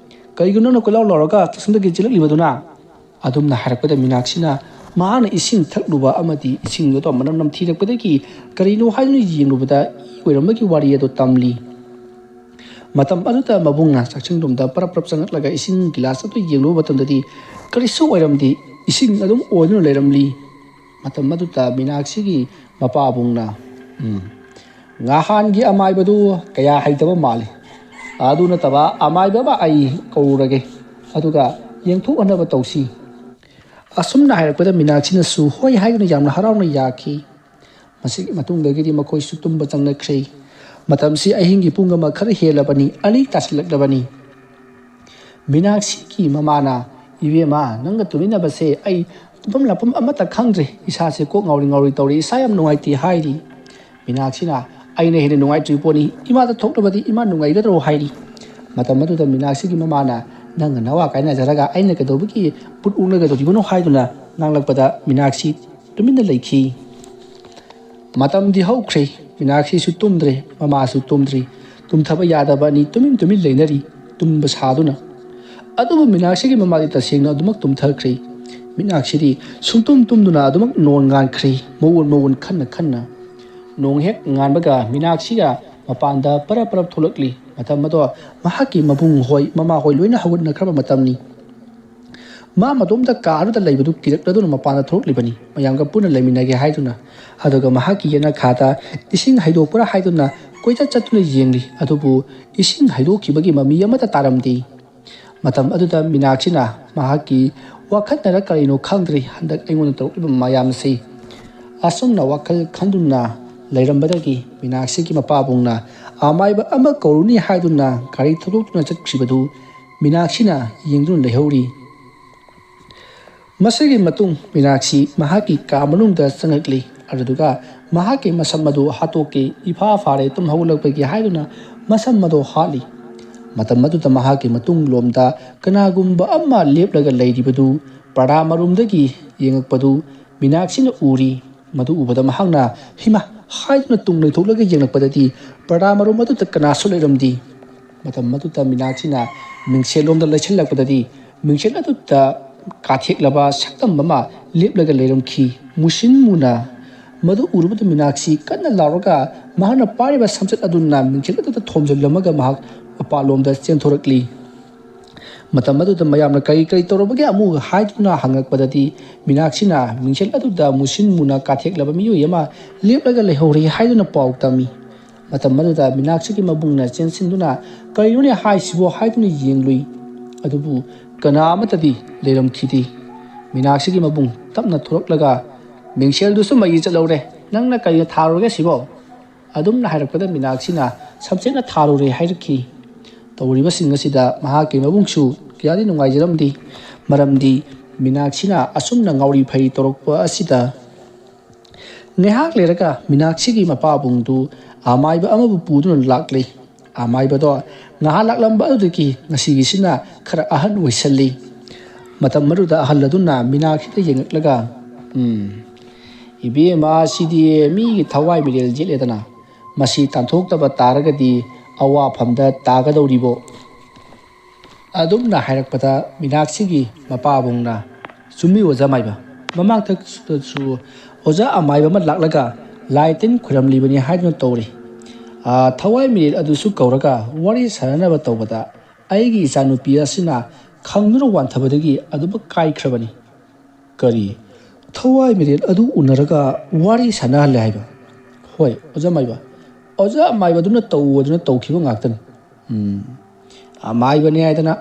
ꯀꯔꯤꯒꯤꯅꯣ ꯅꯪꯅ ꯀꯣꯏꯂꯥꯎ ꯂꯥꯎꯔꯒ ꯆꯥꯛꯁꯪꯗꯒꯤ ꯆꯦꯜꯂꯛꯂꯤꯕꯗꯨꯅ?" ꯑꯗꯨꯝꯅ ꯍꯥꯏꯔꯛꯄꯗ ꯃꯤꯅꯥꯛꯁꯤꯅ ꯃꯍꯥꯛꯅ ꯏꯁꯤꯡ ꯊꯛꯂꯨꯕ ꯑꯃꯗꯤ ꯏꯁꯤꯡꯗꯨꯗ ꯃꯅꯝ ꯅꯝꯊꯤꯔꯛꯄꯗꯒꯤ ꯀꯔꯤꯅꯣ ꯍꯥꯏꯗꯨꯅ ꯌꯦꯡꯂꯨꯕꯗ ꯏ ꯑꯣꯏꯔꯝꯕꯒꯤ ꯋꯥꯔꯤ ꯑꯗꯨ ꯇꯝꯂꯤ꯫ ꯃꯇꯝ ꯑꯗꯨꯗ ꯃꯕꯨꯡꯅ ꯆꯥꯛꯁꯪꯂꯣꯝꯗ ꯄꯔꯞ ꯄꯔꯞ ꯆꯪꯂꯛꯂꯒ ꯏꯁꯤꯡ ꯒꯤꯂꯥꯁ ꯑꯗꯨ ꯌꯦꯡꯂꯨꯕ ꯃꯇꯝꯗꯗꯤ ꯀꯔꯤꯁꯨ ꯑꯣꯏꯔꯝꯗꯦ, ꯏꯁꯤꯡ ꯑꯗꯨꯝ ꯑꯣꯏꯗꯨꯅ ꯂꯩꯔꯝꯂꯤ꯫ ꯃꯇꯝ ꯑꯗꯨꯗ ꯃꯤꯅꯥꯛꯁꯤꯒꯤ ꯃꯄꯥꯕꯨꯡꯅ, "ꯎꯝ, ꯉꯍꯥꯟꯒꯤ ꯑꯃꯥꯏꯕꯗꯨ ꯀꯌꯥ ꯍꯩꯇꯕ ꯃꯥꯜꯂꯤ꯫ ꯑꯗꯨ ꯅꯠꯇꯕ ꯑꯃꯥꯏꯕ ꯑꯃ ꯑꯩ ꯀꯧꯔꯨꯔꯒꯦ, ꯑꯗꯨꯒ ꯌꯦꯡꯊꯣꯛꯍꯟꯅꯕ ꯇꯧꯁꯤ꯫" ꯑꯁꯨꯝꯅ ꯍꯥꯏꯔꯛꯄꯗ ꯃꯤꯅꯥꯛꯁꯤꯅꯁꯨ ꯍꯣꯏ ꯍꯥꯏꯗꯨꯅ ꯌꯥꯝꯅ ꯍꯔꯥꯎꯅ ꯌꯥꯈꯤ꯫ ꯃꯁꯤꯒꯤ ꯃꯇꯨꯡꯗꯒꯤꯗꯤ ꯃꯈꯣꯏꯁꯨ ꯇꯨꯝꯕ ꯆꯪꯅꯈ꯭ꯔꯦ꯫ ꯃꯇꯝꯁꯤ ꯑꯍꯤꯡꯒꯤ ꯄꯨꯡ ꯑꯃ ꯈꯔ ꯍꯦꯜꯂꯕꯅꯤ, ꯑꯅꯤ ꯇꯥꯁꯤꯜꯂꯛꯂꯕꯅꯤ꯫ ꯃꯤꯅꯥꯛꯁꯤꯒꯤ ꯃꯃꯥꯅ, "ꯏꯕꯦꯝꯃ, ꯅꯪꯒ ꯇꯨꯃꯤꯟꯅꯕꯁꯦ ꯑꯩ ꯇꯨꯝꯐꯝ ꯂꯥꯛꯐꯝ ꯑꯃꯠꯇ ꯈꯪꯗ꯭ꯔꯦ, ꯏꯁꯥꯁꯦ ꯀꯣꯛ ꯉꯥꯎꯔꯤ ꯉꯥꯎꯔꯤ ꯇꯧꯔꯤ, ꯏꯁꯥ ꯌꯥꯝ ꯅꯨꯡꯉꯥꯏꯇꯦ" ꯍꯥꯏꯔꯤ꯫ ꯃꯤꯅꯥꯛꯁꯤꯅ, "ꯑꯩꯅ ꯍꯦꯟꯅ ꯅꯨꯡꯉꯥꯏꯇ꯭ꯔꯤ ꯄꯣꯠꯅꯤ, ꯏꯃꯥꯗ ꯊꯣꯛꯂꯕꯗꯤ ꯏꯃꯥ ꯅꯨꯡꯉꯥꯏꯒꯗ꯭ꯔꯣ?" ꯍꯥꯏꯔꯤ꯫ ꯃꯇꯝ ꯑꯗꯨꯗ ꯃꯤꯅꯥꯛꯁꯤꯒꯤ ꯃꯃꯥꯅ, "ꯅꯪꯒ ꯅꯋꯥ ꯀꯥꯏꯅꯖꯔꯒ ꯑꯩꯅ ꯀꯩꯗꯧꯕꯒꯤ ꯄꯨꯠ ꯑꯣꯛꯅꯒꯗꯧꯔꯤꯕꯅꯣ?" ꯍꯥꯏꯗꯨꯅ ꯉꯥꯡꯂꯛꯄꯗ ꯃꯤꯅꯥꯛꯁꯤ ꯇꯨꯃꯤꯟꯅ ꯂꯩꯈꯤ꯫ ꯃꯇꯝꯗꯤ ꯍꯧꯈ꯭ꯔꯦ꯫ ꯃꯤꯅꯥꯛꯁꯤꯁꯨ ꯇꯨꯝꯗ꯭ꯔꯦ, ꯃꯃꯥꯁꯨ ꯇꯨꯝꯗ꯭ꯔꯤ꯫ ꯇꯨꯝꯊꯕ ꯌꯥꯗꯕ ꯑꯅꯤ ꯇꯨꯃꯤꯟ ꯇꯨꯃꯤꯟ ꯂꯩꯅꯔꯤ, ꯇꯨꯝꯕ ꯁꯥꯗꯨꯅ꯫ ꯑꯗꯨꯕꯨ ꯃꯤꯅꯥꯛꯁꯤꯒꯤ ꯃꯃꯥꯗꯤ ꯇꯁꯦꯡꯅ ꯑꯗꯨꯃꯛ ꯇꯨꯝꯊꯈ꯭ꯔꯦ꯫ ꯃꯤꯅꯥꯛꯁꯤꯗꯤ ꯁꯨꯡꯇꯨꯝ ꯇꯨꯝꯗꯨꯅ ꯑꯗꯨꯃꯛ ꯅꯣꯟ ꯉꯥꯟꯈ꯭ꯔꯦ, ꯃꯑꯣꯟ ꯃꯑꯣꯟ ꯈꯟꯅ ꯈꯟꯅ꯫ ꯅꯣꯡ ꯍꯦꯛ ꯉꯥꯟꯕꯒ ꯃꯤꯅꯥꯛꯁꯤꯒ ꯃꯄꯥꯟꯗ ꯄꯔꯞ ꯄꯔꯞ ꯊꯣꯛꯂꯛꯂꯤ꯫ ꯃꯇꯝ ꯑꯗꯣ ꯃꯍꯥꯛꯀꯤ ꯃꯕꯨꯡ ꯍꯣꯏ, ꯃꯃꯥ ꯍꯣꯏ ꯂꯣꯏꯅ ꯍꯧꯒꯠꯅꯈ꯭ꯔꯕ ꯃꯇꯝꯅꯤ꯫ ꯃꯥ ꯃꯇꯣꯝꯇ ꯀꯥ ꯑꯗꯨꯗ ꯂꯩꯕꯗꯨ ꯀꯤꯔꯛꯂꯗꯨꯅ ꯃꯄꯥꯟꯗ ꯊꯣꯛꯂꯛꯂꯤꯕꯅꯤ, ꯃꯌꯥꯝꯒ ꯄꯨꯟꯅ ꯂꯩꯃꯤꯟꯅꯒꯦ ꯍꯥꯏꯗꯨꯅ꯫ ꯑꯗꯨꯒ ꯃꯍꯥꯛꯀꯤ ꯌꯦꯅꯈꯥꯗ ꯏꯁꯤꯡ ꯍꯩꯗꯣꯛꯄ꯭ꯔꯥ ꯍꯥꯏꯗꯨꯅ ꯀꯣꯏꯆꯠ ꯆꯠꯇꯨꯅ ꯌꯦꯡꯂꯤ꯫ ꯑꯗꯨꯕꯨ ꯏꯁꯤꯡ ꯍꯩꯗꯣꯛꯈꯤꯕꯒꯤ ꯃꯃꯤ ꯑꯃꯠꯇ ꯇꯥꯔꯝꯗꯦ꯫ ꯃꯇꯝ ꯑꯗꯨꯗ ꯃꯤꯅꯥꯛꯁꯤꯅ ꯃꯍꯥꯛꯀꯤ ꯋꯥꯈꯜꯅꯔ ꯀꯔꯤꯅꯣ ꯈꯪꯗ꯭ꯔꯦ, ꯍꯟꯗꯛ ꯑꯩꯉꯣꯟꯗ ꯇꯧꯔꯛꯂꯤꯕ ꯃꯌꯥꯝꯁꯤ꯫ ꯑꯁꯨꯝꯅ ꯋꯥꯈꯜ ꯈꯟꯗꯨꯅ ꯂꯩꯔꯝꯕꯗꯒꯤ ꯃꯤꯅꯥꯛꯁꯤꯒꯤ ꯃꯄꯥꯕꯨꯡꯅ ꯑꯃꯥꯏꯕ ꯑꯃ ꯀꯧꯔꯨꯅꯤ ꯍꯥꯏꯗꯨꯅ ꯒꯥꯔꯤ ꯊꯧꯗꯣꯛꯇꯨꯅ ꯆꯠꯈ꯭ꯔꯤꯕꯗꯨ ꯃꯤꯅꯥꯛꯁꯤꯅ ꯌꯦꯡꯗꯨꯅ ꯂꯩꯍꯧꯔꯤ꯫ ꯃꯁꯤꯒꯤ ꯃꯇꯨꯡ ꯃꯤꯅꯥꯛꯁꯤ ꯃꯍꯥꯛꯀꯤ ꯀꯥ ꯃꯅꯨꯡꯗ ꯆꯪꯉꯛꯂꯤ꯫ ꯑꯗꯨꯗꯨꯒ ꯃꯍꯥꯛꯀꯤ ꯃꯁꯝ ꯑꯗꯨ ꯍꯥꯠꯇꯣꯛꯀꯦ, ꯏꯐꯥ ꯐꯥꯔꯦ, ꯇꯨꯝ ꯍꯧꯒꯠꯂꯛꯄꯒꯤ ꯍꯥꯏꯗꯨꯅ ꯃꯁꯝ ꯑꯗꯨ ꯍꯥꯠꯂꯤ꯫ ꯃꯇꯝ ꯑꯗꯨꯗ ꯃꯍꯥꯛꯀꯤ ꯃꯇꯨꯡꯂꯣꯝꯗ ꯀꯅꯥꯒꯨꯝꯕ ꯑꯃ ꯂꯦꯞꯂꯒ ꯂꯩꯔꯤꯕꯗꯨ ꯄꯔꯗꯥ ꯃꯔꯨꯝꯗꯒꯤ ꯌꯦꯡꯉꯛꯄꯗꯨ ꯃꯤꯅꯥꯛꯁꯤꯅ ꯎꯔꯤ꯫ ꯃꯗꯨ ꯎꯕꯗ ꯃꯍꯥꯛꯅ "ꯍꯤꯃꯥ" ꯍꯥꯏꯗꯨꯅ ꯇꯨꯡ ꯂꯩꯊꯣꯛꯂꯒ ꯌꯦꯡꯂꯛꯄꯗꯗꯤ ꯄꯔꯗꯥ ꯃꯔꯨꯝ ꯑꯗꯨꯗ ꯀꯅꯥꯁꯨ ꯂꯩꯔꯝꯗꯦ꯫ ꯃꯇꯝ ꯑꯗꯨꯗ ꯃꯤꯅꯥꯛꯁꯤꯅ ꯃꯤꯡꯁꯦꯜꯂꯣꯝꯗ ꯂꯩꯁꯤꯜꯂꯛꯄꯗꯗꯤ ꯃꯤꯡꯁꯦꯜ ꯑꯗꯨꯗ ꯀꯥꯊꯦꯛꯂꯕ ꯁꯛꯇꯝ ꯑꯃ ꯂꯦꯞꯂꯒ ꯂꯩꯔꯝꯈꯤ꯫ ꯃꯨꯁꯤꯟ ꯃꯨꯅ ꯃꯗꯨ ꯎꯔꯨꯕꯗ ꯃꯤꯅꯥꯛꯁꯤ ꯀꯟꯅ ꯂꯥꯎꯔꯒ ꯃꯍꯥꯛꯅ ꯄꯥꯏꯔꯤꯕ ꯁꯝꯆꯦꯠ ꯑꯗꯨꯅ ꯃꯤꯡꯁꯦꯜ ꯑꯗꯨꯗ ꯊꯣꯝꯖꯤꯜꯂꯝꯃꯒ ꯃꯍꯥꯛ ꯃꯄꯥꯟꯂꯣꯝꯗ ꯆꯦꯟꯊꯣꯔꯛꯂꯤ꯫ ꯃꯇꯝ ꯑꯗꯨꯗ ꯃꯌꯥꯝꯅ "ꯀꯔꯤ ꯀꯔꯤ ꯇꯧꯔꯕꯒꯦ ꯑꯃꯨꯛ?" ꯍꯥꯏꯗꯨꯅ ꯍꯪꯂꯛꯄꯗꯗꯤ ꯃꯤꯅꯥꯛꯁꯤꯅ ꯃꯤꯡꯁꯦꯜ ꯑꯗꯨꯗ ꯃꯨꯁꯤꯟ ꯃꯨꯅ ꯀꯥꯊꯦꯛꯂꯕ ꯃꯤꯑꯣꯏ ꯑꯃ ꯂꯦꯞꯂꯒ ꯂꯩꯍꯧꯔꯤ ꯍꯥꯏꯗꯨꯅ ꯄꯥꯎ ꯇꯝꯃꯤ꯫ ꯃꯇꯝ ꯑꯗꯨꯗ ꯃꯤꯅꯥꯛꯁꯤꯒꯤ ꯃꯕꯨꯡꯅ ꯆꯦꯟꯁꯤꯟꯗꯨꯅ "ꯀꯔꯤꯅꯣꯅꯦ ꯍꯥꯏꯁꯤꯕꯣ?" ꯍꯥꯏꯗꯨꯅ ꯌꯦꯡꯂꯨꯏ꯫ ꯑꯗꯨꯕꯨ ꯀꯅꯥ ꯑꯃꯠꯇꯗꯤ ꯂꯩꯔꯝꯈꯤꯗꯦ꯫ ꯃꯤꯅꯥꯛꯁꯤꯒꯤ ꯃꯕꯨꯡ ꯇꯞꯅ ꯊꯣꯔꯛꯂꯒ "ꯃꯤꯡꯁꯦꯜꯗꯨꯁꯨ ꯃꯩ ꯆꯠꯍꯧꯔꯦ, ꯅꯪꯅ ꯀꯔꯤꯅ ꯊꯥꯔꯨꯔꯒꯦ ꯁꯤꯕꯣ?" ꯑꯗꯨꯝꯅ ꯍꯥꯏꯔꯛꯄꯗ ꯃꯤꯅꯥꯛꯁꯤꯅ "ꯁꯝꯆꯦꯠꯅ ꯊꯥꯔꯨꯔꯦ" ꯍꯥꯏꯔꯛꯈꯤ꯫ ꯇꯧꯔꯤꯕꯁꯤꯡ ꯑꯁꯤꯗ ꯃꯍꯥꯛꯀꯤ ꯃꯕꯨꯡꯁꯨ ꯀꯌꯥꯗꯤ ꯅꯨꯡꯉꯥꯏꯖꯔꯝꯗꯦ꯫ ꯃꯔꯝꯗꯤ ꯃꯤꯅꯥꯛꯁꯤꯅ ꯑꯁꯨꯝꯅ ꯉꯥꯎꯔꯤ ꯐꯩꯔꯤ ꯇꯧꯔꯛꯄ ꯑꯁꯤꯗ ꯉꯥꯏꯍꯥꯛ ꯂꯩꯔꯒ ꯃꯤꯅꯥꯛꯁꯤꯒꯤ ꯃꯄꯥꯕꯨꯡꯗꯨ ꯑꯃꯥꯏꯕ ꯑꯃꯕꯨ ꯄꯨꯗꯨꯅ ꯂꯥꯛꯂꯤ꯫ ꯑꯃꯥꯏꯕꯗꯣ ꯉꯥꯏꯍꯥꯛ ꯂꯥꯛꯂꯝꯕ ꯑꯗꯨꯗꯒꯤ ꯉꯁꯤꯒꯤꯁꯤꯅ ꯈꯔ ꯑꯍꯟ ꯑꯣꯏꯁꯜꯂꯤ꯫ ꯃꯇꯝ ꯑꯗꯨꯗ ꯑꯍꯜ ꯑꯗꯨꯅ ꯃꯤꯅꯥꯛꯁꯤꯗ ꯌꯦꯡꯉꯛꯂꯒ, "ꯎꯝ, ꯏꯕꯦꯝꯃ, ꯁꯤꯗꯤ ꯃꯤꯒꯤ ꯊꯋꯥꯏ ꯃꯤꯔꯦꯜ ꯌꯦꯠꯂꯦꯗꯅ꯫ ꯃꯁꯤ ꯇꯥꯟꯊꯣꯛꯇꯕ ꯇꯥꯔꯒꯗꯤ ꯑꯋꯥꯐꯝꯗ ꯇꯥꯒꯗꯧꯔꯤꯕꯣ?" ꯑꯗꯨꯝꯅ ꯍꯥꯏꯔꯛꯄꯗ ꯃꯤꯅꯥꯛꯁꯤꯒꯤ ꯃꯄꯥꯕꯨꯡꯅ, "ꯆꯨꯝꯃꯤ ꯑꯣꯖꯥ ꯃꯥꯏꯕ, ꯃꯃꯥꯡꯗꯁꯨ ꯑꯣꯖꯥ ꯑꯃꯥꯏꯕ ꯑꯃ ꯂꯥꯛꯂꯒ ꯂꯥꯏ ꯇꯤꯟ ꯈꯣꯏꯔꯝꯂꯤꯕꯅꯤ ꯍꯥꯏꯗꯨꯅ ꯇꯧꯔꯤ꯫ ꯑꯥ, ꯊꯋꯥꯏ ꯃꯤꯔꯦꯜ ꯑꯗꯨꯁꯨ ꯀꯧꯔꯒ ꯋꯥꯔꯤ ꯁꯥꯟꯅꯅꯕ ꯇꯧꯕꯗ ꯑꯩꯒꯤ ꯏꯆꯥꯅꯨꯄꯤ ꯑꯁꯤꯅ ꯈꯪꯗꯨꯅ ꯋꯥꯟꯊꯕꯗꯒꯤ ꯑꯗꯨꯃꯛ ꯀꯥꯏꯈ꯭ꯔꯕꯅꯤ꯫ ꯀꯔꯤ? ꯊꯋꯥꯏ ꯃꯤꯔꯦꯜ ꯑꯗꯨ ꯎꯅꯔꯒ ꯋꯥꯔꯤ ꯁꯥꯟꯅꯍꯜꯂꯦ ꯍꯥꯏꯕ? ꯍꯣꯏ, ꯑꯣꯖꯥ ꯃꯥꯏꯕ꯫ ꯑꯣꯖꯥ ꯃꯥꯏꯕꯗꯨꯅ ꯇꯧꯑꯣꯗꯨꯅ ꯇꯧꯈꯤꯕ ꯉꯥꯛꯇꯅꯤ꯫ ꯎꯝ, ꯑꯃꯥꯏꯕꯅꯦ ꯍꯥꯏꯗꯅ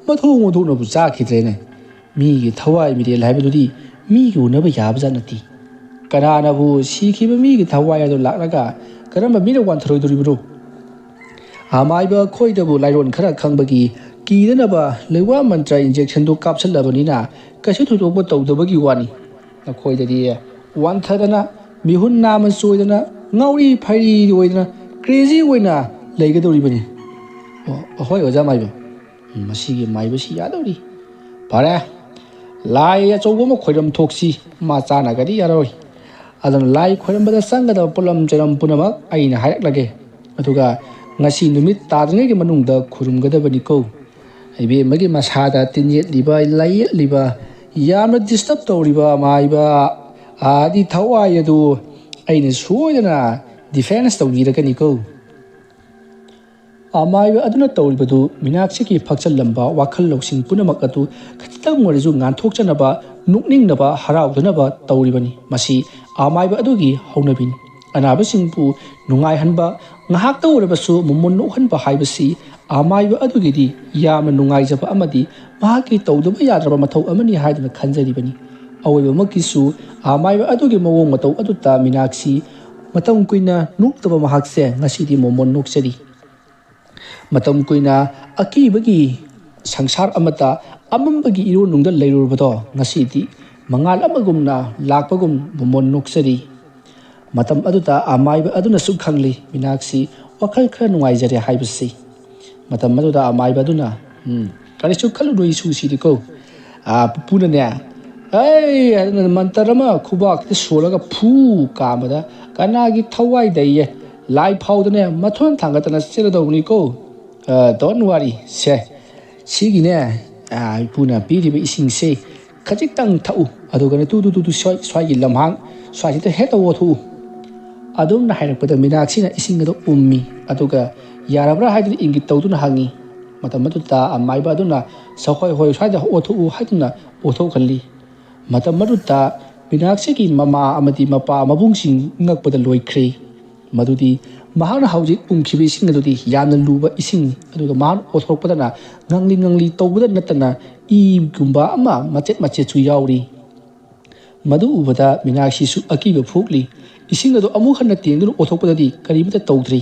ꯃꯊꯣꯡ ꯃꯊꯣꯛꯅꯕꯨ ꯆꯥꯈꯤꯗ꯭ꯔꯦꯅꯦ꯫ ꯃꯤꯒꯤ ꯊꯋꯥꯏ ꯃꯤꯔꯦꯜ ꯍꯥꯏꯕꯗꯨꯗꯤ ꯃꯤꯒꯤ ꯎꯅꯕ ꯌꯥꯕꯖꯥꯠ ꯅꯠꯇꯦ꯫ ꯀꯅꯥꯅꯕꯨ ꯁꯤꯈꯤꯕ ꯃꯤꯒꯤ ꯊꯋꯥꯏ ꯑꯗꯨ ꯂꯥꯛꯂꯒ ꯀꯔꯝꯕ ꯃꯤꯅ ꯋꯥꯟꯊꯔꯣꯏꯗꯣꯔꯤꯕꯅꯣ? ꯑꯃꯥꯏꯕ ꯑꯩꯈꯣꯏꯗꯕꯨ ꯂꯥꯏꯔꯣꯟ ꯈꯔ ꯈꯪꯕꯒꯤ ꯀꯤꯗꯅꯕ ꯂꯩꯋꯥ ꯃꯟꯇ꯭ꯔ ꯏꯟꯖꯦꯛꯁꯟꯗꯨ ꯀꯥꯞꯁꯤꯜꯂꯕꯅꯤꯅ ꯀꯩꯁꯨ ꯊꯣꯏꯗꯣꯛꯄ ꯇꯧꯗꯕꯒꯤ ꯋꯥꯅꯤ꯫ ꯅꯈꯣꯏꯗꯗꯤ ꯋꯥꯟꯊꯗꯅ, ꯃꯤꯍꯨꯟ ꯅꯥꯝꯃ ꯆꯣꯏꯗꯅ, ꯉꯥꯎꯔꯤ ꯐꯩꯔꯤ ꯑꯣꯏꯗꯅ, ꯀ꯭ꯔꯦꯖꯤ ꯑꯣꯏꯅ ꯂꯩꯒꯗꯧꯔꯤꯕꯅꯤ꯫ ꯑꯣ, ꯍꯣꯏ, ꯑꯣꯖꯥ ꯃꯥꯏꯕ꯫ ꯎꯝ, ꯃꯁꯤꯒꯤ ꯃꯥꯏꯕꯁꯤ ꯌꯥꯗꯧꯔꯤ꯫ ꯐꯔꯦ, ꯂꯥꯏ ꯑꯆꯧꯕ ꯑꯃ ꯈꯣꯏꯔꯝ ꯊꯣꯛꯁꯤ, ꯃꯥ ꯆꯥꯅꯒꯗꯤ ꯌꯥꯔꯣꯏ꯫ ꯑꯗꯨꯅ ꯂꯥꯏ ꯈꯣꯏꯔꯝꯕꯗ ꯆꯪꯒꯗꯕ ꯄꯣꯠꯂꯝ ꯆꯩꯔꯝ ꯄꯨꯝꯅꯃꯛ ꯑꯩꯅ ꯍꯥꯏꯔꯛꯂꯒꯦ꯫ ꯑꯗꯨꯒ ꯉꯁꯤ ꯅꯨꯃꯤꯠ ꯇꯥꯗ꯭ꯔꯤꯉꯩꯒꯤ ꯃꯅꯨꯡꯗ ꯈꯨꯔꯨꯝꯒꯗꯕꯅꯤꯀꯣ꯫ ꯏꯕꯦꯝꯃꯒꯤ ꯃꯁꯥꯗ ꯇꯤꯟ ꯌꯦꯠꯂꯤꯕ, ꯂꯥꯏ ꯌꯦꯠꯂꯤꯕ, ꯌꯥꯝꯅ ꯗꯤꯁꯇꯔꯕ ꯇꯧꯔꯤꯕ ꯑꯃꯥꯏꯕ ꯑꯥꯗꯤ ꯊꯋꯥꯏ ꯑꯗꯨ ꯑꯩꯅ ꯁꯣꯏꯗꯅ ꯗꯤꯐꯦꯟꯁ ꯇꯧꯕꯤꯔꯛꯀꯅꯤꯀꯣ꯫ ꯑꯃꯥꯏꯕ ꯑꯗꯨꯅ ꯇꯧꯔꯤꯕꯗꯨ ꯃꯤꯅꯥꯛꯁꯤꯒꯤ ꯐꯛꯆꯜꯂꯝꯕ ꯋꯥꯈꯜ ꯂꯧꯁꯤꯡ ꯄꯨꯝꯅꯃꯛ ꯑꯗꯨ ꯈꯖꯤꯛꯇꯪ ꯑꯣꯏꯔꯁꯨ ꯉꯥꯟꯊꯣꯛꯆꯅꯕ, ꯅꯣꯛꯅꯤꯡꯅꯕ, ꯍꯔꯥꯎꯗꯅꯕ ꯇꯧꯔꯤꯕꯅꯤ꯫ ꯃꯁꯤ ꯑꯃꯥꯏꯕ ꯑꯗꯨꯒꯤ ꯍꯧꯅꯕꯤꯅꯤ꯫ ꯑꯅꯥꯕꯁꯤꯡꯕꯨ ꯅꯨꯡꯉꯥꯏꯍꯟꯕ, ꯉꯥꯏꯍꯥꯛꯇ ꯑꯣꯏꯔꯕꯁꯨ ꯃꯃꯣꯟ ꯅꯣꯛꯍꯟꯕ ꯍꯥꯏꯕꯁꯤ ꯑꯃꯥꯏꯕ ꯑꯗꯨꯒꯤꯗꯤ ꯌꯥꯝꯅ ꯅꯨꯡꯉꯥꯏꯖꯕ ꯑꯃꯗꯤ ꯃꯍꯥꯛꯀꯤ ꯇꯧꯗꯕ ꯌꯥꯗ꯭ꯔꯕ ꯃꯊꯧ ꯑꯃꯅꯤ ꯍꯥꯏꯗꯨꯅ ꯈꯟꯖꯔꯤꯕꯅꯤ꯫ ꯑꯑꯣꯏꯕꯃꯛꯀꯤꯁꯨ ꯑꯃꯥꯏꯕ ꯑꯗꯨꯒꯤ ꯃꯑꯣꯡ ꯃꯇꯧ ꯑꯗꯨꯗ ꯃꯤꯅꯥꯛꯁꯤ ꯃꯇꯝ ꯀꯨꯏꯅ ꯅꯣꯛꯇꯕ ꯃꯍꯥꯛꯁꯦ ꯉꯁꯤꯗꯤ ꯃꯃꯣꯟ ꯅꯣꯛꯆꯔꯤ꯫ ꯃꯇꯝ ꯀꯨꯏꯅ ꯑꯀꯤꯕꯒꯤ ꯁꯪꯁꯥꯔ ꯑꯃꯗ ꯑꯃꯝꯕꯒꯤ ꯏꯔꯣꯟꯅꯨꯡꯗ ꯂꯩꯔꯨꯔꯕꯗꯣ ꯉꯁꯤꯗꯤ ꯃꯉꯥꯜ ꯑꯃꯒꯨꯝꯅ ꯂꯥꯛꯄꯒꯨꯝ ꯃꯃꯣꯟ ꯅꯣꯛꯆꯔꯤ꯫ ꯃꯇꯝ ꯑꯗꯨꯗ ꯑꯃꯥꯏꯕ ꯑꯗꯨꯅꯁꯨ ꯈꯪꯂꯤ ꯃꯤꯅꯥꯛꯁꯤ ꯋꯥꯈꯜ ꯈꯔ ꯅꯨꯡꯉꯥꯏꯖꯔꯦ ꯍꯥꯏꯕꯁꯤ꯫ ꯃꯇꯝ ꯑꯗꯨꯗ ꯑꯃꯥꯏꯕ ꯑꯗꯨꯅ, "ꯎꯝ, ꯀꯔꯤꯁꯨ ꯈꯜꯂꯨꯅꯨ ꯏꯁꯨꯁꯤꯗꯤꯀꯣ꯫ ꯑꯥ, ꯄꯨꯄꯨꯅꯅꯦ, ꯑꯩ ꯍꯥꯏꯗꯅ ꯃꯟꯇꯔ ꯑꯃ ꯈꯨꯕꯥꯛꯇ ꯁꯣꯜꯂꯒ ꯐꯨ ꯀꯥꯝꯕꯗ ꯀꯅꯥꯒꯤ ꯊꯋꯥꯏꯗ ꯏꯌꯦ ꯂꯥꯏ ꯐꯥꯎꯗꯅꯦ ꯃꯊꯣꯟ ꯊꯥꯡꯒꯠꯇꯅ ꯆꯦꯜꯂꯗꯧꯕꯅꯤꯀꯣ꯫ ꯑ, don't worry ꯁꯦ꯫ ꯁꯤꯒꯤꯅꯦ, ꯑ, ꯏꯄꯨꯅ ꯄꯤꯔꯤꯕ ꯏꯁꯤꯡꯁꯦ ꯈꯖꯤꯛꯇꯪ ꯊꯛꯎ, ꯑꯗꯨꯒꯅꯦ ꯇꯨ ꯇꯨ ꯇꯨ ꯇꯨ ꯁ꯭ꯋꯥꯏ-, ꯁ꯭ꯋꯥꯏꯒꯤ ꯂꯝꯍꯥꯡ ꯁ꯭ꯋꯥꯏꯁꯤꯗ ꯍꯦꯛꯇ ꯑꯣꯊꯣꯛꯎ꯫ ꯑꯗꯨꯝꯅ ꯍꯥꯏꯔꯛꯄꯗ ꯃꯤꯅꯥꯛꯁꯤꯅ ꯏꯁꯤꯡ ꯑꯗꯨ ꯎꯝꯃꯤ, ꯑꯗꯨꯒ ꯌꯥꯔꯕ꯭ꯔꯥ ꯍꯥꯏꯗꯨꯅ ꯏꯪꯒꯤꯠ ꯇꯧꯗꯨꯅ ꯍꯪꯉꯤ꯫ ꯃꯇꯝ ꯑꯗꯨꯗ ꯑꯃꯥꯏꯕ ꯑꯗꯨꯅ, "ꯁꯍꯣꯏ ꯍꯣꯏ, ꯁ꯭ꯋꯥꯏꯗ ꯑꯣꯊꯣꯛꯎ" ꯍꯥꯏꯗꯨꯅ ꯑꯣꯊꯣꯛꯍꯜꯂꯤ꯫ ꯃꯇꯝ ꯑꯗꯨꯗ ꯃꯤꯅꯥꯛꯁꯤꯒꯤ ꯃꯃꯥ ꯑꯃꯗꯤ ꯃꯄꯥ ꯃꯕꯨꯡꯁꯤꯡ ꯉꯛꯄꯗ ꯂꯣꯏꯈ꯭ꯔꯦ꯫ ꯃꯗꯨꯗꯤ ꯃꯍꯥꯛꯅ ꯍꯧꯖꯤꯛ ꯎꯝꯈꯤꯕ ꯏꯁꯤꯡ ꯑꯗꯨꯗꯤ ꯌꯥꯝꯅ ꯂꯨꯕ ꯏꯁꯤꯡꯅꯤ, ꯑꯗꯨꯒ ꯃꯍꯥꯛꯅ ꯑꯣꯊꯣꯔꯛꯄꯗꯅ ꯉꯥꯡꯂꯤ ꯉꯥꯡꯂꯤ ꯇꯧꯕꯗ ꯅꯠꯇꯅ ꯏꯒꯨꯝꯕ ꯑꯃ ꯃꯆꯦꯠ ꯃꯆꯦꯠꯁꯨ ꯌꯥꯎꯔꯤ꯫ ꯃꯗꯨ ꯎꯕꯗ ꯃꯤꯅꯥꯛꯁꯤꯁꯨ ꯑꯀꯤꯕ ꯄꯣꯛꯂꯤ꯫ ꯏꯁꯤꯡ ꯑꯗꯨ ꯑꯃꯨꯛ ꯍꯟꯅ ꯇꯦꯡꯗꯨꯅ ꯑꯣꯊꯣꯛꯄꯗꯗꯤ ꯀꯔꯤꯃꯠꯇ ꯇꯧꯗ꯭ꯔꯤ꯫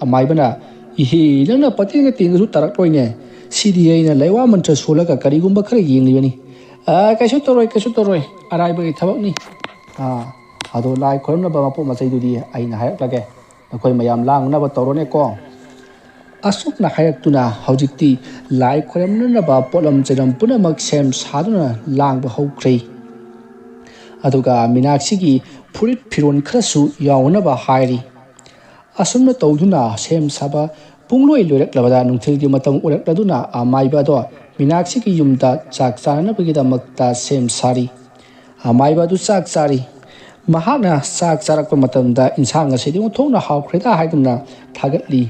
ꯑꯃꯥꯏꯕꯅ, "ꯏꯍꯦ, ꯅꯪꯅ ꯄꯇꯦꯡꯒ ꯇꯦꯡꯒꯁꯨ ꯇꯥꯔꯛꯂꯣꯏꯅꯦ꯫ ꯁꯤꯗꯤ ꯑꯩꯅ ꯂꯩꯋꯥ ꯃꯟꯇ꯭ꯔ ꯁꯣꯜꯂꯒ ꯀꯔꯤꯒꯨꯝꯕ ꯈꯔ ꯌꯦꯡꯂꯤꯕꯅꯤ꯫ ꯑꯥ, ꯀꯩꯁꯨ ꯇꯧꯔꯣꯏ, ꯀꯩꯁꯨ ꯇꯧꯔꯣꯏ, ꯑꯔꯥꯏꯕꯒꯤ ꯊꯕꯛꯅꯤ꯫ ꯑꯥ, ꯑꯗꯣ ꯂꯥꯏ ꯈꯣꯏꯔꯝꯅꯕ ꯃꯄꯣꯠ ꯃꯆꯩꯗꯨꯗꯤ ꯑꯩꯅ ꯍꯥꯏꯔꯛꯂꯒꯦ꯫ ꯅꯈꯣꯏ ꯃꯌꯥꯝ ꯂꯥꯡꯅꯕ ꯇꯧꯔꯣꯅꯦꯀꯣ"꯫ ꯑꯁꯨꯝꯅ ꯍꯥꯏꯔꯛꯇꯨꯅ ꯍꯧꯖꯤꯛꯇꯤ ꯂꯥꯏ ꯈꯣꯏꯔꯝꯅꯅꯕ ꯄꯣꯠꯂꯝ ꯆꯩꯂꯝ ꯄꯨꯝꯅꯃꯛ ꯁꯦꯝ ꯁꯥꯗꯨꯅ ꯂꯥꯡꯕ ꯍꯧꯈ꯭ꯔꯦ꯫ ꯑꯗꯨꯒ ꯃꯤꯅꯥꯛꯁꯤꯒꯤ ꯐꯨꯔꯤꯠ ꯐꯤꯔꯣꯜ ꯈꯔꯁꯨ ꯌꯥꯎꯅꯅꯕ ꯍꯥꯏꯔꯤ꯫ ꯑꯁꯨꯝꯅ ꯇꯧꯗꯨꯅ ꯁꯦꯝ ꯁꯥꯕ ꯄꯨꯡꯂꯣꯏ ꯂꯣꯏꯔꯛꯂꯕꯗ ꯅꯨꯡꯊꯤꯜꯒꯤ ꯃꯇꯝ ꯑꯣꯏꯔꯛꯂꯗꯨꯅ ꯑꯃꯥꯏꯕ ꯑꯗꯣ ꯃꯤꯅꯥꯛꯁꯤꯒꯤ ꯌꯨꯝꯗ ꯆꯥꯛ ꯆꯥꯅꯅꯕꯒꯤꯗꯃꯛꯇ ꯁꯦꯝ ꯁꯥꯔꯤ꯫ ꯑꯃꯥꯏꯕ ꯑꯗꯨ ꯆꯥꯛ ꯆꯥꯔꯤ꯫ ꯃꯍꯥꯛꯅ ꯆꯥꯛ ꯆꯥꯔꯛꯄ ꯃꯇꯝꯗ ꯏꯟꯁꯥꯡ ꯑꯁꯤꯗꯤ ꯑꯣꯟꯊꯣꯛꯅ ꯍꯥꯎꯈ꯭ꯔꯦꯗ ꯍꯥꯏꯗꯨꯅ ꯊꯥꯒꯠꯂꯤ꯫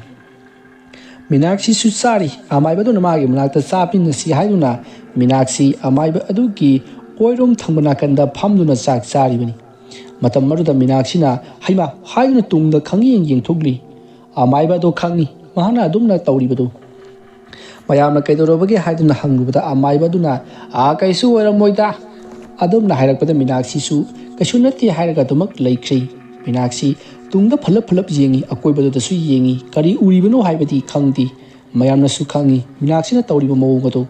ꯃꯤꯅꯥꯛꯁꯤꯁꯨ ꯆꯥꯔꯤ꯫ ꯑꯃꯥꯏꯕ ꯑꯗꯨꯅ ꯃꯥꯒꯤ ꯃꯅꯥꯛꯇ ꯆꯥꯃꯤꯟꯅꯁꯤ ꯍꯥꯏꯗꯨꯅ ꯃꯤꯅꯥꯛꯁꯤ ꯑꯃꯥꯏꯕ ꯑꯗꯨꯒꯤ ꯑꯣꯏꯔꯣꯝ ꯊꯪꯕ ꯅꯥꯀꯟꯗ ꯐꯝꯗꯨꯅ ꯆꯥꯛ ꯆꯥꯔꯤꯕꯅꯤ꯫ ꯃꯇꯝ ꯑꯗꯨꯗ ꯃꯤꯅꯥꯛꯁꯤꯅ "ꯍꯩꯃꯥ" ꯍꯥꯏꯗꯨꯅ ꯇꯨꯡꯗ ꯈꯪꯌꯦꯡ ꯌꯦꯡꯊꯣꯛꯂꯤ꯫ ꯑꯃꯥꯏꯕ ꯑꯗꯨ ꯈꯪꯏ, ꯃꯍꯥꯛꯅ ꯑꯗꯨꯝꯅ ꯇꯧꯔꯤꯕꯗꯨ꯫ ꯃꯌꯥꯝꯅ "ꯀꯩꯗꯧꯔꯕꯒꯦ?" ꯍꯥꯏꯗꯨꯅ ꯍꯪꯂꯨꯕꯗ ꯑꯃꯥꯏꯕ ꯑꯗꯨꯅ, "ꯑꯥ, ꯀꯩꯁꯨ ꯑꯣꯏꯔꯝꯃꯣꯏꯗ" ꯑꯗꯨꯝꯅ ꯍꯥꯏꯔꯛꯄꯗ ꯃꯤꯅꯥꯛꯁꯤꯁꯨ "ꯀꯩꯁꯨ ꯅꯠꯇꯦ" ꯍꯥꯏꯔꯒ ꯑꯗꯨꯃꯛ ꯂꯩꯈ꯭ꯔꯦ꯫ ꯃꯤꯅꯥꯛꯁꯤ ꯇꯨꯡꯗ ꯐꯠꯂꯞ ꯐꯠꯂꯞ ꯌꯦꯡꯉꯤ, ꯑꯀꯣꯏꯕꯗꯨꯗꯁꯨ ꯌꯦꯡꯉꯤ, ꯀꯔꯤ ꯎꯔꯤꯕꯅꯣ ꯍꯥꯏꯕꯗꯤ ꯈꯪꯗꯦ꯫ ꯃꯌꯥꯝꯅꯁꯨ ꯈꯪꯉꯤ ꯃꯤꯅꯥꯛꯁꯤꯅ ꯇꯧꯔꯤꯕ ꯃꯑꯣꯡ ꯑꯗꯨ꯫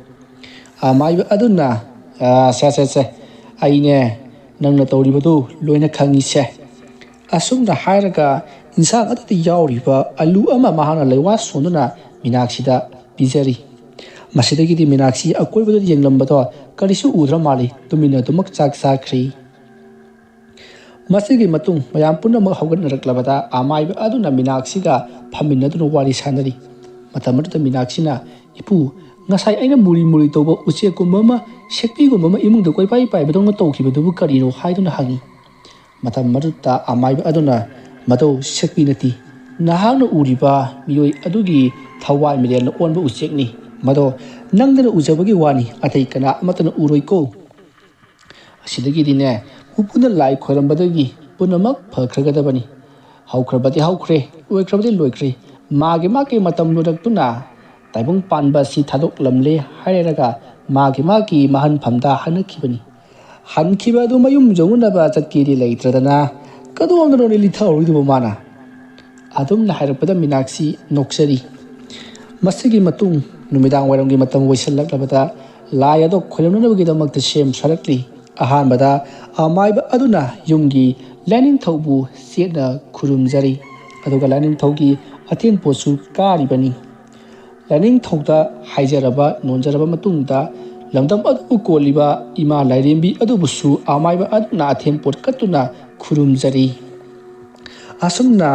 ꯑꯃꯥꯏꯕ ꯑꯗꯨꯅ, "ꯑꯥ, ꯁꯦ, ꯁꯦ, ꯁꯦ, ꯑꯩꯅꯦ ꯅꯪꯅ ꯇꯧꯔꯤꯕꯗꯨ ꯂꯣꯏꯅ ꯈꯪꯉꯤꯁꯦ"꯫ ꯑꯁꯨꯝꯅ ꯍꯥꯏꯔꯒ ꯏꯟꯁꯥꯡ ꯑꯗꯨꯗ ꯌꯥꯎꯔꯤꯕ ꯑꯂꯨ ꯑꯃ ꯃꯍꯥꯛꯅ ꯂꯩꯋꯥ ꯁꯣꯟꯗꯨꯅ ꯃꯤꯅꯥꯛꯁꯤꯗ ꯄꯤꯖꯔꯤ꯫ ꯃꯁꯤꯗꯒꯤꯗꯤ ꯃꯤꯅꯥꯛꯁꯤ ꯑꯀꯣꯏꯕꯗ ꯌꯦꯡꯂꯝꯕꯗꯣ ꯀꯔꯤꯁꯨ ꯎꯗ꯭ꯔ ꯃꯥꯜꯂꯤ, ꯇꯨꯃꯤꯟꯅ ꯑꯗꯨꯃꯛ ꯆꯥꯛ ꯆꯥꯈ꯭ꯔꯤ꯫ ꯃꯁꯤꯒꯤ ꯃꯇꯨꯡ ꯃꯌꯥꯝ ꯄꯨꯝꯅꯃꯛ ꯍꯧꯒꯠꯅꯔꯛꯂꯕꯗ ꯑꯃꯥꯏꯕ ꯑꯗꯨꯅ ꯃꯤꯅꯥꯛꯁꯤꯒ ꯐꯝꯃꯤꯟꯅꯗꯨꯅ ꯋꯥꯔꯤ ꯁꯥꯟꯅꯔꯤ꯫ ꯃꯇꯝ ꯑꯗꯨꯗ ꯃꯤꯅꯥꯛꯁꯤꯅ, "ꯏꯄꯨ, ꯉꯁꯥꯏ ꯑꯩꯅ ꯃꯨꯔꯤ ꯃꯨꯔꯤ ꯇꯧꯕ ꯎꯆꯦꯛꯀꯨꯝꯕ ꯑꯃ, ꯁꯦꯛꯄꯤꯒꯨꯝꯕ ꯑꯃ ꯏꯃꯨꯡꯗ ꯀꯣꯏꯄꯥꯏ ꯄꯥꯏꯕꯗꯧꯅ ꯇꯧꯈꯤꯕꯗꯨꯕꯨ ꯀꯔꯤꯅꯣ?" ꯍꯥꯏꯗꯨꯅ ꯍꯪꯉꯤ꯫ ꯃꯇꯝ ꯑꯗꯨꯗ ꯑꯃꯥꯏꯕ ꯑꯗꯨꯅ, "ꯃꯗꯣ ꯁꯛꯄꯤ ꯅꯠꯇꯦ, ꯅꯍꯥꯛꯅ ꯎꯔꯤꯕ ꯃꯤꯑꯣꯏ ꯑꯗꯨꯒꯤ ꯊꯋꯥꯏ ꯃꯤꯔꯦꯜꯅ ꯑꯣꯟꯕ ꯎꯆꯦꯛꯅꯤ꯫ ꯃꯗꯣ ꯅꯪꯗꯅ ꯎꯖꯕꯒꯤ ꯋꯥꯅꯤ, ꯑꯇꯩ ꯀꯅꯥ ꯑꯃꯠꯇꯅ ꯎꯔꯣꯏꯀꯣ"꯫ ꯑꯁꯤꯗꯒꯤꯗꯤꯅꯦ, ꯃꯄꯨꯅ ꯂꯥꯏ ꯈꯣꯏꯔꯝꯕꯗꯒꯤ ꯄꯨꯝꯅꯃꯛ ꯐꯈ꯭ꯔꯒꯗꯕꯅꯤ꯫ ꯍꯧꯈ꯭ꯔꯕꯗꯤ ꯍꯧꯈ꯭ꯔꯦ, ꯂꯣꯏꯈ꯭ꯔꯕꯗꯤ ꯂꯣꯏꯈ꯭ꯔꯦ꯫ ꯃꯥꯒꯤ ꯃꯥꯒꯤ ꯃꯇꯝ ꯂꯣꯏꯔꯛꯇꯨꯅ ꯇꯥꯏꯕꯪ ꯄꯥꯟꯕ ꯑꯁꯤ ꯊꯥꯗꯣꯛꯂꯝꯂꯦ ꯍꯥꯏꯔꯒ ꯃꯥꯒꯤ ꯃꯥꯒꯤ ꯃꯍꯟꯐꯝꯗ ꯍꯟꯅꯈꯤꯕꯅꯤ꯫ ꯍꯟꯈꯤꯕ ꯑꯗꯨ ꯃꯌꯨꯝ ꯌꯧꯅꯅꯕ ꯆꯠꯀꯦꯗꯤ ꯂꯩꯇ꯭ꯔꯗꯅ ꯀꯗꯣꯝꯗꯅꯣꯅꯦ ꯂꯤꯊꯍꯧꯔꯤꯗꯨꯕꯨ ꯃꯥꯅ? ꯑꯗꯨꯝꯅ ꯍꯥꯏꯔꯛꯄꯗ ꯃꯤꯅꯥꯛꯁꯤ ꯅꯣꯛꯆꯔꯤ꯫ ꯃꯁꯤꯒꯤ ꯃꯇꯨꯡ ꯅꯨꯃꯤꯗꯥꯡ ꯋꯥꯏꯔꯝꯒꯤ ꯃꯇꯝ ꯑꯣꯏꯁꯤꯜꯂꯛꯂꯕꯗ ꯂꯥꯏ ꯑꯗꯣ ꯈꯣꯏꯔꯝꯅꯅꯕꯒꯤꯗꯃꯛꯇ ꯁꯦꯝ ꯁꯥꯔꯛꯂꯤ꯫ ꯑꯍꯥꯟꯕꯗ ꯑꯃꯥꯏꯕ ꯑꯗꯨꯅ ꯌꯨꯝꯒꯤ ꯂꯥꯏꯅꯤꯡꯊꯧꯕꯨ ꯆꯦꯠꯅ ꯈꯨꯔꯨꯝꯖꯔꯤ, ꯑꯗꯨꯒ ꯂꯥꯏꯅꯤꯡꯊꯧꯒꯤ ꯑꯊꯦꯟ ꯄꯣꯠꯁꯨ ꯀꯥꯔꯤꯕꯅꯤ꯫ ꯂꯥꯏꯅꯤꯡꯊꯧꯗ ꯍꯥꯏꯖꯔꯕ ꯅꯣꯟꯖꯔꯕ ꯃꯇꯨꯡꯗ ꯂꯝꯗꯝ ꯑꯗꯨꯕꯨ ꯀꯣꯜꯂꯤꯕ ꯏꯃꯥ ꯂꯥꯏꯔꯦꯝꯕꯤ ꯑꯗꯨꯕꯨꯁꯨ ꯑꯃꯥꯏꯕ ꯑꯗꯨꯅ ꯑꯊꯦꯟ ꯄꯣꯠ ꯀꯠꯇꯨꯅ ꯈꯨꯔꯨꯝꯖꯔꯤ꯫ ꯑꯁꯨꯝꯅ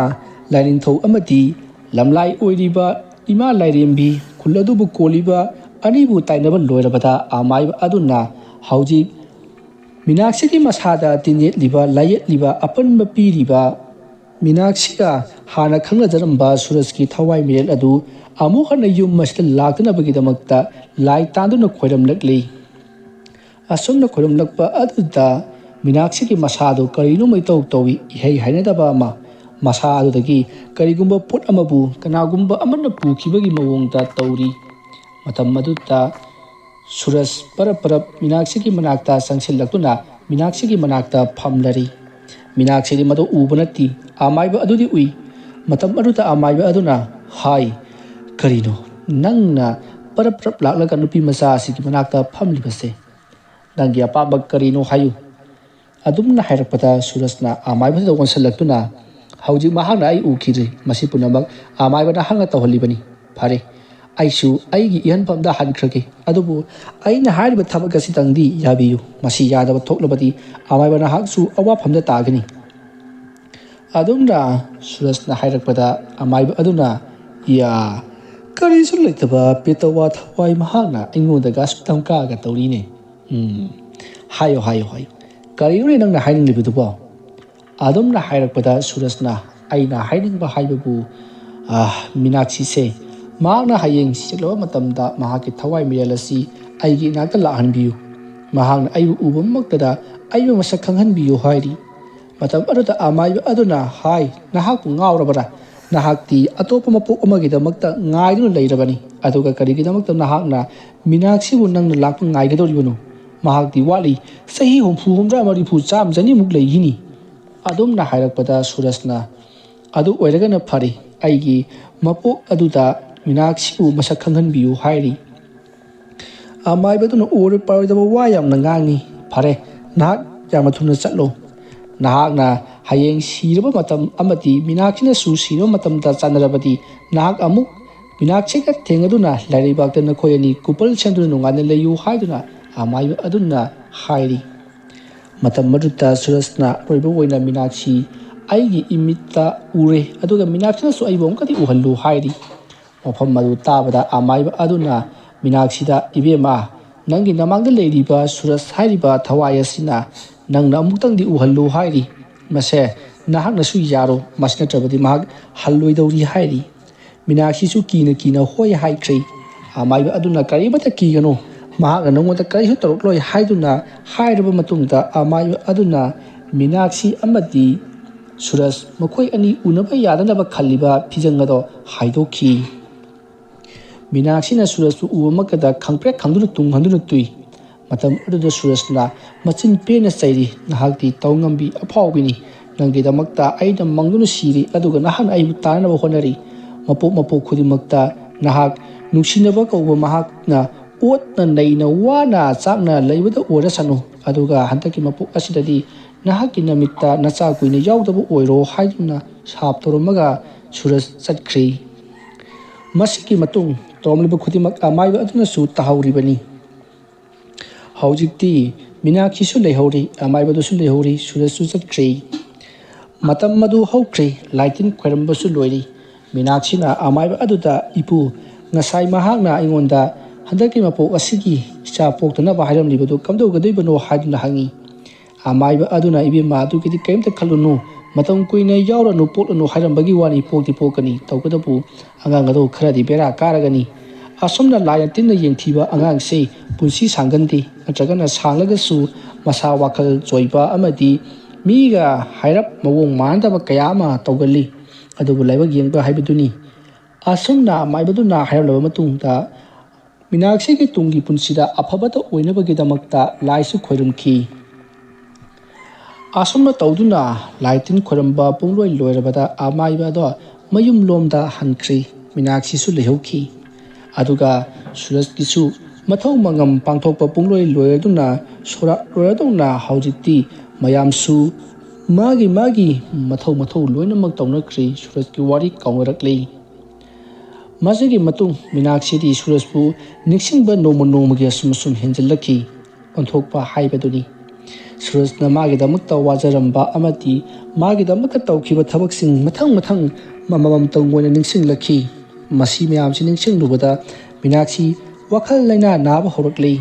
ꯂꯥꯏꯅꯤꯡꯊꯧ ꯑꯃꯗꯤ ꯂꯝꯂꯥꯏ ꯑꯣꯏꯔꯤꯕ ꯏꯃꯥ ꯂꯥꯏꯔꯦꯝꯕꯤ, ꯈꯨꯜ ꯑꯗꯨꯕꯨ ꯀꯣꯜꯂꯤꯕ ꯑꯅꯤꯕꯨ ꯇꯥꯏꯅꯕ ꯂꯣꯏꯔꯕꯗ ꯑꯃꯥꯏꯕ ꯑꯗꯨꯅ ꯍꯧꯖꯤꯛ ꯃꯤꯅꯥꯛꯁꯤꯒꯤ ꯃꯁꯥꯗ ꯇꯤꯟꯌꯦꯠꯂꯤꯕ, ꯂꯥꯏꯌꯦꯠꯂꯤꯕ, ꯑꯄꯟꯕ ꯄꯤꯔꯤꯕ ꯃꯤꯅꯥꯛꯁꯤꯒ ꯍꯥꯟꯅ ꯈꯪꯅꯖꯔꯝꯕ ꯁꯨꯔꯖꯀꯤ ꯊꯋꯥꯏ ꯃꯤꯔꯦꯜ ꯑꯗꯨ ꯑꯃꯨꯛ ꯍꯟꯅ ꯌꯨꯝ ꯑꯁꯤꯗ ꯂꯥꯛꯇꯅꯕꯒꯤꯗꯃꯛꯇ ꯂꯥꯏ ꯇꯥꯟꯗꯨꯅ ꯈꯣꯏꯔꯝꯂꯛꯂꯤ꯫ ꯑꯁꯨꯝꯅ ꯈꯣꯏꯔꯝꯂꯛꯄ ꯑꯗꯨꯗ ꯃꯤꯅꯥꯛꯁꯤꯒꯤ ꯃꯁꯥꯗꯨ ꯀꯔꯤꯅꯣꯃ ꯏꯇꯧ ꯇꯧꯏ, ꯏꯍꯩ ꯍꯩꯅꯗꯕ ꯑꯃ꯫ ꯃꯁꯥ ꯑꯗꯨꯗꯒꯤ ꯀꯔꯤꯒꯨꯝꯕ ꯄꯣꯠ ꯑꯃꯕꯨ ꯀꯅꯥꯒꯨꯝꯕ ꯑꯃꯅ ꯄꯨꯈꯤꯕꯒꯤ ꯃꯑꯣꯡꯗ ꯇꯧꯔꯤ꯫ ꯃꯇꯝ ꯑꯗꯨꯗ ꯁꯨꯔꯖ ꯄꯔꯞ ꯄꯔꯞ ꯃꯤꯅꯥꯛꯁꯤꯒꯤ ꯃꯅꯥꯛꯇ ꯆꯪꯁꯤꯜꯂꯛꯇꯨꯅ ꯃꯤꯅꯥꯛꯁꯤꯒꯤ ꯃꯅꯥꯛꯇ ꯐꯝꯂꯔꯤ꯫ ꯃꯤꯅꯥꯛꯁꯤꯗꯤ ꯃꯗꯨ ꯎꯕ ꯅꯠꯇꯦ, ꯑꯃꯥꯏꯕ ꯑꯗꯨꯗꯤ ꯎꯏ꯫ ꯃꯇꯝ ꯑꯗꯨꯗ ꯑꯃꯥꯏꯕ ꯑꯗꯨꯅ ꯍꯥꯏ, "ꯀꯔꯤꯅꯣ ꯅꯪꯅ ꯄꯔꯞ ꯄꯔꯞ ꯂꯥꯛꯂꯒ ꯅꯨꯄꯤ ꯃꯆꯥ ꯑꯁꯤꯒꯤ ꯃꯅꯥꯛꯇ ꯐꯝꯂꯤꯕꯁꯦ? ꯅꯪꯒꯤ ꯑꯄꯥꯝꯕ ꯀꯔꯤꯅꯣ ꯍꯥꯏꯌꯨ"꯫ ꯑꯗꯨꯝꯅ ꯍꯥꯏꯔꯛꯄꯗ ꯁꯨꯔꯖꯅ ꯑꯃꯥꯏꯕꯗꯨꯗ ꯑꯣꯟꯁꯤꯜꯂꯛꯇꯨꯅ, "ꯍꯧꯖꯤꯛ ꯃꯍꯥꯛꯅ ꯑꯩ ꯎꯈꯤꯗ꯭ꯔꯤ꯫ ꯃꯁꯤ ꯄꯨꯝꯅꯃꯛ ꯑꯃꯥꯏꯕ ꯅꯍꯥꯛꯅ ꯇꯧꯍꯜꯂꯤꯕꯅꯤ꯫ ꯐꯔꯦ, ꯑꯩꯁꯨ ꯑꯩꯒꯤ ꯏꯍꯟꯐꯝꯗ ꯍꯟꯈ꯭ꯔꯒꯦ꯫ ꯑꯗꯨꯕꯨ ꯑꯩꯅ ꯍꯥꯏꯔꯤꯕ ꯊꯕꯛ ꯑꯁꯤꯇꯪꯗꯤ ꯌꯥꯕꯤꯌꯨ꯫ ꯃꯁꯤ ꯌꯥꯗꯕ ꯊꯣꯛꯂꯕꯗꯤ ꯑꯃꯥꯏꯕ ꯅꯍꯥꯛꯁꯨ ꯑꯋꯥꯐꯝꯗ ꯇꯥꯒꯅꯤ"꯫ ꯑꯗꯨꯝꯅ ꯁꯨꯔꯖꯅ ꯍꯥꯏꯔꯛꯄꯗ ꯑꯃꯥꯏꯕ ꯑꯗꯨꯅ, "ꯌꯥ, ꯀꯔꯤꯁꯨ ꯂꯩꯇꯕ ꯄꯦꯇꯋꯥ ꯊꯋꯥꯏ ꯃꯍꯥꯛꯅ ꯑꯩꯉꯣꯟꯗꯒ ꯑꯁꯨꯛ ꯙꯝꯀꯥꯒ ꯇꯧꯔꯤꯅꯦ꯫ ꯎꯝ, ꯍꯥꯏꯌꯣ, ꯍꯥꯏꯌꯣ, ꯍꯥꯏꯌꯣ꯫ ꯀꯔꯤꯅꯣꯅꯦ ꯅꯪꯅ ꯍꯥꯏꯅꯤꯡꯂꯤꯕꯗꯨꯕꯣ?" ꯑꯗꯨꯝꯅ ꯍꯥꯏꯔꯛꯄꯗ ꯁꯨꯔꯖꯅ, "ꯑꯩꯅ ꯍꯥꯏꯅꯤꯡꯕ ꯍꯥꯏꯕꯕꯨ, ꯑꯥ, ꯃꯤꯅꯥꯛꯁꯤꯁꯦ, ꯃꯍꯥꯛꯅ ꯍꯌꯦꯡ ꯁꯤꯔꯛꯂꯕ ꯃꯇꯝꯗ ꯃꯍꯥꯛꯀꯤ ꯊꯋꯥꯏ ꯃꯤꯔꯦꯜ ꯑꯁꯤ ꯑꯩꯒꯤ ꯏꯅꯥꯛꯇ ꯂꯥꯛꯍꯟꯕꯤꯌꯨ꯫ ꯃꯍꯥꯛꯅ ꯑꯩꯕꯨ ꯎꯕꯃꯛꯇꯗ ꯑꯩꯕꯨ ꯃꯁꯛ ꯈꯪꯍꯟꯕꯤꯌꯨ" ꯍꯥꯏꯔꯤ꯫ ꯃꯇꯝ ꯑꯗꯨꯗ ꯑꯃꯥꯏꯕ ꯑꯗꯨꯅ ꯍꯥꯏ, "ꯅꯍꯥꯛꯄꯨ ꯉꯥꯎꯔꯕꯔꯥ? ꯅꯍꯥꯛꯇꯤ ꯑꯇꯣꯞꯄ ꯃꯄꯣꯛ ꯑꯃꯒꯤꯗꯃꯛꯇ ꯉꯥꯏꯗꯨꯅ ꯂꯩꯔꯕꯅꯤ꯫ ꯑꯗꯨꯒ ꯀꯔꯤꯒꯤꯗꯃꯛꯇ ꯅꯍꯥꯛꯅ ꯃꯤꯅꯥꯛꯁꯤꯕꯨ ꯅꯪꯅ ꯂꯥꯛꯄ ꯉꯥꯏꯒꯗꯧꯔꯤꯕꯅꯣ? ꯃꯍꯥꯛꯇꯤ ꯋꯥꯠꯂꯤ꯫ ꯆꯍꯤ ꯍꯨꯝꯐꯨ, ꯍꯨꯝꯗ꯭ꯔꯥ, ꯃꯔꯤꯐꯨ, ꯆꯥꯝꯃ, ꯆꯅꯤꯃꯨꯛ ꯂꯩꯈꯤꯅꯤ"꯫ ꯑꯗꯨꯝꯅ ꯍꯥꯏꯔꯛꯄꯗ ꯁꯨꯔꯖꯅ, "ꯑꯗꯨ ꯑꯣꯏꯔꯒꯅ ꯐꯔꯦ, ꯑꯩꯒꯤ ꯃꯄꯣꯛ ꯑꯗꯨꯗ ꯃꯤꯅꯥꯛꯁꯤꯕꯨ ꯃꯁꯛ ꯈꯪꯍꯟꯕꯤꯌꯨ" ꯍꯥꯏꯔꯤ꯫ ꯑꯃꯥꯏꯕꯗꯨꯅ ꯑꯣꯏꯔꯣꯏ ꯄꯥꯔꯣꯏꯗꯕ ꯋꯥ ꯌꯥꯝꯅ ꯉꯥꯡꯉꯤ꯫ "ꯐꯔꯦ, ꯅꯍꯥꯛ ꯌꯥꯝꯅ ꯊꯨꯅ ꯆꯠꯂꯣ꯫ ꯅꯍꯥꯛꯅ ꯍꯌꯦꯡ ꯁꯤꯔꯕ ꯃꯇꯝ ꯑꯃꯗꯤ ꯃꯤꯅꯥꯛꯁꯤꯅꯁꯨ ꯁꯤꯔꯕ ꯃꯇꯝꯗ ꯆꯥꯟꯅꯔꯕꯗꯤ, ꯅꯍꯥꯛ ꯑꯃꯨꯛ ꯃꯤꯅꯥꯛꯁꯤꯒ ꯊꯦꯡꯅꯗꯨꯅ ꯂꯥꯏꯔꯩꯕꯥꯛꯇ ꯅꯈꯣꯏ ꯑꯅꯤ ꯀꯨꯄꯜ ꯁꯦꯝꯗꯨꯅ ꯅꯨꯡꯉꯥꯏꯅ ꯂꯩꯌꯨ" ꯍꯥꯏꯗꯨꯅ ꯑꯃꯥꯏꯕ ꯑꯗꯨꯅ ꯍꯥꯏꯔꯤ꯫ ꯃꯇꯝ ꯑꯗꯨꯗ ꯁꯨꯔꯖꯅ ꯑꯔꯣꯏꯕ ꯑꯣꯏꯅ ꯃꯤꯅꯥꯛꯁꯤ ꯑꯩꯒꯤ ꯏꯃꯤꯠꯇ ꯎꯔꯦ, ꯑꯗꯨꯒ ꯃꯤꯅꯥꯛꯁꯤꯅꯁꯨ ꯑꯩꯕꯨ ꯑꯃꯨꯛꯀꯗꯤ ꯎꯍꯜꯂꯨ ꯍꯥꯏꯔꯤ꯫ ꯋꯥꯐꯝ ꯑꯗꯨ ꯇꯥꯕꯗ ꯑꯃꯥꯏꯕ ꯑꯗꯨꯅ ꯃꯤꯅꯥꯛꯁꯤꯗ, "ꯏꯕꯦꯝꯃ, ꯅꯪꯒꯤ ꯅꯃꯥꯡꯗ ꯂꯩꯔꯤꯕ ꯁꯨꯔꯖ ꯍꯥꯏꯔꯤꯕ ꯊꯋꯥꯏ ꯑꯁꯤꯅ ꯅꯪꯅ ꯑꯃꯨꯛꯇꯪꯗꯤ ꯎꯍꯜꯂꯨ" ꯍꯥꯏꯔꯤ꯫ "ꯃꯁꯦ ꯅꯍꯥꯛꯅꯁꯨ ꯌꯥꯔꯣ, ꯃꯁꯤ ꯅꯠꯇ꯭ꯔꯕꯗꯤ ꯃꯍꯥꯛ ꯍꯜꯂꯣꯏꯗꯧꯔꯤ" ꯍꯥꯏꯔꯤ꯫ ꯃꯤꯅꯥꯛꯁꯤꯁꯨ ꯀꯤꯅ ꯀꯤꯅ ꯍꯣꯏ ꯍꯥꯏꯈ꯭ꯔꯦ꯫ ꯑꯃꯥꯏꯕ ꯑꯗꯨꯅ, "ꯀꯔꯤꯃꯠꯇ ꯀꯤꯒꯅꯨ, ꯃꯍꯥꯛꯅ ꯅꯉꯣꯟꯗ ꯀꯔꯤꯁꯨ ꯇꯧꯔꯛꯂꯣꯏ" ꯍꯥꯏꯗꯨꯅ ꯍꯥꯏꯔꯕ ꯃꯇꯨꯡꯗ, ꯑꯃꯥꯏꯕ ꯑꯗꯨꯅ ꯃꯤꯅꯥꯛꯁꯤ ꯑꯃꯗꯤ ꯁꯨꯔꯖ ꯃꯈꯣꯏ ꯑꯅꯤ ꯎꯅꯕ ꯌꯥꯗꯅꯕ ꯈꯜꯂꯤꯕ ꯐꯤꯖꯪ ꯑꯗꯣ ꯍꯥꯏꯗꯣꯛꯈꯤ꯫ ꯃꯤꯅꯥꯛꯁꯤꯅ ꯁꯨꯔꯖꯄꯨ ꯎꯕꯃꯛꯇꯗ ꯈꯪꯄ꯭ꯔꯦꯛ ꯈꯪꯗꯨꯅ ꯇꯨꯡ ꯍꯟꯗꯨꯅ ꯇꯨꯏ꯫ ꯃꯇꯝ ꯑꯗꯨꯗ ꯁꯨꯔꯖꯅ ꯃꯆꯤꯟ ꯄꯦꯟꯅ ꯆꯩꯔꯤ, "ꯅꯍꯥꯛꯇꯤ ꯇꯧ ꯉꯝꯕꯤ ꯑꯐꯥꯎꯕꯤꯅꯤ꯫ ꯅꯪꯒꯤꯗꯃꯛꯇ ꯑꯩꯅ ꯃꯪꯗꯨꯅ ꯁꯤꯔꯤ, ꯑꯗꯨꯒ ꯅꯍꯥꯛꯅ ꯑꯩꯕꯨ ꯇꯥꯅꯅꯕ ꯍꯣꯠꯅꯔꯤ꯫ ꯃꯄꯣꯛ ꯃꯄꯣꯛ ꯈꯨꯗꯤꯡꯃꯛꯇ ꯅꯍꯥꯛ ꯅꯨꯡꯁꯤꯅꯕ ꯀꯧꯕ ꯃꯍꯥꯛꯅ ꯑꯣꯠꯅ ꯅꯩꯅ ꯋꯥꯅ ꯆꯥꯛꯅ ꯂꯩꯕꯗ ꯑꯣꯏꯔꯁꯅꯨ, ꯑꯗꯨꯒ ꯍꯟꯗꯛꯀꯤ ꯃꯄꯣꯛ ꯑꯁꯤꯗꯗꯤ ꯅꯍꯥꯛꯀꯤ ꯅꯃꯤꯠꯇ ꯅꯆꯥ ꯀꯨꯏꯅ ꯌꯥꯎꯗꯕ ꯑꯣꯏꯔꯣ" ꯍꯥꯏꯗꯨꯅ ꯁꯥꯞ ꯇꯧꯔꯝꯃꯒ ꯁꯨꯔꯖ ꯆꯠꯈ꯭ꯔꯤ꯫ ꯃꯁꯤꯒꯤ ꯃꯇꯨꯡ ꯇꯧꯔꯝꯂꯤꯕ ꯈꯨꯗꯤꯡꯃꯛ ꯑꯃꯥꯏꯕ ꯑꯗꯨꯅꯁꯨ ꯇꯥꯍꯧꯔꯤꯕꯅꯤ꯫ ꯍꯧꯖꯤꯛꯇꯤ ꯃꯤꯅꯥꯛꯁꯤꯁꯨ ꯂꯩꯍꯧꯔꯤ, ꯑꯃꯥꯏꯕꯗꯨꯁꯨ ꯂꯩꯍꯧꯔꯤ, ꯁꯨꯔꯖꯁꯨ ꯆꯠꯈ꯭ꯔꯦ꯫ ꯃꯇꯝ ꯑꯗꯨ ꯍꯧꯈ꯭ꯔꯦ, ꯂꯥꯏꯇꯤꯟ ꯈꯣꯏꯔꯝꯕꯁꯨ ꯂꯣꯏꯔꯤ꯫ ꯃꯤꯅꯥꯛꯁꯤꯅ ꯑꯃꯥꯏꯕ ꯑꯗꯨꯗ, "ꯏꯄꯨ, ꯉꯁꯥꯏ ꯃꯍꯥꯛꯅ ꯑꯩꯉꯣꯟꯗ ꯍꯟꯗꯛꯀꯤ ꯃꯄꯣꯛ ꯑꯁꯤꯒꯤ ꯏꯆꯥ ꯄꯣꯛꯇꯅꯕ ꯍꯥꯏꯔꯝꯂꯤꯕꯗꯨ ꯀꯝꯗꯧꯒꯗꯣꯏꯕꯅꯣ?" ꯍꯥꯏꯗꯨꯅ ꯍꯪꯉꯤ꯫ ꯑꯃꯥꯏꯕ ꯑꯗꯨꯅ, "ꯏꯕꯦꯝꯃ, ꯑꯗꯨꯒꯤꯗꯤ ꯀꯔꯤꯝꯇ ꯈꯜꯂꯨꯅꯨ, ꯃꯇꯝ ꯀꯨꯏꯅ ꯌꯥꯎꯔꯅꯨ, ꯄꯣꯛꯂꯅꯨ ꯍꯥꯏꯔꯝꯕꯒꯤ ꯋꯥꯅꯤ, ꯄꯣꯛꯇꯤ ꯄꯣꯛꯀꯅꯤ, ꯇꯧꯕꯇꯕꯨ ꯑꯉꯥꯡ ꯑꯗꯨ ꯈꯔꯗꯤ ꯕꯦꯔꯥ ꯀꯥꯔꯒꯅꯤ꯫ ꯑꯁꯨꯝꯅ ꯂꯥꯏꯅ ꯇꯤꯟꯅ ꯌꯦꯡꯊꯤꯕ ꯑꯉꯥꯡꯁꯦ ꯄꯨꯟꯁꯤ ꯁꯥꯡꯒꯟꯗꯦ, ꯅꯠꯇ꯭ꯔꯒꯅ ꯁꯥꯡꯂꯒꯁꯨ ꯃꯁꯥ ꯋꯥꯈꯜ ꯆꯣꯏꯕ ꯑꯃꯗꯤ ꯃꯤꯒ ꯍꯥꯏꯔꯞ ꯃꯑꯣꯡ ꯃꯥꯟꯅꯗꯕ ꯀꯌꯥ ꯑꯃ ꯇꯧꯒꯜꯂꯤ꯫ ꯑꯗꯨꯕꯨ ꯂꯥꯏꯕꯛ ꯌꯦꯡꯕ ꯍꯥꯏꯕꯗꯨꯅꯤ"꯫ ꯑꯁꯨꯝꯅ ꯑꯃꯥꯏꯕꯗꯨꯅ ꯍꯥꯏꯔꯝꯂꯕ ꯃꯇꯨꯡꯗ, ꯃꯤꯅꯥꯛꯁꯤꯒꯤ ꯇꯨꯡꯒꯤ ꯄꯨꯟꯁꯤꯗ ꯑꯐꯕꯇ ꯑꯣꯏꯅꯕꯒꯤꯗꯃꯛꯇ ꯂꯥꯏꯁꯨ ꯈꯣꯏꯔꯝꯈꯤ꯫ ꯑꯁꯨꯝꯅ ꯇꯧꯗꯨꯅ ꯂꯥꯏ ꯇꯤꯟ ꯈꯣꯏꯔꯝꯕ ꯄꯨꯡꯂꯣꯏ ꯂꯣꯏꯔꯕꯗ ꯑꯃꯥꯏꯕ ꯑꯗꯣ ꯃꯌꯨꯝꯂꯣꯝꯗ ꯍꯟꯈ꯭ꯔꯤ꯫ ꯃꯤꯅꯥꯛꯁꯤꯁꯨ ꯂꯩꯍꯧꯈꯤ꯫ ꯑꯗꯨꯒ ꯁꯨꯔꯖꯀꯤꯁꯨ ꯃꯊꯧ ꯃꯉꯝ ꯄꯥꯡꯊꯣꯛꯄ ꯄꯨꯡꯂꯣꯏ ꯂꯣꯏꯔꯗꯨꯅ, ꯁꯣꯔꯥꯠ ꯂꯣꯏꯔꯗꯧꯅ ꯍꯧꯖꯤꯛꯇꯤ ꯃꯌꯥꯝꯁꯨ ꯃꯥꯒꯤ ꯃꯥꯒꯤ ꯃꯊꯧ ꯃꯊꯧ ꯂꯣꯏꯅꯃꯛ ꯇꯧꯅꯈ꯭ꯔꯤ꯫ ꯁꯨꯔꯖꯀꯤ ꯋꯥꯔꯤ ꯀꯥꯎꯅꯔꯛꯂꯤ꯫ ꯃꯁꯤꯒꯤ ꯃꯇꯨꯡ ꯃꯤꯅꯥꯛꯁꯤꯗꯤ ꯁꯨꯔꯖꯄꯨ ꯅꯤꯡꯁꯤꯡꯕ ꯅꯣꯡꯃ ꯅꯣꯡꯃꯒꯤ ꯑꯁꯨꯝ ꯑꯁꯨꯝ ꯍꯦꯟꯖꯤꯜꯂꯛꯈꯤ꯫ ꯑꯣꯟꯊꯣꯛꯄ ꯍꯥꯏꯕꯗꯨꯅꯤ꯫ ꯁꯨꯔꯖꯅ ꯃꯥꯒꯤꯗꯃꯛꯇ ꯋꯥꯖꯔꯝꯕ ꯑꯃꯗꯤ ꯃꯥꯒꯤꯗꯃꯛꯇ ꯇꯧꯈꯤꯕ ꯊꯕꯛꯁꯤꯡ ꯃꯊꯪ ꯃꯊꯪ ꯑꯃꯃꯝꯇꯪ ꯑꯣꯏꯅ ꯅꯤꯡꯁꯤꯡꯂꯛꯈꯤ꯫ ꯃꯁꯤ ꯃꯌꯥꯝꯁꯤ ꯅꯤꯡꯁꯤꯡꯂꯨꯕꯗ ꯃꯤꯅꯥꯛꯁꯤ ꯋꯥꯈꯜ ꯂꯩꯅꯥ ꯅꯥꯕ ꯍꯧꯔꯛꯂꯤ꯫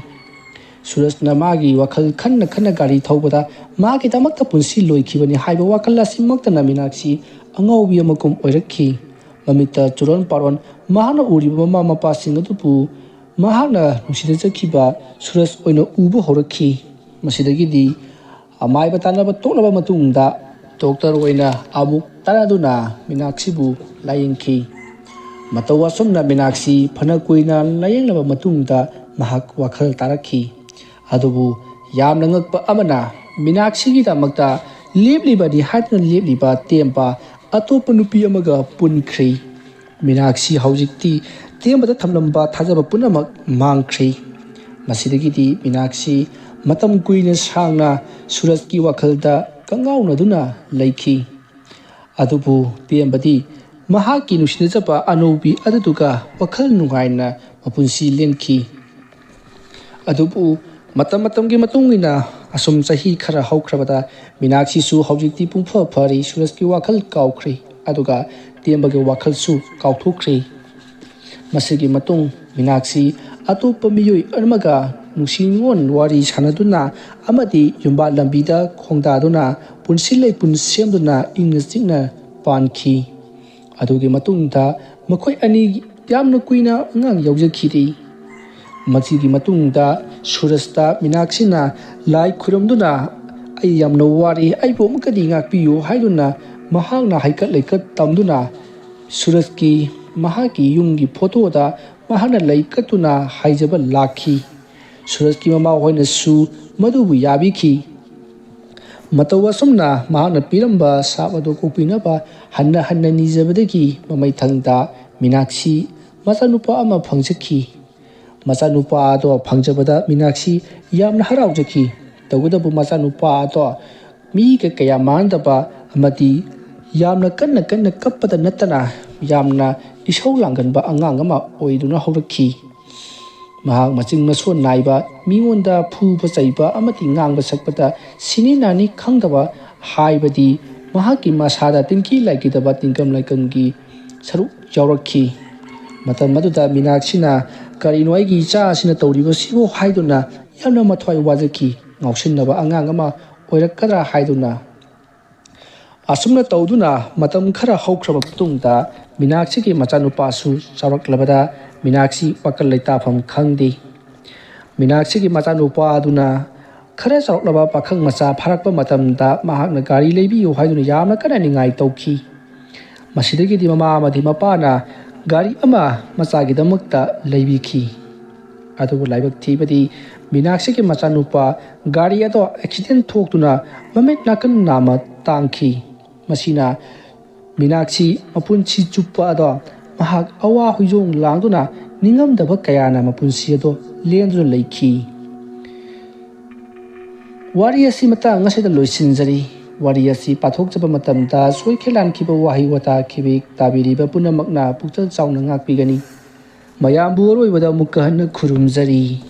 ꯁꯨꯔꯖꯅ ꯃꯥꯒꯤ ꯋꯥꯈꯜ ꯈꯟꯅ ꯈꯟꯅ ꯒꯥꯔꯤ ꯊꯧꯕꯗ ꯃꯥꯒꯤꯗꯃꯛꯇ ꯄꯨꯟꯁꯤ ꯂꯣꯏꯈꯤꯕꯅꯤ ꯍꯥꯏꯕ ꯋꯥꯈꯜ ꯑꯁꯤꯃꯛꯇꯅ ꯃꯤꯅꯥꯛꯁꯤ ꯑꯉꯥꯎꯕꯤ ꯑꯃꯒꯨꯝ ꯑꯣꯏꯔꯛꯈꯤ꯫ ꯃꯃꯤꯠꯇ ꯆꯨꯔꯣꯟ ꯄꯥꯔꯣꯟ ꯃꯍꯥꯛꯅ ꯎꯔꯤꯕ ꯃꯃꯥ ꯃꯄꯥꯁꯤꯡ ꯑꯗꯨꯕꯨ ꯃꯍꯥꯛꯅ ꯅꯨꯡꯁꯤꯅꯖꯈꯤꯕ ꯁꯨꯔꯖ ꯑꯣꯏꯅ ꯎꯕ ꯍꯧꯔꯛꯈꯤ꯫ ꯃꯁꯤꯗꯒꯤꯗꯤ ꯑꯃꯥꯏꯕ ꯇꯥꯟꯅꯕ ꯇꯣꯛꯂꯕ ꯃꯇꯨꯡꯗ ꯗꯣꯛꯇꯔ ꯑꯣꯏꯅ ꯑꯃꯨꯛ ꯇꯥꯟꯅꯗꯨꯅ ꯃꯤꯅꯥꯛꯁꯤꯕꯨ ꯂꯥꯌꯦꯡꯈꯤ꯫ ꯃꯇꯧ ꯑꯁꯨꯝꯅ ꯃꯤꯅꯥꯛꯁꯤ ꯐꯅ ꯀꯨꯏꯅ ꯂꯥꯌꯦꯡꯂꯕ ꯃꯇꯨꯡꯗ ꯃꯍꯥꯛ ꯋꯥꯈꯜ ꯇꯥꯔꯛꯈꯤ꯫ ꯑꯗꯨꯕꯨ ꯌꯥꯝꯅ ꯉꯛꯄ ꯑꯃꯅ, ꯃꯤꯅꯥꯛꯁꯤꯒꯤꯗꯃꯛꯇ ꯂꯦꯞꯂꯤꯕꯅꯤ ꯍꯥꯏꯗꯨꯅ ꯂꯦꯞꯂꯤꯕ ꯇꯦꯝꯕ ꯑꯇꯣꯞꯄ ꯅꯨꯄꯤ ꯑꯃꯒ ꯄꯨꯟꯈ꯭ꯔꯤ꯫ ꯃꯤꯅꯥꯛꯁꯤ ꯍꯧꯖꯤꯛꯇꯤ ꯇꯦꯝꯕꯗ ꯊꯝꯂꯝꯕ ꯊꯥꯖꯕ ꯄꯨꯝꯅꯃꯛ ꯃꯥꯡꯈ꯭ꯔꯤ꯫ ꯃꯁꯤꯗꯒꯤꯗꯤ ꯃꯤꯅꯥꯛꯁꯤ ꯃꯇꯝ ꯀꯨꯏꯅ ꯁꯥꯡꯅ ꯁꯨꯔꯖꯀꯤ ꯋꯥꯈꯜꯗ ꯀꯪꯉꯥꯎꯅꯗꯨꯅ ꯂꯩꯈꯤ꯫ ꯑꯗꯨꯕꯨ ꯇꯦꯝꯕꯗꯤ ꯃꯍꯥꯛꯀꯤ ꯅꯨꯡꯁꯤꯅꯖꯕ ꯑꯅꯧꯕꯤ ꯑꯗꯨꯗꯨꯒ ꯋꯥꯈꯜ ꯅꯨꯡꯉꯥꯏꯅ ꯃꯄꯨꯟꯁꯤ ꯂꯦꯟꯈꯤ꯫ ꯑꯗꯨꯕꯨ ꯃꯇꯝ ꯃꯇꯝꯒꯤ ꯃꯇꯨꯡ ꯏꯟꯅ ꯑꯁꯨꯝ ꯆꯍꯤ ꯈꯔ ꯍꯧꯈ꯭ꯔꯕꯗ ꯃꯤꯅꯥꯛꯁꯤꯁꯨ ꯍꯧꯖꯤꯛꯇꯤ ꯄꯨꯡꯐ ꯐꯔꯤ, ꯁꯨꯔꯖꯀꯤ ꯋꯥꯈꯜ ꯀꯥꯎꯈ꯭ꯔꯤ꯫ ꯑꯗꯨꯒ ꯇꯦꯝꯕꯒꯤ ꯋꯥꯈꯜꯁꯨ ꯀꯥꯎꯊꯣꯛꯈ꯭ꯔꯤ꯫ ꯃꯁꯤꯒꯤ ꯃꯇꯨꯡ ꯃꯤꯅꯥꯛꯁꯤ ꯑꯇꯣꯞꯄ ꯃꯤꯑꯣꯏ ꯑꯃꯒ ꯅꯨꯡꯁꯤ ꯅꯨꯡꯉꯣꯟ ꯋꯥꯔꯤ ꯁꯥꯟꯅꯗꯨꯅ ꯑꯃꯗꯤ ꯌꯨꯝꯕꯥꯜ ꯂꯝꯕꯤꯗ ꯈꯣꯡꯗꯥꯗꯨꯅ ꯄꯨꯟꯁꯤ ꯂꯩꯄꯨꯟ ꯁꯦꯝꯗꯨꯅ ꯏꯪꯅ ꯆꯤꯛꯅ ꯄꯥꯟꯈꯤ꯫ ꯑꯗꯨꯒꯤ ꯃꯇꯨꯡꯗ ꯃꯈꯣꯏ ꯑꯅꯤ ꯌꯥꯝꯅ ꯀꯨꯏꯅ ꯑꯉꯥꯡ ꯌꯥꯎꯖꯈꯤꯗꯦ꯫ ꯃꯁꯤꯒꯤ ꯃꯇꯨꯡꯗ ꯁꯨꯔꯖꯇ ꯃꯤꯅꯥꯛꯁꯤꯅ ꯂꯥꯏ ꯈꯨꯔꯨꯝꯗꯨꯅ, "ꯑꯩ ꯌꯥꯝꯅ ꯋꯥꯔꯦ, ꯑꯩꯕꯨ ꯑꯃꯨꯛꯀꯗꯤ ꯉꯥꯛꯄꯤꯌꯨ" ꯍꯥꯏꯗꯨꯅ ꯃꯍꯥꯛꯅ ꯍꯩꯀꯠ ꯂꯩꯀꯠ ꯇꯝꯗꯨꯅ ꯁꯨꯔꯖꯀꯤ, ꯃꯍꯥꯛꯀꯤ ꯌꯨꯝꯒꯤ ꯐꯣꯇꯣꯗ ꯃꯍꯥꯛꯅ ꯂꯩ ꯀꯠꯇꯨꯅ ꯍꯥꯏꯖꯕ ꯂꯥꯛꯈꯤ꯫ ꯁꯨꯔꯖꯀꯤ ꯃꯃꯥ ꯍꯣꯏꯅꯁꯨ ꯃꯗꯨꯕꯨ ꯌꯥꯕꯤꯈꯤ꯫ ꯃꯇꯧ ꯑꯁꯨꯝꯅ ꯃꯍꯥꯛꯅ ꯄꯤꯔꯝꯕ ꯁꯥꯞ ꯑꯗꯨ ꯀꯣꯛꯄꯤꯅꯕ ꯍꯟꯅ ꯍꯟꯅ ꯅꯤꯖꯕꯗꯒꯤ ꯃꯃꯩꯊꯪꯗ ꯃꯤꯅꯥꯛꯁꯤ ꯃꯆꯥꯅꯨꯄꯥ ꯑꯃ ꯐꯪꯖꯈꯤ꯫ ꯃꯆꯥꯅꯨꯄꯥ ꯑꯗꯣ ꯐꯪꯖꯕꯗ ꯃꯤꯅꯥꯛꯁꯤ ꯌꯥꯝꯅ ꯍꯔꯥꯎꯖꯈꯤ꯫ ꯇꯧꯕꯇꯕꯨ ꯃꯆꯥꯅꯨꯄꯥ ꯑꯗꯣ ꯃꯤꯒ ꯀꯌꯥ ꯃꯥꯟꯅꯗꯕ ꯑꯃꯗꯤ ꯌꯥꯝꯅ ꯀꯟꯅ ꯀꯟꯅ ꯀꯞꯄꯗ ꯅꯠꯇꯅ ꯌꯥꯝꯅ ꯏꯁꯧ ꯂꯥꯡꯒꯟꯕ ꯑꯉꯥꯡ ꯑꯃ ꯑꯣꯏꯗꯨꯅ ꯍꯧꯔꯛꯈꯤ꯫ ꯃꯍꯥꯛ ꯃꯆꯤꯟ ꯃꯁꯣꯟ ꯅꯥꯏꯕ, ꯃꯤꯉꯣꯟꯗ ꯐꯨꯕ ꯆꯩꯕ ꯑꯃꯗꯤ ꯉꯥꯡꯕ ꯁꯛꯄꯗ ꯁꯤꯅꯤ ꯅꯥꯅꯤ ꯈꯪꯗꯕ, ꯍꯥꯏꯕꯗꯤ ꯃꯍꯥꯛꯀꯤ ꯃꯁꯥꯗ ꯇꯤꯟꯒꯤ ꯂꯥꯏꯒꯤ ꯗꯕ ꯇꯤꯟꯒꯪ ꯂꯥꯏꯀꯪꯒꯤ ꯁꯔꯨꯛ ꯌꯥꯎꯔꯛꯈꯤ꯫ ꯃꯇꯝ ꯑꯗꯨꯗ ꯃꯤꯅꯥꯛꯁꯤꯅ "ꯀꯔꯤꯅꯣ ꯑꯩꯒꯤ ꯏꯆꯥ ꯑꯁꯤꯅ ꯇꯧꯔꯤꯕꯁꯤꯕꯨ?" ꯍꯥꯏꯗꯨꯅ ꯌꯥꯝꯅ ꯃꯊ꯭ꯋꯥꯏ ꯋꯥꯖꯈꯤ꯫ ꯉꯥꯎꯁꯤꯟꯅꯕ ꯑꯉꯥꯡ ꯑꯃ ꯑꯣꯏꯔꯛꯀꯗ꯭ꯔꯥ ꯍꯥꯏꯗꯨꯅ꯫ ꯑꯁꯨꯝꯅ ꯇꯧꯗꯨꯅ ꯃꯇꯝ ꯈꯔ ꯍꯧꯈ꯭ꯔꯕ ꯃꯇꯨꯡꯗ ꯃꯤꯅꯥꯛꯁꯤꯒꯤ ꯃꯆꯥꯅꯨꯄꯥꯁꯨ ꯆꯥꯎꯔꯛꯂꯕꯗ ꯃꯤꯅꯥꯛꯁꯤ ꯋꯥꯈꯜ ꯂꯩꯇꯥꯐꯝ ꯈꯪꯗꯦ꯫ ꯃꯤꯅꯥꯛꯁꯤꯒꯤ ꯃꯆꯥꯅꯨꯄꯥ ꯑꯗꯨꯅ ꯈꯔ ꯆꯥꯎꯔꯛꯂꯕ ꯄꯥꯈꯪ ꯃꯆꯥ ꯐꯥꯔꯛꯄ ꯃꯇꯝꯗ ꯃꯍꯥꯛꯅ ꯒꯥꯔꯤ ꯂꯩꯕꯤꯌꯨ ꯍꯥꯏꯗꯨꯅ ꯌꯥꯝꯅ ꯀꯟꯅ ꯅꯤꯡꯉꯥꯏ ꯇꯧꯈꯤ꯫ ꯃꯁꯤꯗꯒꯤꯗꯤ ꯃꯃꯥ ꯑꯃꯗꯤ ꯃꯄꯥꯅ ꯒꯥꯔꯤ ꯑꯃ ꯃꯆꯥꯒꯤꯗꯃꯛꯇ ꯂꯩꯕꯤꯈꯤ꯫ ꯑꯗꯨꯕꯨ ꯂꯥꯏꯕꯛ ꯊꯤꯕꯗꯤ ꯃꯤꯅꯥꯛꯁꯤꯒꯤ ꯃꯆꯥꯅꯨꯄꯥ ꯒꯥꯔꯤ ꯑꯗꯣ ꯑꯦꯛꯁꯤꯗꯦꯟ ꯊꯣꯛꯇꯨꯅ ꯃꯃꯤꯠ ꯅꯥꯀꯟ ꯅꯥꯝꯃ ꯇꯥꯡꯈꯤ꯫ ꯃꯁꯤꯅ ꯃꯤꯅꯥꯛꯁꯤ ꯃꯄꯨꯟꯁꯤ ꯆꯨꯞꯄ ꯑꯗꯣ ꯃꯍꯥꯛ ꯑꯋꯥ ꯍꯨꯏꯖꯣꯡ ꯂꯥꯡꯗꯨꯅ ꯅꯤꯡꯉꯝꯗꯕ ꯀꯌꯥꯅ ꯃꯄꯨꯟꯁꯤ ꯑꯗꯣ ꯂꯦꯟꯗꯨꯅ ꯂꯩꯈꯤ꯫ ꯋꯥꯔꯤ ꯑꯁꯤ ꯃꯇꯥꯡ ꯑꯁꯤꯗ ꯂꯣꯏꯁꯤꯟꯖꯔꯤ꯫ ꯋꯥꯔꯤ ꯑꯁꯤ ꯄꯥꯊꯣꯛꯆꯕ ꯃꯇꯝꯗ ꯁꯣꯏꯈꯤ ꯂꯥꯟꯈꯤꯕ ꯋꯥꯍꯩ ꯋꯥꯇꯥ ꯈꯤꯕꯤꯛ ꯇꯥꯕꯤꯔꯤꯕ ꯄꯨꯝꯅꯃꯛꯅ ꯄꯨꯛꯆꯦꯜ ꯆꯥꯎꯅ ꯉꯥꯛꯄꯤꯒꯅꯤ꯫ ꯃꯌꯥꯝꯕꯨ ꯑꯔꯣꯏꯕꯗ ꯑꯃꯨꯛꯀ ꯍꯟꯅ ꯈꯨꯔꯨꯝꯖꯔꯤ꯫